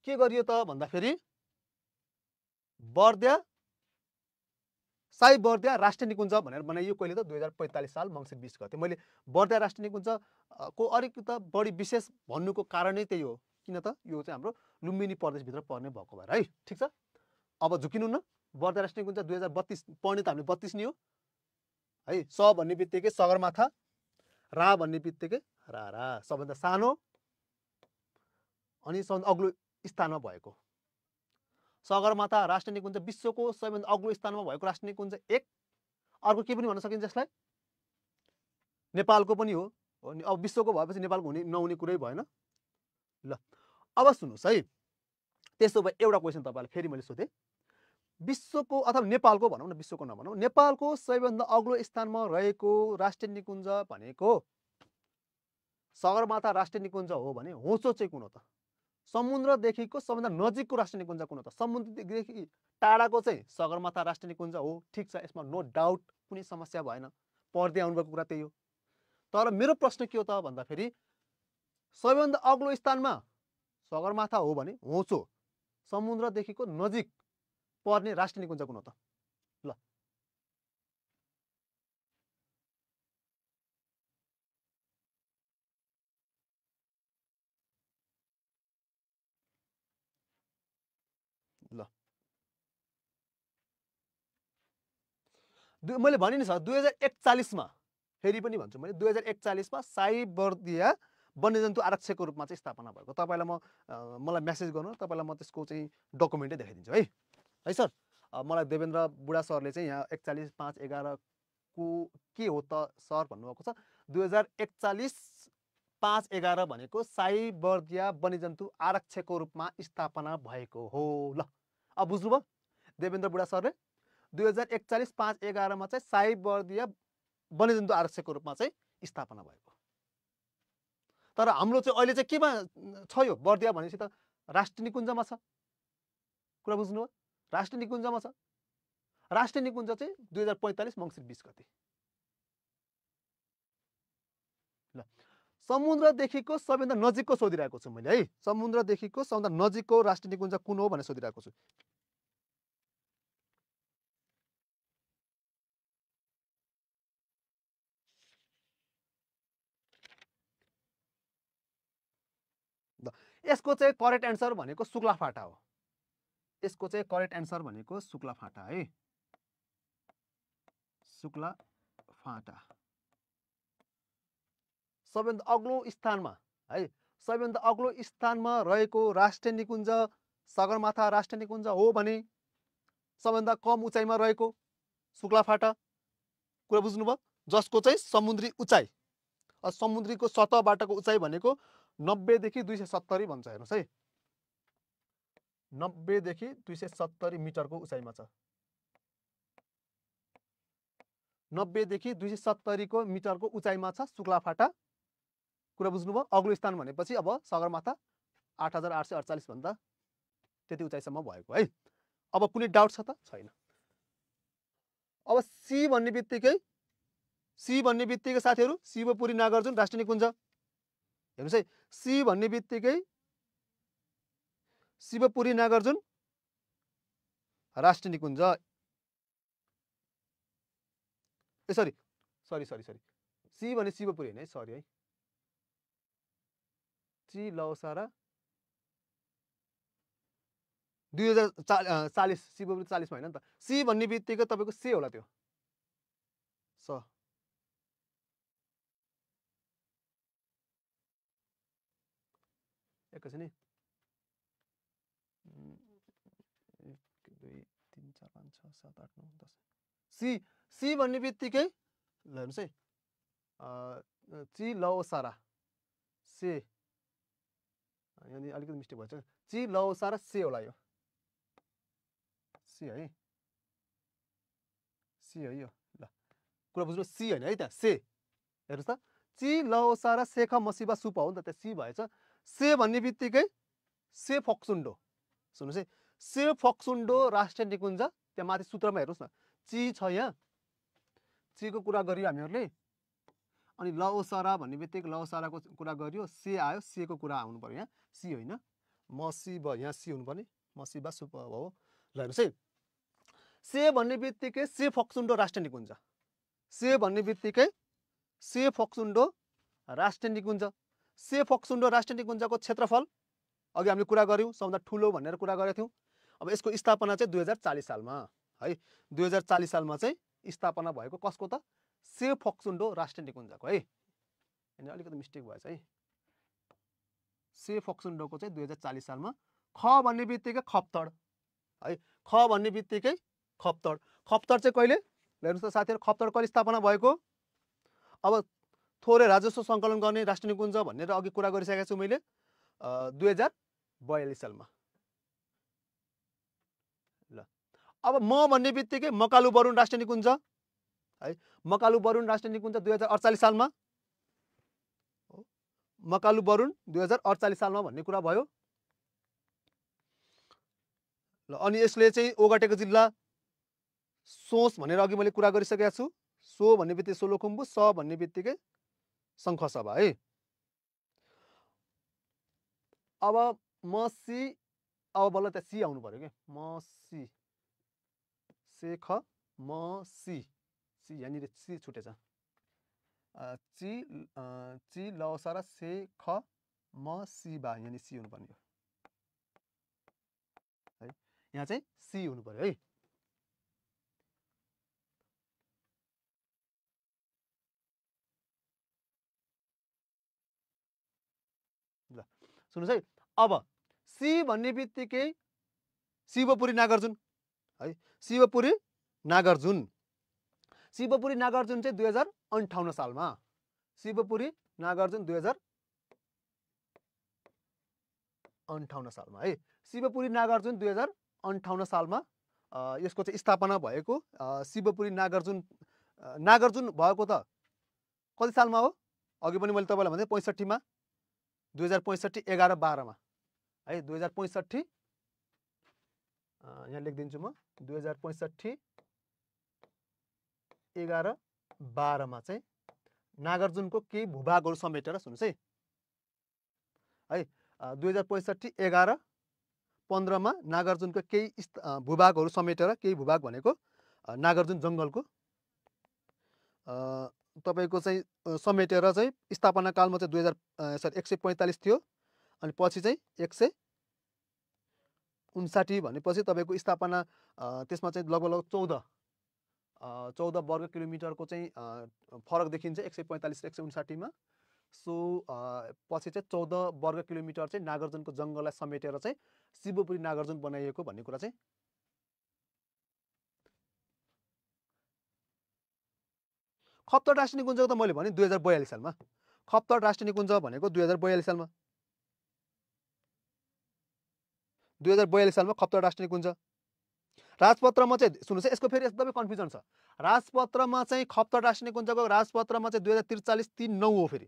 के गरियो त भन्दाखेरि बर्दिया साई बर्दिया राष्ट्रिय निकुञ्ज भनेर बनाइयो। कहिले त 2045 साल मङ्सिर 20 गते। मैले बर्दिया राष्ट्रिय निकुञ्जको अलिकति बढी विशेष भन्नुको कारणै त्यही हो, किन त यो चाहिँ हाम्रो लुम्बिनी प्रदेशभित्र पर्ने भएको भएर है। ठिक छ, अब झुकिनु न। बर्दिया राष्ट्रिय निकुञ्ज 2032 पढ्ने त हामीले 32 नै हो है। स भन्ने बित्तिकै सगरमाथा, रा भन्ने बित्तिकै रारा, सबभन्दा सानो अनि सबभन्दा अग्लो स्थानमा भएको। सगरमाथा राष्ट्रिय निकुञ्ज विश्वको सबैभन्दा अग्लो स्थानमा भएको राष्ट्रिय निकुञ्ज एक। अर्को के पनि भन्न सकिन्छ यसलाई, नेपालको पनि हो। अब विश्वको भएपछि नेपालको हुने नहुने कुरै भएन। ल अब सुन्नुहोस् है, त्यसो भए एउटा क्वेसन तपाईँलाई फेरि मैले सोधेँ, विश्वको अथवा नेपालको भनौँ न, विश्वको नभनौँ, नेपालको सबैभन्दा अग्लो स्थानमा रहेको राष्ट्रिय निकुञ्ज भनेको सगरमाथा राष्ट्रिय निकुञ्ज हो भने होचो चाहिँ कुन हो त? समुद्रदेखिको सबभन्दा नजिकको राष्ट्रिय निकुञ्ज कुन हो त? समुद्रदेखि टाढाको चाहिँ सगरमाथा राष्ट्रिय निकुञ्ज हो। ठिक छ, यसमा नो डाउट, कुनै समस्या भएन, पढ्दै आउनुभएको कुरा त्यही हो। तर मेरो प्रश्न के हो त भन्दाखेरि सबैभन्दा अग्लो स्थानमा सगरमाथा हो भने होचो समुद्रदेखिको नजिक पर्ने राष्ट्रिय निकुञ्ज कुन हो त? ल ल मैले भने नि सर 2041 मा फेरि पनि भन्छु मैले 2041 मा साइबरदिया वन्यजन्तु आरक्षकको रूपमा चाहिँ स्थापना भएको। तपाईलाई मलाई मेसेज गर्नु, तपाईलाई म त्यसको चाहिँ डकुमेन्टै देखाइदिन्छु है सर। मलाई देवेन्द्र बुढा सरले चाहिँ यहाँ 41/5/11 को के हो त सर भन्नुभएको छ। 2041/5/11 भनेको साइबरदिया वन्यजन्तु आरक्षकको रूपमा स्थापना भएको हो। ल अब बुझ्नुभयो देवेन्द्र बुढा सरले 2041/5/11 मा चाहिँ साइबरदिया वन्यजन्तु आरक्षकको रूपमा चाहिँ स्थापना भएको। तर हाम्रो चाहिँ अहिले चाहिँ केमा छ यो बर्दिया भनेपछि त राष्ट्रिय निकुञ्जमा छ। कुरा बुझ्नुभयो? राष्ट्रिय निकुञ्जमा छ। राष्ट्रिय निकुञ्ज चाहिँ 2045 मङ्सिर 20 गते। ल समुद्रदेखिको सबैभन्दा नजिकको सोधिरहेको छु मैले है। समुद्रदेखिको सबैभन्दा नजिकको राष्ट्रिय निकुञ्ज कुन हो भनेर सोधिरहेको छु। यसको चाहिँ करेक्ट एन्सर भनेको शुक्लाफाटा हो। यसको चाहिँ करेक्ट एन्सर भनेको शुक्लाफाटा है। शुक्लाफाटा सबैभन्दा अग्लो स्थानमा है, सबैभन्दा अग्लो स्थानमा रहेको राष्ट्रिय निकुञ्ज सगरमाथा राष्ट्रिय निकुञ्ज हो भने सबैभन्दा कम उचाइमा रहेको शुक्लाफाटा। कुरा बुझ्नुभयो? जसको चाहिँ समुद्री उचाइ, समुद्रीको सतहबाटको उचाइ भनेको 90 देखि 270 भन्छ। हेर्नुहोस् है, 90 देखि 270 मिटरको उचाइमा छ। 90 देखि 270 मिटरको उचाइमा छ शुक्लाफाटा। कुरा बुझ्नुभयो? अग्लो स्थान भनेपछि अब सगरमाथा 8848 भन्दा त्यति उचाइसम्म भएको है। अब कुनै डाउट छ त? छैन। अब सी भन्ने बित्तिकै साथीहरू शिवपुरी नागार्जुन राष्ट्रिय निकुञ्ज। हेर्नुहोस् है, सी भन्ने बित्तिकै शिवपुरी नागार्जुन राष्ट्रिय निकुञ्ज। ए सरी सी भने शिवपुरी होइन है, सरी है। ची लौसारा 2040 शिवपुरी 40 मा होइन नि त। सी भन्ने बित्तिकै तपाईँको से होला त्यो स। एकैछिन है, 1 2 3 4 5 6 7 8 9 10 सी भन्ने बित्तिकै ल हेर्नुहोस् है, ची लौसारा से, यहाँनिर अलिकति मिस्टेक भएछ। ची लौसारा से होला यो, सी है, सी है यो। ल कुरा बुझ्नु, सी होइन है, त्यहाँ से। हेर्नुहोस् त, ची लौसारा सेख मसिबा सुप हो नि त, त्यहाँ सी भएछ। से भन्ने बित्तिकै से फोक्सुन्डो। सुन्नुहोस् है, से फोक्सुन्डो राष्ट्रिय निकुञ्ज। त्यहाँ माथि सूत्रमा हेर्नुहोस् न, ची छ यहाँ, चीको कुरा गरियो हामीहरूले। अनि लौसारा भन्ने बित्तिकै लौसाराको कुरा गरियो, से आयो, सेको कुरा आउनु पर्यो यहाँ, सी होइन। मसिबा यहाँ सी हुनुपर्ने, मसिबा सुप हो। ल हेर्नुहोस् है, से भन्ने बित्तिकै से फोक्सुन्डो राष्ट्रिय निकुञ्ज। से भन्ने बित्तिकै से फोक्सुन्डो राष्ट्रिय निकुञ्ज। से फोक्सुन्डो राष्ट्रिय निकुञ्जको क्षेत्रफल अघि हामीले कुरा गऱ्यौँ, सबभन्दा ठुलो भनेर कुरा गरेका थियौँ। अब यसको स्थापना चाहिँ 2040 सालमा है। 2040 सालमा चाहिँ स्थापना भएको कसको त? से फोक्सुन्डो राष्ट्रिय निकुञ्जको है। यहाँ अलिकति मिस्टेक भएछ है। से फोक्सुन्डोको चाहिँ 2040 सालमा। ख भन्ने बित्तिकै खप्तड है, ख भन्ने बित्तिकै खप्तड। खप्तड चाहिँ कहिले? हेर्नुहोस् त साथीहरू, खप्तड कहिले स्थापना भएको? अब थोरै राजस्व सङ्कलन गर्ने राष्ट्रिय निकुञ्ज भनेर अघि कुरा गरिसकेको छु मैले, 2042 सालमा। ल अब म भन्ने बित्तिकै मकालु बरुण राष्ट्रिय निकुञ्ज है। मकालु बरुण राष्ट्रिय निकुञ्ज 2048 सालमा। मकालु बरुण 2048 सालमा भन्ने कुरा भयो। ल अनि यसले चाहिँ ओगटेको जिल्ला सोच भनेर अघि मैले कुरा गरिसकेको छु। सो भन्ने बित्तिकै सोलुखुम्बु, स भन्ने बित्तिकै शङ्खसभा है। अब मसी, अब बल्ल त्यहाँ सी आउनु पर्यो कि, मसी सेख मसी, सी यहाँनिर सी छुटेछ। ची लौसारा सेख मसिबा, यहाँनिर सी हुनुपर्ने हो है। यहाँ चाहिँ सी हुनु पर्यो है। ल सुन्नुस् है, अब सी भन्ने बित्तिकै शिवपुरी नागार्जुन है, शिवपुरी नागार्जुन चाहिँ 2058 सालमा, शिवपुरी नागार्जुन 2058 सालमा है, शिवपुरी नागार्जुन 2058 सालमा यसको चाहिँ स्थापना भएको। शिवपुरी नागार्जुन भएको त कति सालमा हो? अघि पनि मैले तपाईँलाई भने 65 मा, 2065 11-12 मा है, 2065 यहाँ लेखिदिन्छु म, 2065 11-12 मा चाहिँ नागार्जुनको केही भूभागहरू समेटेर, सुन्नुस् है 2065 11-15 मा नागार्जुनको केही भूभागहरू समेटेर, केही भूभाग भनेको नागार्जुन जङ्गलको तपाईको चाहिँ समेटेर चाहिँ स्थापना कालमा चाहिँ 145 थियो, अनि पछि चाहिँ 159 भनेपछि तपाईको स्थापना त्यसमा चाहिँ लगभग 14 वर्ग किलोमिटरको चाहिँ फरक देखिन्छ 145 र 159 मा। सो पछि चाहिँ 14 वर्ग किलोमिटर चाहिँ नागार्जुनको जङ्गललाई समेटेर चाहिँ शिवपुरी नागार्जुन बनाइएको भन्ने कुरा चाहिँ खप्तड राष्ट्रिय निकुञ्जको त मैले भने 2042 सालमा, खप्तड राष्ट्रिय निकुञ्ज भनेको 2042 सालमा, 2042 सालमा खप्तड राष्ट्रिय निकुञ्ज। राजपत्रमा चाहिँ सुन्नुहोस् है, यसको फेरि एकदमै कन्फ्युजन छ। राजपत्रमा चाहिँ खप्तड राष्ट्रिय निकुञ्जको राजपत्रमा चाहिँ 2043 3/9 हो, फेरि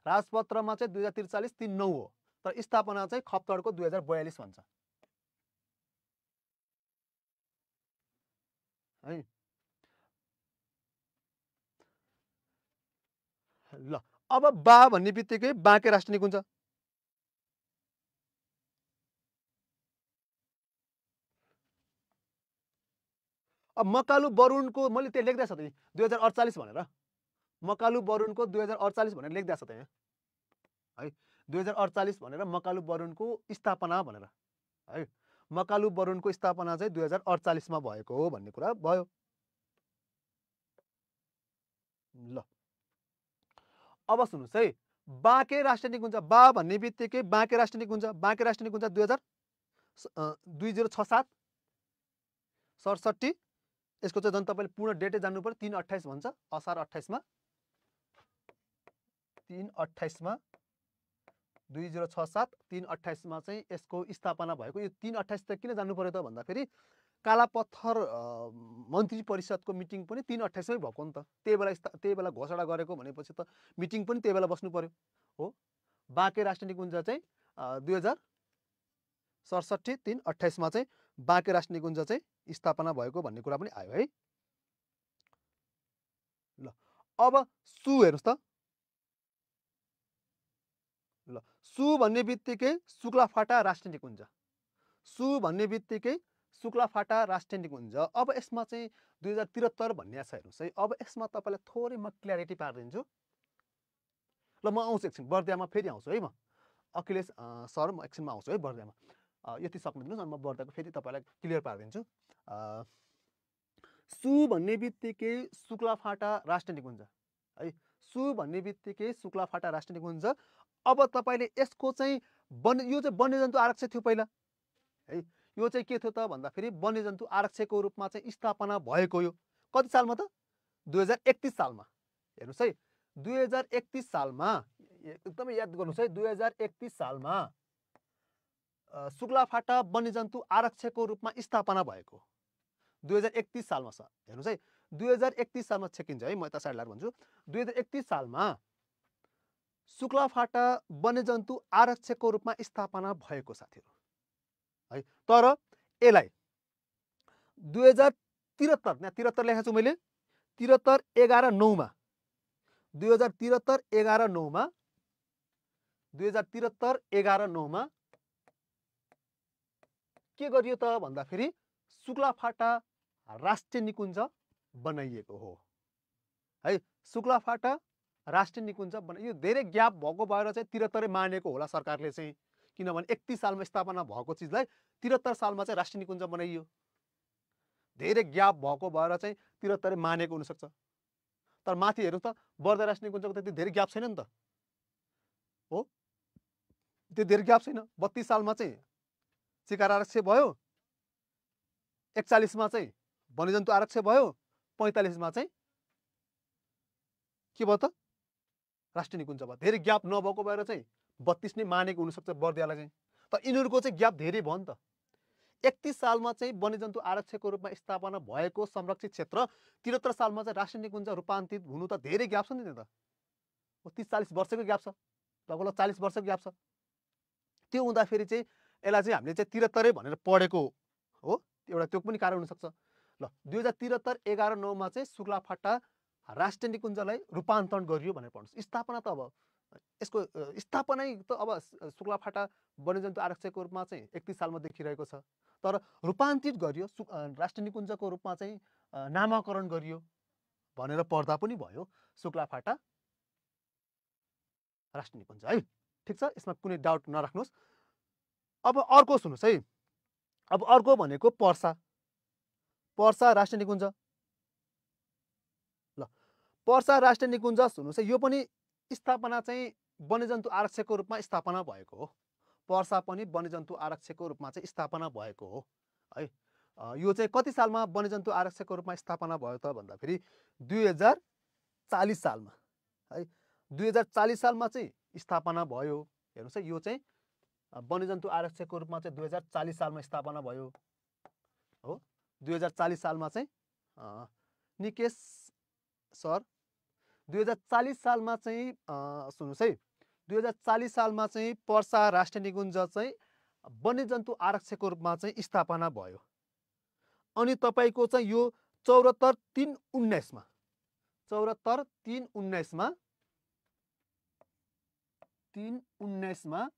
राजपत्रमा चाहिँ 2043 3/9 हो, तर स्थापना चाहिँ खप्तडको 2042 भन्छ है। ल अब बा भन्ने बित्तिकै बाँके राष्ट्रिय निकुञ्ज, अब मकालु बरुणको मैले त्यो लेख्दै छ त 2048 भनेर, मकालु बरुणको 2048 भनेर लेख्दै छ त यहाँ है, 2048 भनेर मकालु बरुणको स्थापना भनेर है, मकालु बरुणको स्थापना चाहिँ 2048 मा भएको हो भन्ने कुरा भयो। ल अब सुन्नुहोस् है, बाँके राष्ट्रिय निकुञ्ज, बा भन्ने बित्तिकै बाँके राष्ट्रिय निकुञ्ज, बाँके राष्ट्रिय निकुञ्ज 2067 67, यसको चाहिँ झन् तपाईँले पूर्ण डेटै जान्नु पर्यो, 3/28 भन्छ, असार 28 मा, 3/28 मा 2067 3/28 मा चाहिँ यसको स्थापना भएको। यो 3/28 त किन जान्नु पर्यो त भन्दाखेरि कालापत्थर मन्त्री परिषदको मिटिङ पनि 3/28 मै भएको नि त, त्यही बेला घोषणा गरेको भनेपछि त मिटिङ पनि त्यही बेला बस्नु पर्यो हो। बाँके राष्ट्रिय निकुञ्ज चाहिँ 2067 3/28 मा चाहिँ बाँके राष्ट्रिय निकुञ्ज चाहिँ स्थापना भएको भन्ने कुरा पनि आयो है। ल अब सु हेर्नुस् त, ल सु भन्ने बित्तिकै शुक्लाफाटा राष्ट्रिय निकुञ्ज, सु भन्ने बित्तिकै शुक्लाफाटा राष्ट्रिय निकुञ्ज। अब यसमा चाहिँ 2073 भन्ने छ, हेर्नुहोस् है। अब यसमा तपाईँलाई थोरै म क्ल्यारिटी पारिदिन्छु। ल म आउँछु एकछिन बर्दियामा, फेरि आउँछु है म, अखिलेश सर म एकछिनमा आउँछु है बर्दियामा, यति सक्नु दिनुहोस्, अनि म बर्दियाको फेरि तपाईँलाई क्लियर पारिदिन्छु। सु भन्ने बित्तिकै शुक्लाफाटा राष्ट्रिय निकुञ्ज है, सु भन्ने बित्तिकै शुक्लाफाटा राष्ट्रिय निकुञ्ज। अब तपाईँले यसको चाहिँ यो चाहिँ वन्यजन्तु आरक्ष थियो पहिला है, यो चाहिँ के थियो त भन्दाखेरि वन्यजन्तु आरक्षको रूपमा चाहिँ स्थापना भएको। यो कति सालमा त 2031 सालमा, हेर्नुहोस् है 2031 सालमा, एकदमै याद गर्नुहोस् है, 2031 सालमा शुक्लाफाटा वन्यजन्तु आरक्षको रूपमा स्थापना भएको, 2031 सालमा छ। हेर्नुहोस् है 2031 सालमा छेकिन्छ है, म यता साइड लाएर भन्छु, 2031 सालमा शुक्लाफाटा वन्यजन्तु आरक्षको रूपमा स्थापना भएको साथीहरू है। तर यसलाई 2073, यहाँ 73 लेखेको छु मैले, 73 11/9 मा, 2073 11/9 मा, 2073 11/9 मा के गरियो त भन्दाखेरि शुक्लाफाटा राष्ट्रिय निकुञ्ज बनाइएको हो है। शुक्लाफाटा राष्ट्रिय निकुञ्ज यो धेरै ग्याप भएको भएर चाहिँ 73 मानेको होला सरकारले चाहिँ, किनभने 31 सालमा स्थापना भएको चिजलाई 73 सालमा चाहिँ राष्ट्रिय निकुञ्ज बनाइयो। धेरै ग्याप भएको भएर चाहिँ 73 मानेको हुनसक्छ। तर माथि हेर्नु त बर्दिया राष्ट्रिय निकुञ्जको त्यति धेरै ग्याप छैन नि त हो, त्यो धेरै ग्याप छैन। 32 सालमा चाहिँ शिकार आरक्ष भयो, 41 मा चाहिँ वन्यजन्तु आरक्ष भयो, 45 मा चाहिँ के भयो त राष्ट्रिय निकुञ्ज भयो। धेरै ग्याप नभएको भएर चाहिँ 32 नै मानेको हुनसक्छ बर्दियालाई चाहिँ। तर यिनीहरूको चाहिँ ग्याप धेरै भयो नि त। 31 सालमा चाहिँ वन्यजन्तु आरक्षको रूपमा स्थापना भएको संरक्षित क्षेत्र 73 सालमा चाहिँ राष्ट्रिय निकुञ्ज रूपान्तरित हुनु त धेरै ग्याप छ नि त। 30-40 वर्षको ग्याप छ, लगभग 40 वर्षको ग्याप छ। त्यो हुँदाखेरि चाहिँ यसलाई चाहिँ हामीले चाहिँ 73 भनेर पढेको हो, एउटा त्यो पनि कारण हुनसक्छ। ल 2073 11/9 मा चाहिँ शुक्लाफाटा राष्ट्रिय निकुञ्जलाई रूपान्तरण गरियो भनेर पढ्नुहोस्। स्थापना त अब यसको स्थापनै त अब शुक्लाफाटा वन्यजन्तु आरक्षको रूपमा चाहिँ 31 सालमा देखिरहेको छ। तर रूपान्तरित गरियो, राष्ट्रिय निकुञ्जको रूपमा चाहिँ नामाकरण गरियो भनेर पढ्दा पनि भयो शुक्लाफाटा राष्ट्रिय निकुञ्ज है। ठिक छ, यसमा कुनै डाउट नराख्नुहोस्। अब अर्को सुन्नुहोस् है, अब अर्को भनेको पर्सा राष्ट्रिय निकुञ्ज। ल पर्सा राष्ट्रिय निकुञ्ज सुन्नुहोस् है, यो पनि स्थापना चाहिँ वन्यजन्तु आरक्षको रूपमा स्थापना भएको हो। पर्सा पनि वन्यजन्तु आरक्षको रूपमा चाहिँ स्थापना भएको हो है। यो चाहिँ कति सालमा वन्यजन्तु आरक्षको रूपमा स्थापना भयो त भन्दाखेरि 2040 सालमा है। 2040 सालमा चाहिँ स्थापना भयो। हेर्नुहोस् है, यो चाहिँ वन्यजन्तु आरक्षको रूपमा चाहिँ 2040 सालमा स्थापना भयो हो। 2040 सालमा चाहिँ निकेश सर 2040 सालमा चाहिँ सुन्नुहोस् है, 2040 सालमा चाहिँ पर्सा राष्ट्रिय निकुञ्ज चाहिँ वन्यजन्तु आरक्षको रूपमा चाहिँ स्थापना भयो। अनि तपाईँको चाहिँ यो 74/3/19 मा 74/3/19 मा 3/19 मा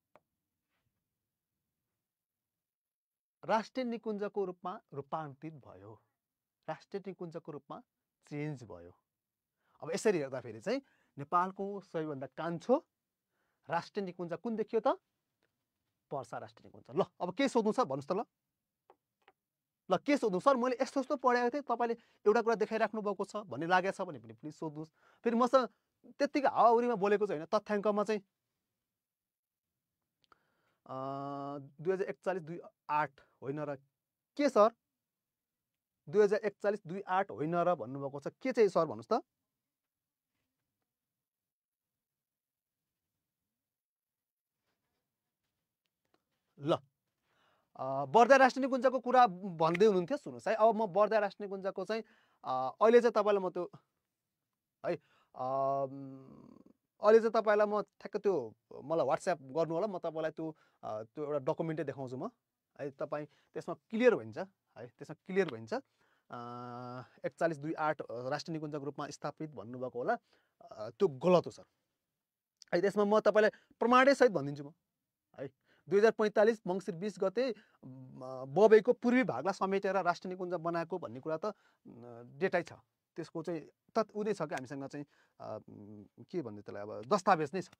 राष्ट्रिय निकुञ्जको रूपमा रूपान्तरित भयो, राष्ट्रिय निकुञ्जको रूपमा चेन्ज भयो। अब यसरी हेर्दाखेरि चाहिँ नेपालको सबैभन्दा कान्छो राष्ट्रिय निकुञ्ज कुन देखियो त? पर्सा राष्ट्रिय निकुञ्ज। ल अब के सोध्नु छ भन्नुहोस् त। ल के सोध्नु सर, मैले यस्तो यस्तो पढाएको थिएँ, तपाईँले एउटा कुरा देखाइराख्नु भएको छ भन्ने लागेको छ भने पनि प्लिज सोध्नुहोस्। फेरि मसँग त्यत्तिकै हावाहुरीमा बोलेको छैन, तथ्याङ्कमा चाहिँ 2041-28 होइन र के सर? 2041-28 होइन र भन्नुभएको छ, के चाहिँ सर भन्नुहोस् त? ल बर्दिया राष्ट्रिय निकुञ्जको कुरा भन्दै हुनुहुन्थ्यो, सुन्नुहोस् है। अब म बर्दिया राष्ट्रिय निकुञ्जको चाहिँ अहिले चाहिँ तपाईँलाई म त्यो है अहिले चाहिँ तपाईँलाई म ठ्याक्क त्यो मलाई व्हाट्सएप गर्नु होला, म तपाईँलाई त्यो एउटा डकुमेन्टै देखाउँछु म है। तपाईँ त्यसमा क्लियर भइन्छ है, त्यसमा क्लियर भइन्छ। 41-28 राष्ट्रिय निकुञ्जको रूपमा स्थापित भन्नुभएको होला, त्यो गलत हो सर है। त्यसमा म तपाईँलाई प्रमाणै सहित भनिदिन्छु म है। 2045 मङ्सिर 20 गते बबेको पूर्वी भागलाई समेटेर राष्ट्रिय निकुञ्ज बनाएको भन्ने कुरा त डेटै छ, त्यसको चाहिँ उदै छ कि हामीसँग चाहिँ के भन्ने त्यसलाई अब दस्तावेज नै छ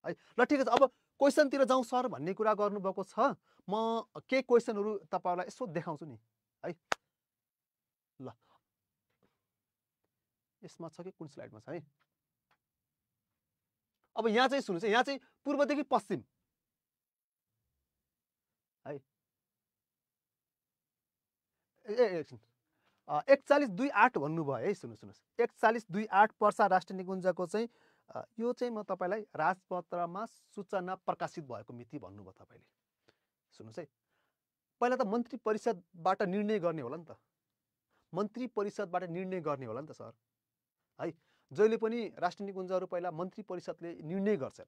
है। ल ठिक छ, अब क्वेसनतिर जाउँ सर भन्ने कुरा गर्नुभएको छ। म केही क्वेसनहरू तपाईँहरूलाई यसो देखाउँछु नि है। ल यसमा छ कि कुन स्लाइडमा छ है? अब यहाँ चाहिँ सुन्नुहोस् है, यहाँ चाहिँ पूर्वदेखि पश्चिम है। 41-28 भन्नुभयो है, सुन्नुहोस् 41-28 पर्सा राष्ट्रिय निकुञ्जको चाहिँ यो चाहिँ म तपाईँलाई राजपत्रमा सूचना प्रकाशित भएको मिति भन्नुभयो तपाईँले। सुन्नुहोस् है, पहिला त मन्त्री परिषदबाट निर्णय गर्ने होला नि त, मन्त्री परिषदबाट निर्णय गर्ने होला नि त सर है। जहिले पनि राष्ट्रिय निकुञ्जहरू पहिला मन्त्री परिषदले निर्णय गर्छ,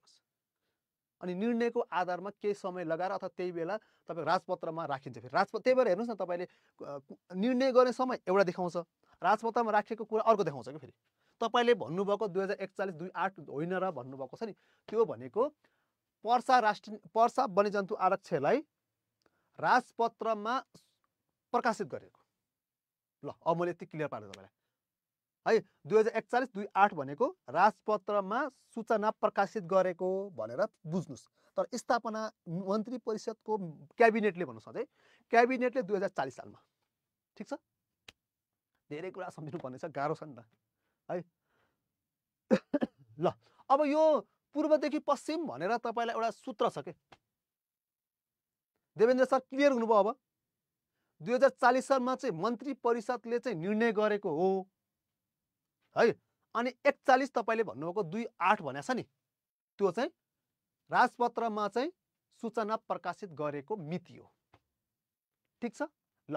अनि निर्णयको आधारमा केही समय लगाएर अथवा त्यही बेला तपाईँ राजपत्रमा राखिन्छ। फेरि राजपत्र, त्यही भएर हेर्नुहोस् न, तपाईँले निर्णय गर्ने समय एउटा देखाउँछ, राजपत्रमा राखेको कुरा अर्को देखाउँछ कि। फेरि तपाईँले भन्नुभएको 2041-28 होइन र भन्नुभएको छ नि, त्यो भनेको पर्सा वन्यजन्तु आरक्षलाई राजपत्रमा प्रकाशित गरेको। ल अब मैले यति क्लियर पारेँ तपाईँलाई। है 2041-28 भनेको राजपत्रमा सूचना प्रकाशित गरेको भनेर बुझ्नुस्। तर स्थापना मन्त्री परिषदको क्याबिनेटले भन्नुस् अझै क्याबिनेटले 2040 सालमा। ठीक छ, धेरै कुरा सम्झिनु पर्ने छ, गाह्रो छ नि त है। ल अब यो पूर्वदेखि पश्चिम भनेर तपाईलाई एउटा सूत्र छ के देवेन्द्र सर, क्लियर हुनुभयो। अब 2040 सालमा चाहिँ मन्त्री परिषदले चाहिँ निर्णय गरेको हो है। अनि 41 तपाईले भन्नुभएको 28 भनेको छ नि, त्यो चाहिँ राजपत्रमा चाहिँ सूचना प्रकाशित गरेको मिति हो। ठीक छ। ल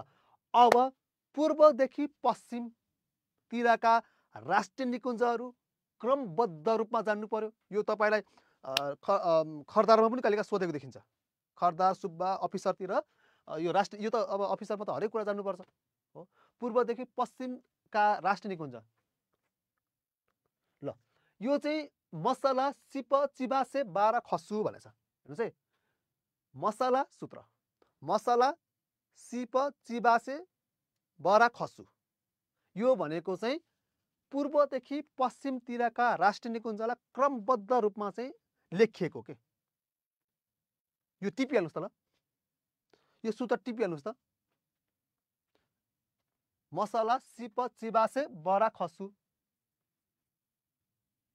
अब पूर्वदेखि पश्चिमतिरका राष्ट्रिय निकुञ्जहरू क्रमबद्ध रूपमा जान्नु पर्यो। यो तपाईलाई खरदारमा पनि कहिलेका सोधेको देखिन्छ। खरदार सुब्बा अफिसरतिर यो राष्ट्रिय, यो त अब अफिसरमा त हरेक कुरा जान्नुपर्छ हो। पूर्वदेखि पश्चिमका राष्ट्रिय निकुञ्ज, ल यो चाहिँ मसला सिप चिबासे बारा खसु भनेछ। हेर्नुहोस् है, मसला सूत्र मसला सिप चिबासे बरा खसु, यो भनेको चाहिँ पूर्वदेखि पश्चिमतिरका राष्ट्रिय निकुञ्जलाई क्रमबद्ध रूपमा चाहिँ लेखिएको के। यो टिपिहाल्नुहोस् त, ल यो सूत्र टिपिहाल्नुहोस् त। मसला सिप चिबासे बरा खसु।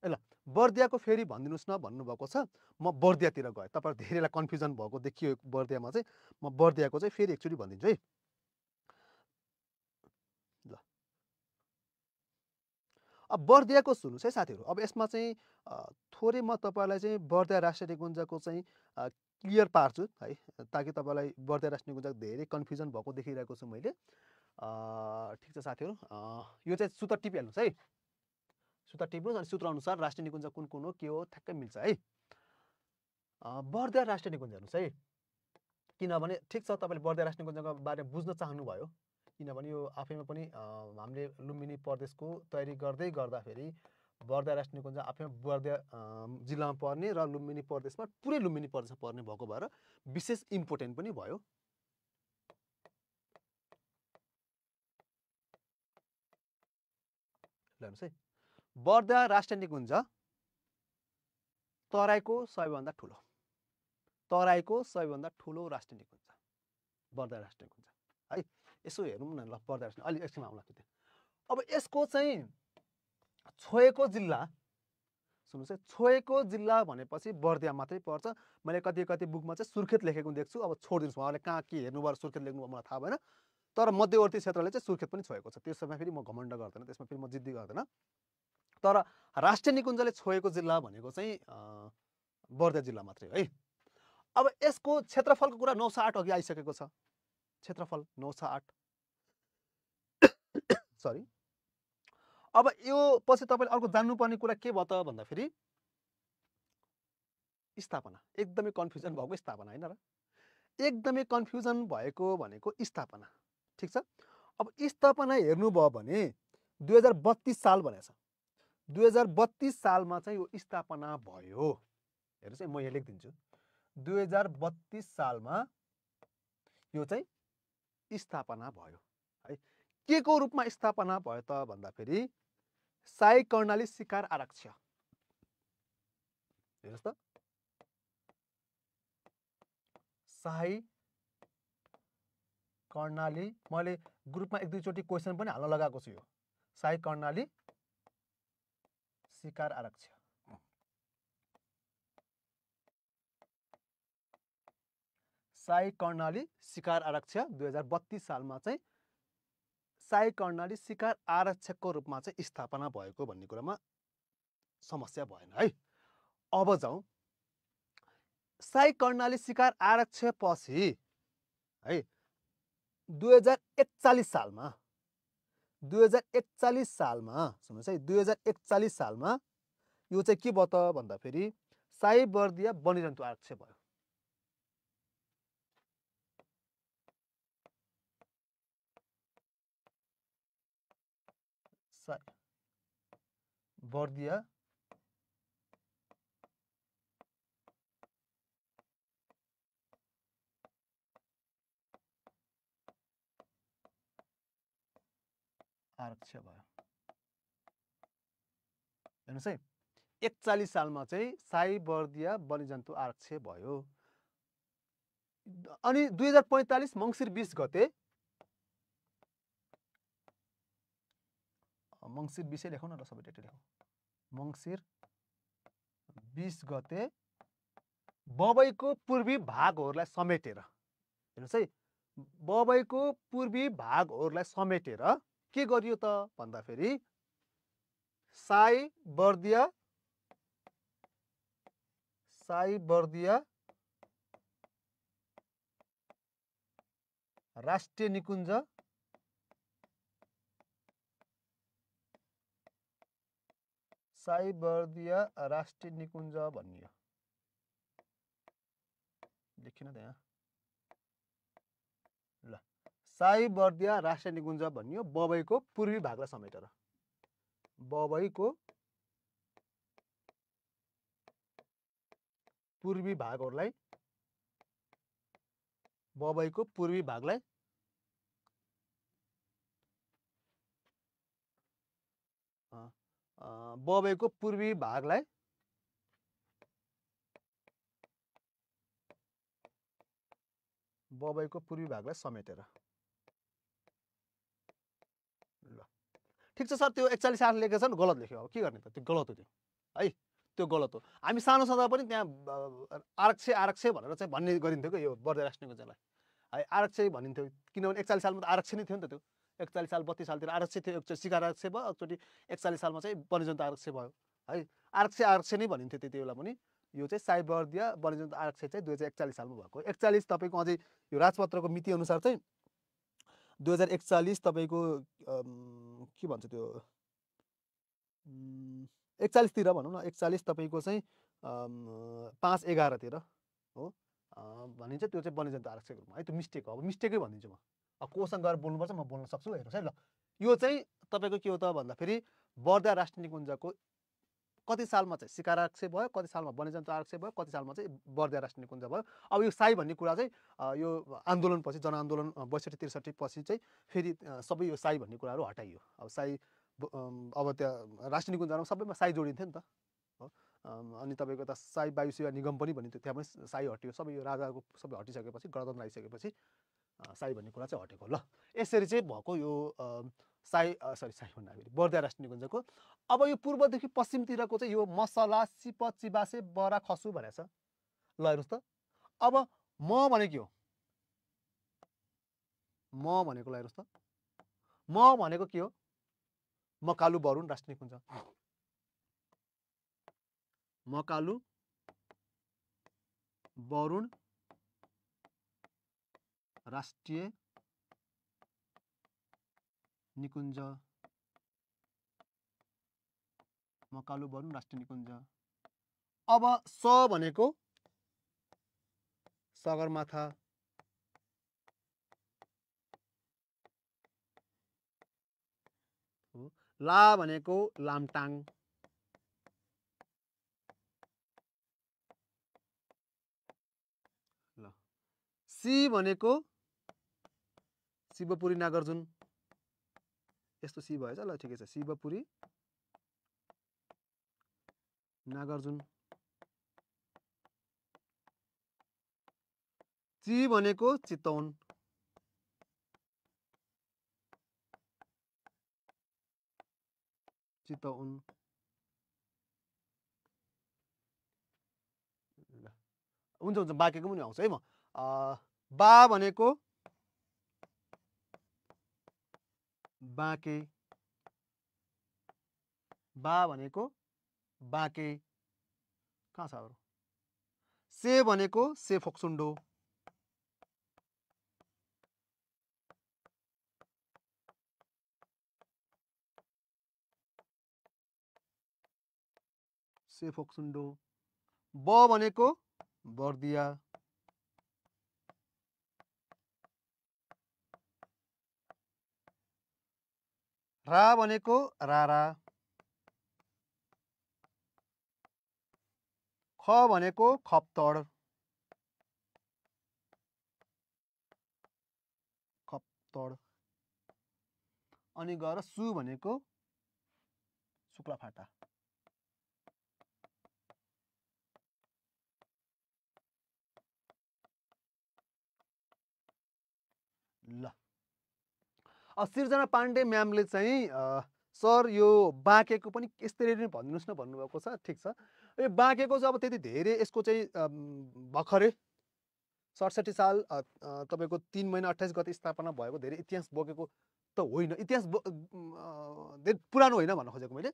ल बर्दियाको फेरि भनिदिनुहोस् न भन्नुभएको छ। म बर्दियातिर गएँ, तपाईहरु धेरैलाई कन्फ्युजन भएको देखियो बर्दियामा चाहिँ। म बर्दियाको चाहिँ फेरि एकचोटि भनिदिन्छु है। ल अब बर्दियाको सुन्नुहोस् है साथीहरु। अब यसमा चाहिँ थोरै म तपाईलाई चाहिँ बर्दिया राष्ट्रिय निकुञ्जको चाहिँ क्लियर पार्छु है, ताकि तपाईलाई बर्दिया राष्ट्रिय निकुञ्जको धेरै कन्फ्युजन भएको देखिरहेको छु मैले। ठिक छ साथीहरु, यो चाहिँ सूत्र टिपिहाल्नुहोस् है। सूत्र टिप्नुहोस् अनि सूत्र अनुसार राष्ट्रिय निकुञ्ज कुन कुन हो के हो ठ्याक्कै मिल्छ है। बर्दिया राष्ट्रिय निकुञ्ज हेर्नुहोस् है, किनभने ठिक छ तपाईले बर्दिया राष्ट्रिय निकुञ्जको बारेमा बुझ्न चाहनुभयो, किनभने यो आफैमा पनि हामीले लुम्बिनी प्रदेशको तयारी गर्दै गर्दाखेरि बर्दिया राष्ट्रिय निकुञ्ज आफैमा बर्दिया जिल्लामा पर्ने र लुम्बिनी प्रदेशमा पुरै लुम्बिनी प्रदेशमा पर्ने भएको भएर विशेष इम्पोर्टेन्ट पनि भयो। हेर्नुहोस् है, बर्दिया राष्ट्रिय निकुञ्ज तराईको सबैभन्दा ठुलो, तराईको सबैभन्दा ठुलो राष्ट्रिय निकुञ्ज बर्दिया राष्ट्रिय निकुञ्ज है। यसो हेरौँ न, ल बर्दिया राष्ट्रिय अलि एकछिन आउँला त्यो। अब यसको चाहिँ छोएको जिल्ला सुन्नुहोस् है, छोएको जिल्ला भनेपछि बर्दिया मात्रै पर्छ। मैले कति बुकमा चाहिँ सुर्खेत लेखेको देख्छु। अब छोडिदिनुहोस्, उहाँले कहाँ के हेर्नुभयो सुर्खेत लेख्नुभयो मलाई थाहा भएन, तर मध्यवर्ती क्षेत्रले चाहिँ सुर्खेत पनि छोएको छ। त्यसमा फेरि म घमण्ड गर्दैन, त्यसमा फेरि म जिद्दी गर्दैन। तर राष्ट्रिय निकुञ्जले छोएको जिल्ला भनेको चाहिँ बर्दिया जिल्ला मात्रै हो है। अब यसको क्षेत्रफलको कुरा 908 अघि आइसकेको छ। क्षेत्रफल 908 सरी। अब यो पछि तपाईले अर्को जान्नुपर्ने कुरा के भयो त भन्दाखेरि स्थापना। एकदमै कन्फ्युजन भएको स्थापना हैन र, एकदमै कन्फ्युजन भएको भनेको स्थापना। ठीक छ। अब स्थापना हेर्नुभयो भने 2032 साल भनेछ। 2032 सालमा चाहिँ यो स्थापना भयो। हेर्नुस् है, म यहाँ लेखिदिन्छु। 2032 सालमा यो चाहिँ स्थापना भयो है। के को रूपमा स्थापना भयो त भन्दाखेरि साई कर्णाली शिकार आरक्ष। हेर्नुस् त, साई कर्णाली, मैले ग्रुपमा एक दुईचोटि क्वेसन पनि हाल्न लगाएको छु। यो साई कर्णाली शिकार आरक्ष, साई कर्णाली शिकार आरक्ष 2032 सालमा चाहिँ साई कर्णाली शिकार आरक्षकको रूपमा चाहिँ स्थापना भएको भन्ने कुरामा समस्या भएन है। अब जाउँ साई कर्णाली शिकार आरक्ष पछि है 2041 सालमा 2041 सालमा सुन्नुहोस् है, 2041 सालमा यो चाहिँ के भयो त भन्दाखेरि साई बर्दिया वन्यजन्तु आरक्ष भयो। बर्दिया आरक्ष भयो। हेर्नुहोस् है 41 सालमा चाहिँ साइबर्दिया वन्यजन्तु आरक्ष भयो। अनि 2045 मङ्सिर 20 गते मङ्सिर 20 लेखौँ न ल, सबै डेट लेखौँ। मङ्सिर 20 गते बबईको पूर्वी भागहरूलाई समेटेर, हेर्नुहोस् है, बबईको पूर्वी भागहरूलाई समेटेर के गरियो त भन्दाखेरि साइबर्दिया राष्ट्रिय निकुञ्ज भनियो। लेखिन त यहाँ ल, साइबर्दिया राष्ट्रिय निकुञ्ज भनियो बबईको पूर्वी भागलाई समेटेर। बबईको पूर्वी भागलाई समेटेर। ल ठिक छ सर, त्यो 41 साल लेखेको छ नि, गलत लेख्यो। अब के गर्ने त, त्यो गलत हो त्यो है, त्यो गलत हो। हामी सानो छँदा पनि त्यहाँ आरक्ष भनेर चाहिँ भन्ने गरिन्थ्यो क्या यो बर्दिया राष्ट्रिय निकुञ्जलाई है, आरक्ष भनिन्थ्यो। किनभने 41 सालमा त आरक्ष नै थियो नि त। त्यो 41 साल 32 सालतिर आरक्ष थियो। एकचोटि शिकार आरक्ष भयो, एकचोटि 41 सालमा चाहिँ वन्यजन्तु आरक्ष भयो है। आरक्ष नै भनिन्थ्यो त्यति बेला पनि। यो चाहिँ साइबर्दिया वन्यजन्तु आरक्ष चाहिँ 2041 सालमा भएको। 41 तपाईँको अझै यो राजपत्रको मिति अनुसार चाहिँ 2041 तपाईँको के भन्छ त्यो 41 तिर भनौँ न, 41 तपाईँको चाहिँ 5/11 तिर हो भनिन्छ। त्यो चाहिँ वन्यजन्तु आरक्षको रूपमा है, त्यो मिस्टेक हो। अब मिस्टेकै भनिदिन्छु म। अब कोसँग गएर बोल्नुपर्छ, म बोल्न सक्छु। हेर्नुहोस् है ल, यो चाहिँ तपाईँको के हो त भन्दाखेरि बर्दिया राष्ट्रिय निकुञ्जको कति सालमा चाहिँ शिकार आरक्ष भयो, कति सालमा वन्यजन्तु आरक्ष भयो, कति सालमा चाहिँ बर्दिया राष्ट्रिय निकुञ्ज भयो। अब यो साई भन्ने कुरा चाहिँ यो आन्दोलनपछि, जनआन्दोलन 62-63 पछि चाहिँ फेरि सबै यो साई भन्ने कुराहरू हटाइयो। अब साई अब त्यहाँ राष्ट्रिय निकुञ्जमा सबैमा साई जोडिन्थ्यो नि त हो। अनि तपाईँको त साई वायु सेवा निगम पनि भनिन्थ्यो, त्यहाँ पनि साई हट्यो। सबै यो राजाको सबै हटिसकेपछि, गणतन्त्र आइसकेपछि साई भन्ने कुरा चाहिँ हटेको। ल यसरी चाहिँ भएको यो साई भन्दाखेरि बर्दिया राष्ट्रिय निकुञ्जको। अब यो पूर्वदेखि पश्चिमतिरको चाहिँ यो मसला, सिप, चिबासे, बरा, खसु भनेको छ। ल हेर्नुहोस् त, अब म भनेको के हो, म भनेको ल हेर्नुहोस् त, म भनेको के हो, मकालु बरुण राष्ट्रिय निकुञ्ज। मकालु बरुण राष्ट्रिय निकुञ्ज, मकालु बरुण राष्ट्रिय निकुञ्ज। अब स भनेको सगरमाथा, ला भनेको लामटाङ, ल सी भनेको शिवपुरी नागार्जुन। यस्तो सी भएछ, ल ठिकै छ, शिवपुरी नागार्जुन। ची भनेको चितवन, हुन्छ हुन्छ, बाँकीको पनि आउँछ है म। बा भनेको बाँके, बा भनेको बाँके, कहाँ छ अरू। से भनेको सेफोक्सुन्डो, सेफोक्सुन्डो। ब भनेको बर्दिया, रा भनेको रारा, ख भनेको खप्तड, अनि गएर सु भनेको शुक्लाफाटा। ल सृजना पाण्डे म्यामले चाहिँ सर यो बाँकेको पनि यस्तरी नै भनिदिनुहोस् न भन्नुभएको छ। ठिक छ, यो बाँकेको चाहिँ अब त्यति धेरै यसको चाहिँ भर्खरै 67 साल तपाईँको 3 महिना 28 गते स्थापना भएको धेरै इतिहास बोकेको त होइन, इतिहास धेरै पुरानो होइन भन्न खोजेको मैले।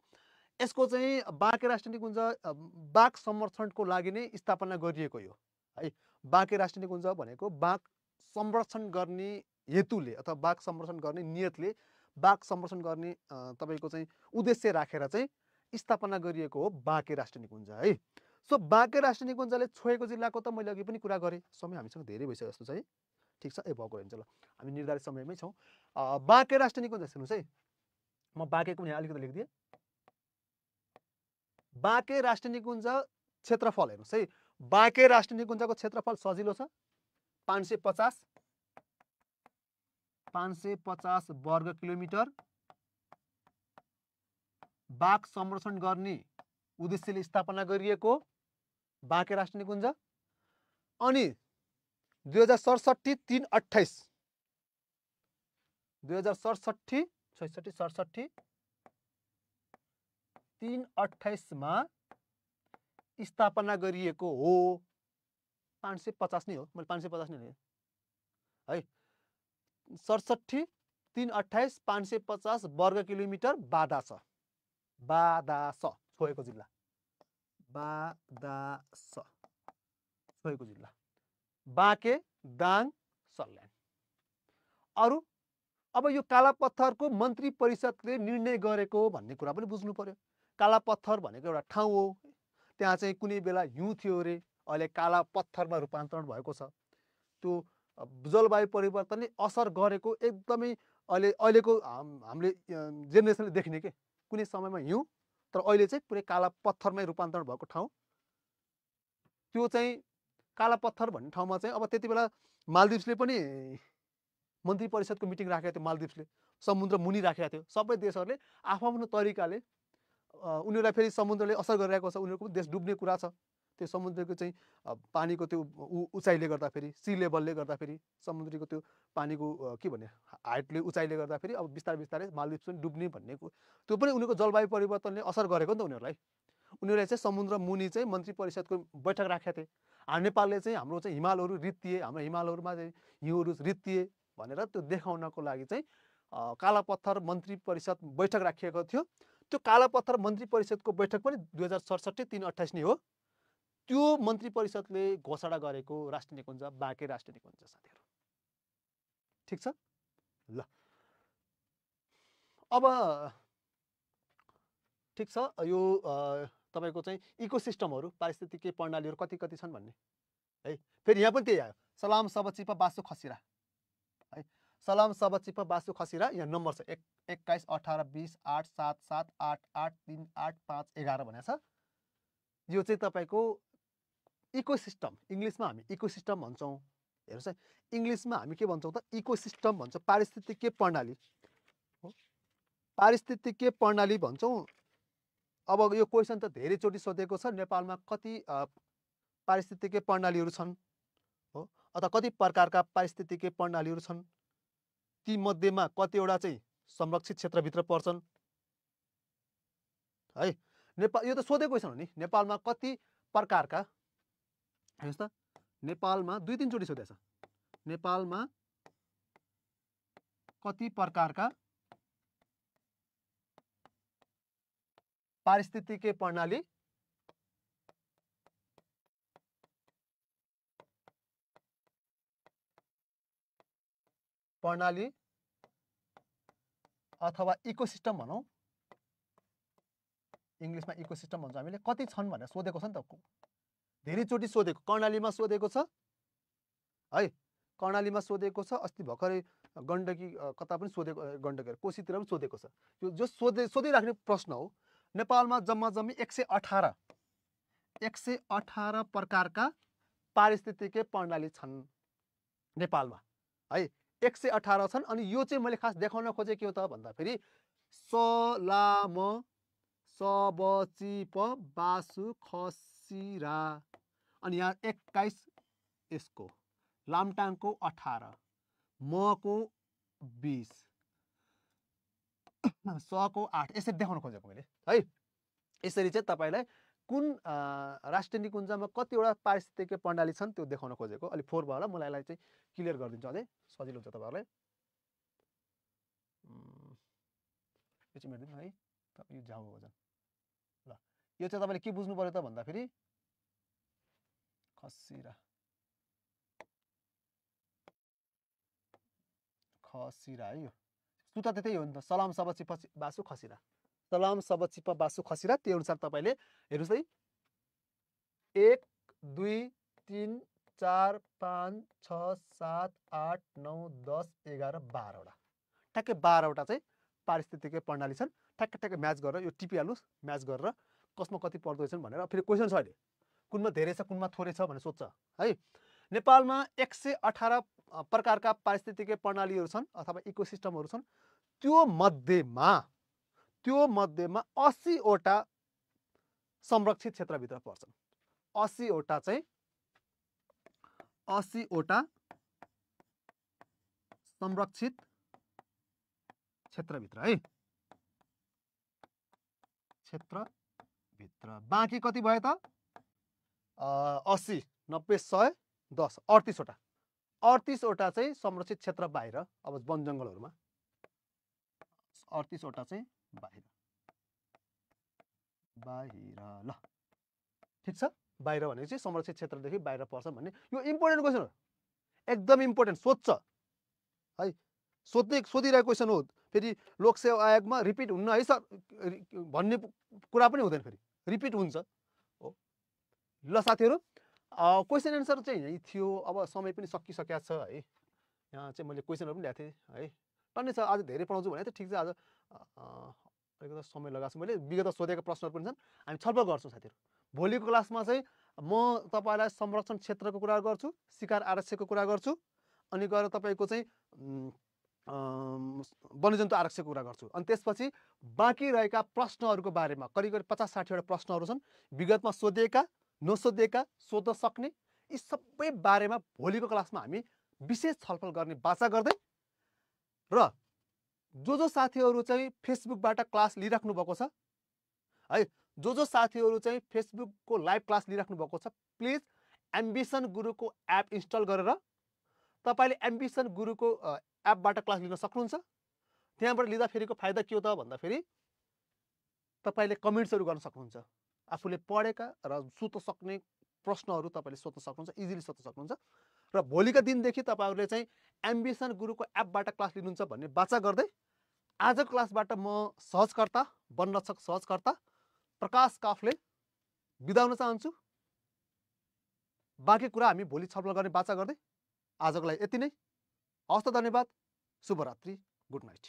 यसको चाहिँ बाँके राष्ट्रिय निकुञ्ज बाघ संरक्षणको लागि नै स्थापना गरिएको हो है। बाँके राष्ट्रिय निकुञ्ज भनेको बाघ संरक्षण गर्ने हेतुले अथवा बाघ संरक्षण गर्ने नियतले, बाघ संरक्षण गर्ने तपाईँको चाहिँ उद्देश्य राखेर चाहिँ स्थापना गरिएको हो बाँके राष्ट्रिय निकुञ्ज है। सो बाँके राष्ट्रिय निकुञ्जले छोएको जिल्लाको त मैले अघि पनि कुरा गरेँ, समय हामीसँग धेरै भइसक्यो जस्तो छ है। ठिक छ, भएको हुन्छ, ल हामी निर्धारित समयमै छौँ। बाँके राष्ट्रिय निकुञ्ज हेर्नुहोस् है, म बाँकेको पनि अलिकति लेखिदिएँ। बाँके राष्ट्रिय निकुञ्ज क्षेत्रफल हेर्नुहोस् है, बाँके राष्ट्रिय निकुञ्जको क्षेत्रफल सजिलो छ, 550 वर्ग किलोमिटर। बाघ संरक्षण गर्ने उद्देश्यले स्थापना गरिएको बाँके राष्ट्रिय निकुञ्ज। अनि 2067 328 328 मा स्थापना गरिएको हो। 550 नै हो, मैले 550 नै है। 67 328 550 वर्ग किलोमिटर बादास छोएको जिल्ला, बादास छोएको जिल्ला, बाँके, दाङ, सल्यान। अरू अब यो कालापत्थरको मन्त्री परिषदले निर्णय गरेको भन्ने कुरा पनि बुझ्नु पर्यो। कालापत्थर भनेको एउटा ठाउँ हो, त्यहाँ चाहिँ कुनै बेला हिउँ थियो अरे, अहिले काला पत्थरमा रूपान्तरण भएको छ। त्यो जलवायु परिवर्तनले असर गरेको एकदमै अहिलेको हामीले जेनेरेसनले देख्ने के, कुनै समयमा हिउँ तर अहिले चाहिँ पुरै काला पत्थरमै रूपान्तरण भएको ठाउँ। त्यो चाहिँ काला पत्थर भन्ने ठाउँमा चाहिँ अब त्यति बेला मालदिप्सले पनि मन्त्री परिषदको मिटिङ राखेको थियो। मालदिप्सले समुद्र मुनि राखेको थियो। सबै देशहरूले आफ्नो तरिकाले उनीहरूलाई फेरि समुद्रले असर गरिरहेको छ, उनीहरूको देश डुब्ने कुरा छ। त्यो समुद्रको चाहिँ पानीको त्यो उचाइले गर्दाखेरि, सी लेभलले गर्दाखेरि, समुद्रीको त्यो पानीको के भन्ने हाइटले उचाइले गर्दाखेरि अब बिस्तारै बिस्तारै मालदिप्स पनि डुब्ने भन्नेको त्यो पनि उनीहरूको जलवायु परिवर्तनले असर गरेको नि त उनीहरूलाई। उनीहरूले चाहिँ समुद्र मुनि चाहिँ मन्त्री परिषदको बैठक राखेका थिए। नेपालले चाहिँ हाम्रो चाहिँ हिमालहरू रित्तिए, हाम्रो हिमालहरूमा चाहिँ हिउँहरू रित्तिए भनेर त्यो देखाउनको लागि चाहिँ कालापत्थर मन्त्री परिषद बैठक राखिएको थियो। त्यो कालापत्थर मन्त्री परिषदको बैठक पनि 2067 328 नै हो। त्यो मन्त्री परिषदले घोषणा गरेको राष्ट्रिय निकुञ्ज बाँके राष्ट्रिय निकुञ्ज साथीहरू। ठिक छ, ल अब ठिक छ, यो तपाईँको चाहिँ इकोसिस्टमहरू, पारिस्थितिकीय प्रणालीहरू कति कति छन् भन्ने है। फेरि यहाँ पनि त्यही आयो, सलाम सबचिपा बासु खसिरा है। सलाम सबचिपा बासु खसिरा, यहाँ नम्बर छ 21 18 20 8 7 7 8 8 3 8 5 11 भनेको छ। यो चाहिँ तपाईँको इकोसिस्टम, इङ्ग्लिसमा हामी इकोसिस्टम भन्छौँ। हेर्नुहोस् है, इङ्ग्लिसमा हामी के भन्छौँ त, इकोसिस्टम भन्छौँ, पारिस्थितिकीय प्रणाली, पारिस्थितिकीय प्रणाली भन्छौँ। अब यो क्वेसन त धेरैचोटि सोधेको छ, नेपालमा कति पारिस्थितिकीय प्रणालीहरू छन् हो, अथवा कति प्रकारका पारिस्थितिकीय प्रणालीहरू छन्, ती मध्येमा कतिवटा चाहिँ संरक्षित क्षेत्रभित्र पर्छन् है। नेपाल, यो त सोधेको क्वेसन हो नि, नेपालमा कति प्रकारका, हेर्नुहोस् त, नेपालमा 2-3 चोटि सोधेको छ, नेपालमा कति प्रकारका पारिस्थितिकीय प्रणाली अथवा इकोसिस्टम भनौँ, इङ्ग्लिसमा इकोसिस्टम भन्छ हामीले, कति छन् भनेर सोधेको छ नि त, धेरैचोटि सोधेको। कर्णालीमा सोधेको छ है, कर्णालीमा सोधेको छ, अस्ति भर्खरै गण्डकी कता पनि सोधेको, गण्डकी कोशीतिर पनि सोधेको छ। यो जो सोधिराख्ने प्रश्न हो। नेपालमा जम्मा जम्मी 118 प्रकारका पारिस्थितिकीय प्रणाली छन् नेपालमा है, 118 छन्। अनि यो चाहिँ मैले खास देखाउन खोजेको के हो त भन्दाखेरि सलाम सबचिप बासु खसिरा, अनि यहाँ 21 यसको, लामटाङको 18, मको 20 सको 8 यसरी देखाउन खोजेको मैले है। यसरी चाहिँ तपाईलाई कुन राष्ट्रिय निकुञ्जमा कतिवटा पारिस्थितिकीय प्रणाली छन् त्यो देखाउन खोजेको। अलि फोहोर भयो होला, मलाई यसलाई चाहिँ क्लियर गरिदिन्छु, अझै सजिलो हुन्छ तपाईहरुलाई। यो चाहिँ मेट्दिनु है, यो जाउ हो जन। ल यो चाहिँ तपाईले के बुझ्नु पर्यो त भन्दाखेरि खसिरा है। यो सुता त्यतै हो नि त, सलाम सब चिप बासु खसिरा, सलाम सब चिप बासु खसिरा। त्यो अनुसार तपाईले हेर्नुस् है, 1 2 3 4 5 6 7 8 9 10 11 12 वटा, ठ्याक्कै 12 वटा चाहिँ पारिस्थितिकीय प्रणाली छन्। ठ्याक्कै म्याच गरेर यो टिपिहाल्नुस्, म्याच गरेर कसमा कति पर्दैछन् भनेर। फेरि क्वेसन छ अहिले, कुनमा धेरै छ कुनमा थोरै छ भनेर सोध्छ है। नेपालमा 118 प्रकारका पारिस्थितिकीय प्रणालीहरू छन् अथवा इकोसिस्टमहरू छन्। त्यो मध्येमा 80 वटा संरक्षित क्षेत्रभित्र पर्छन्। 80 वटा चाहिँ 80 वटा संरक्षित क्षेत्रभित्र है, क्षेत्रभित्र। बाँकी कति भयो त? 80 90 100 10 38 वटा। 38 वटा चाहिँ संरक्षित क्षेत्र बाहिर, अब वन जङ्गलहरुमा 38 वटा चाहिँ बाहिर। ल ठीक छ, बाहिर भनेको चाहिँ संरक्षित क्षेत्रदेखि बाहिर पर्छ भन्ने। यो इम्पोर्टेन्ट क्वेसन हो, एकदम इम्पोर्टेन्ट, सोध्छ है, सोधिरहेको क्वेसन हो। फेरि लोकसेवा आयोगमा रिपिट हुन्न है सर भन्ने कुरा पनि हुँदैन, फेरि रिपिट हुन्छ हो। ल साथीहरु, क्वेसन एन्सर चाहिँ यही थियो। अब समय पनि सकिसकेको छ है। यहाँ चाहिँ मैले क्वेसनहरु पनि ल्याएको थिएँ है। टन्नै छ, आज धेरै पढाउँछु भने त ठिक छ। आज अलिकति समय लगाएको छु मैले। विगत सोधेका प्रश्नहरु पनि छन्, हामी छलफल गर्छौँ साथीहरु। भोलिको क्लासमा चाहिँ म तपाईलाई संरक्षण क्षेत्रको कुरा गर्छु, शिकार आरक्षको कुरा गर्छु, अनि गएर तपाईको चाहिँ वन्यजन्तु आरक्षको कुरा गर्छु। अनि त्यसपछि बाँकी रहेका प्रश्नहरुको बारेमा करिब 50-60 वटा प्रश्नहरु छन्, विगतमा सोधिएका, नसोधिएका, सोध्न सक्ने, यी सबै बारेमा भोलिको क्लासमा हामी विशेष छलफल गर्ने बाचा गर्दै, र जो साथीहरु चाहिँ फेसबुकबाट क्लास लिइराख्नु भएको छ है, जो साथीहरु चाहिँ फेसबुकको लाइभ क्लास लिइराख्नु भएको छ, प्लिज एम्बिसन गुरुको एप इन्स्टल गरेर तपाईले एम्बिसन गुरुको एपबाट क्लास लिन सक्नुहुन्छ। त्यहाँबाट लिँदा फेरिको फाइदा के हो त भन्दाखेरि तपाईले कमेन्ट्सहरु गर्न सक्नुहुन्छ। आफूले पढेका र सोध्न सक्ने प्रश्नहरु तपाईले सोध्न सक्नुहुन्छ, इजिली सोध्न सक्नुहुन्छ। र भोलिका दिनदेखि तपाईहरुले चाहिँ एम्बिसन गुरुको एपबाट क्लास लिनुहुन्छ भन्ने बाचा गर्दै आजको क्लासबाट म सहजकर्ता, वनरक्षक सहजकर्ता प्रकाश काफले बिदा हुन चाहन्छु। बाँकी कुरा हामी भोलि छलफल गर्ने बाचा गर्दै आजको लागि यति नै। हस्त, धन्यवाद, शुभरात्रि, गुड नाइट।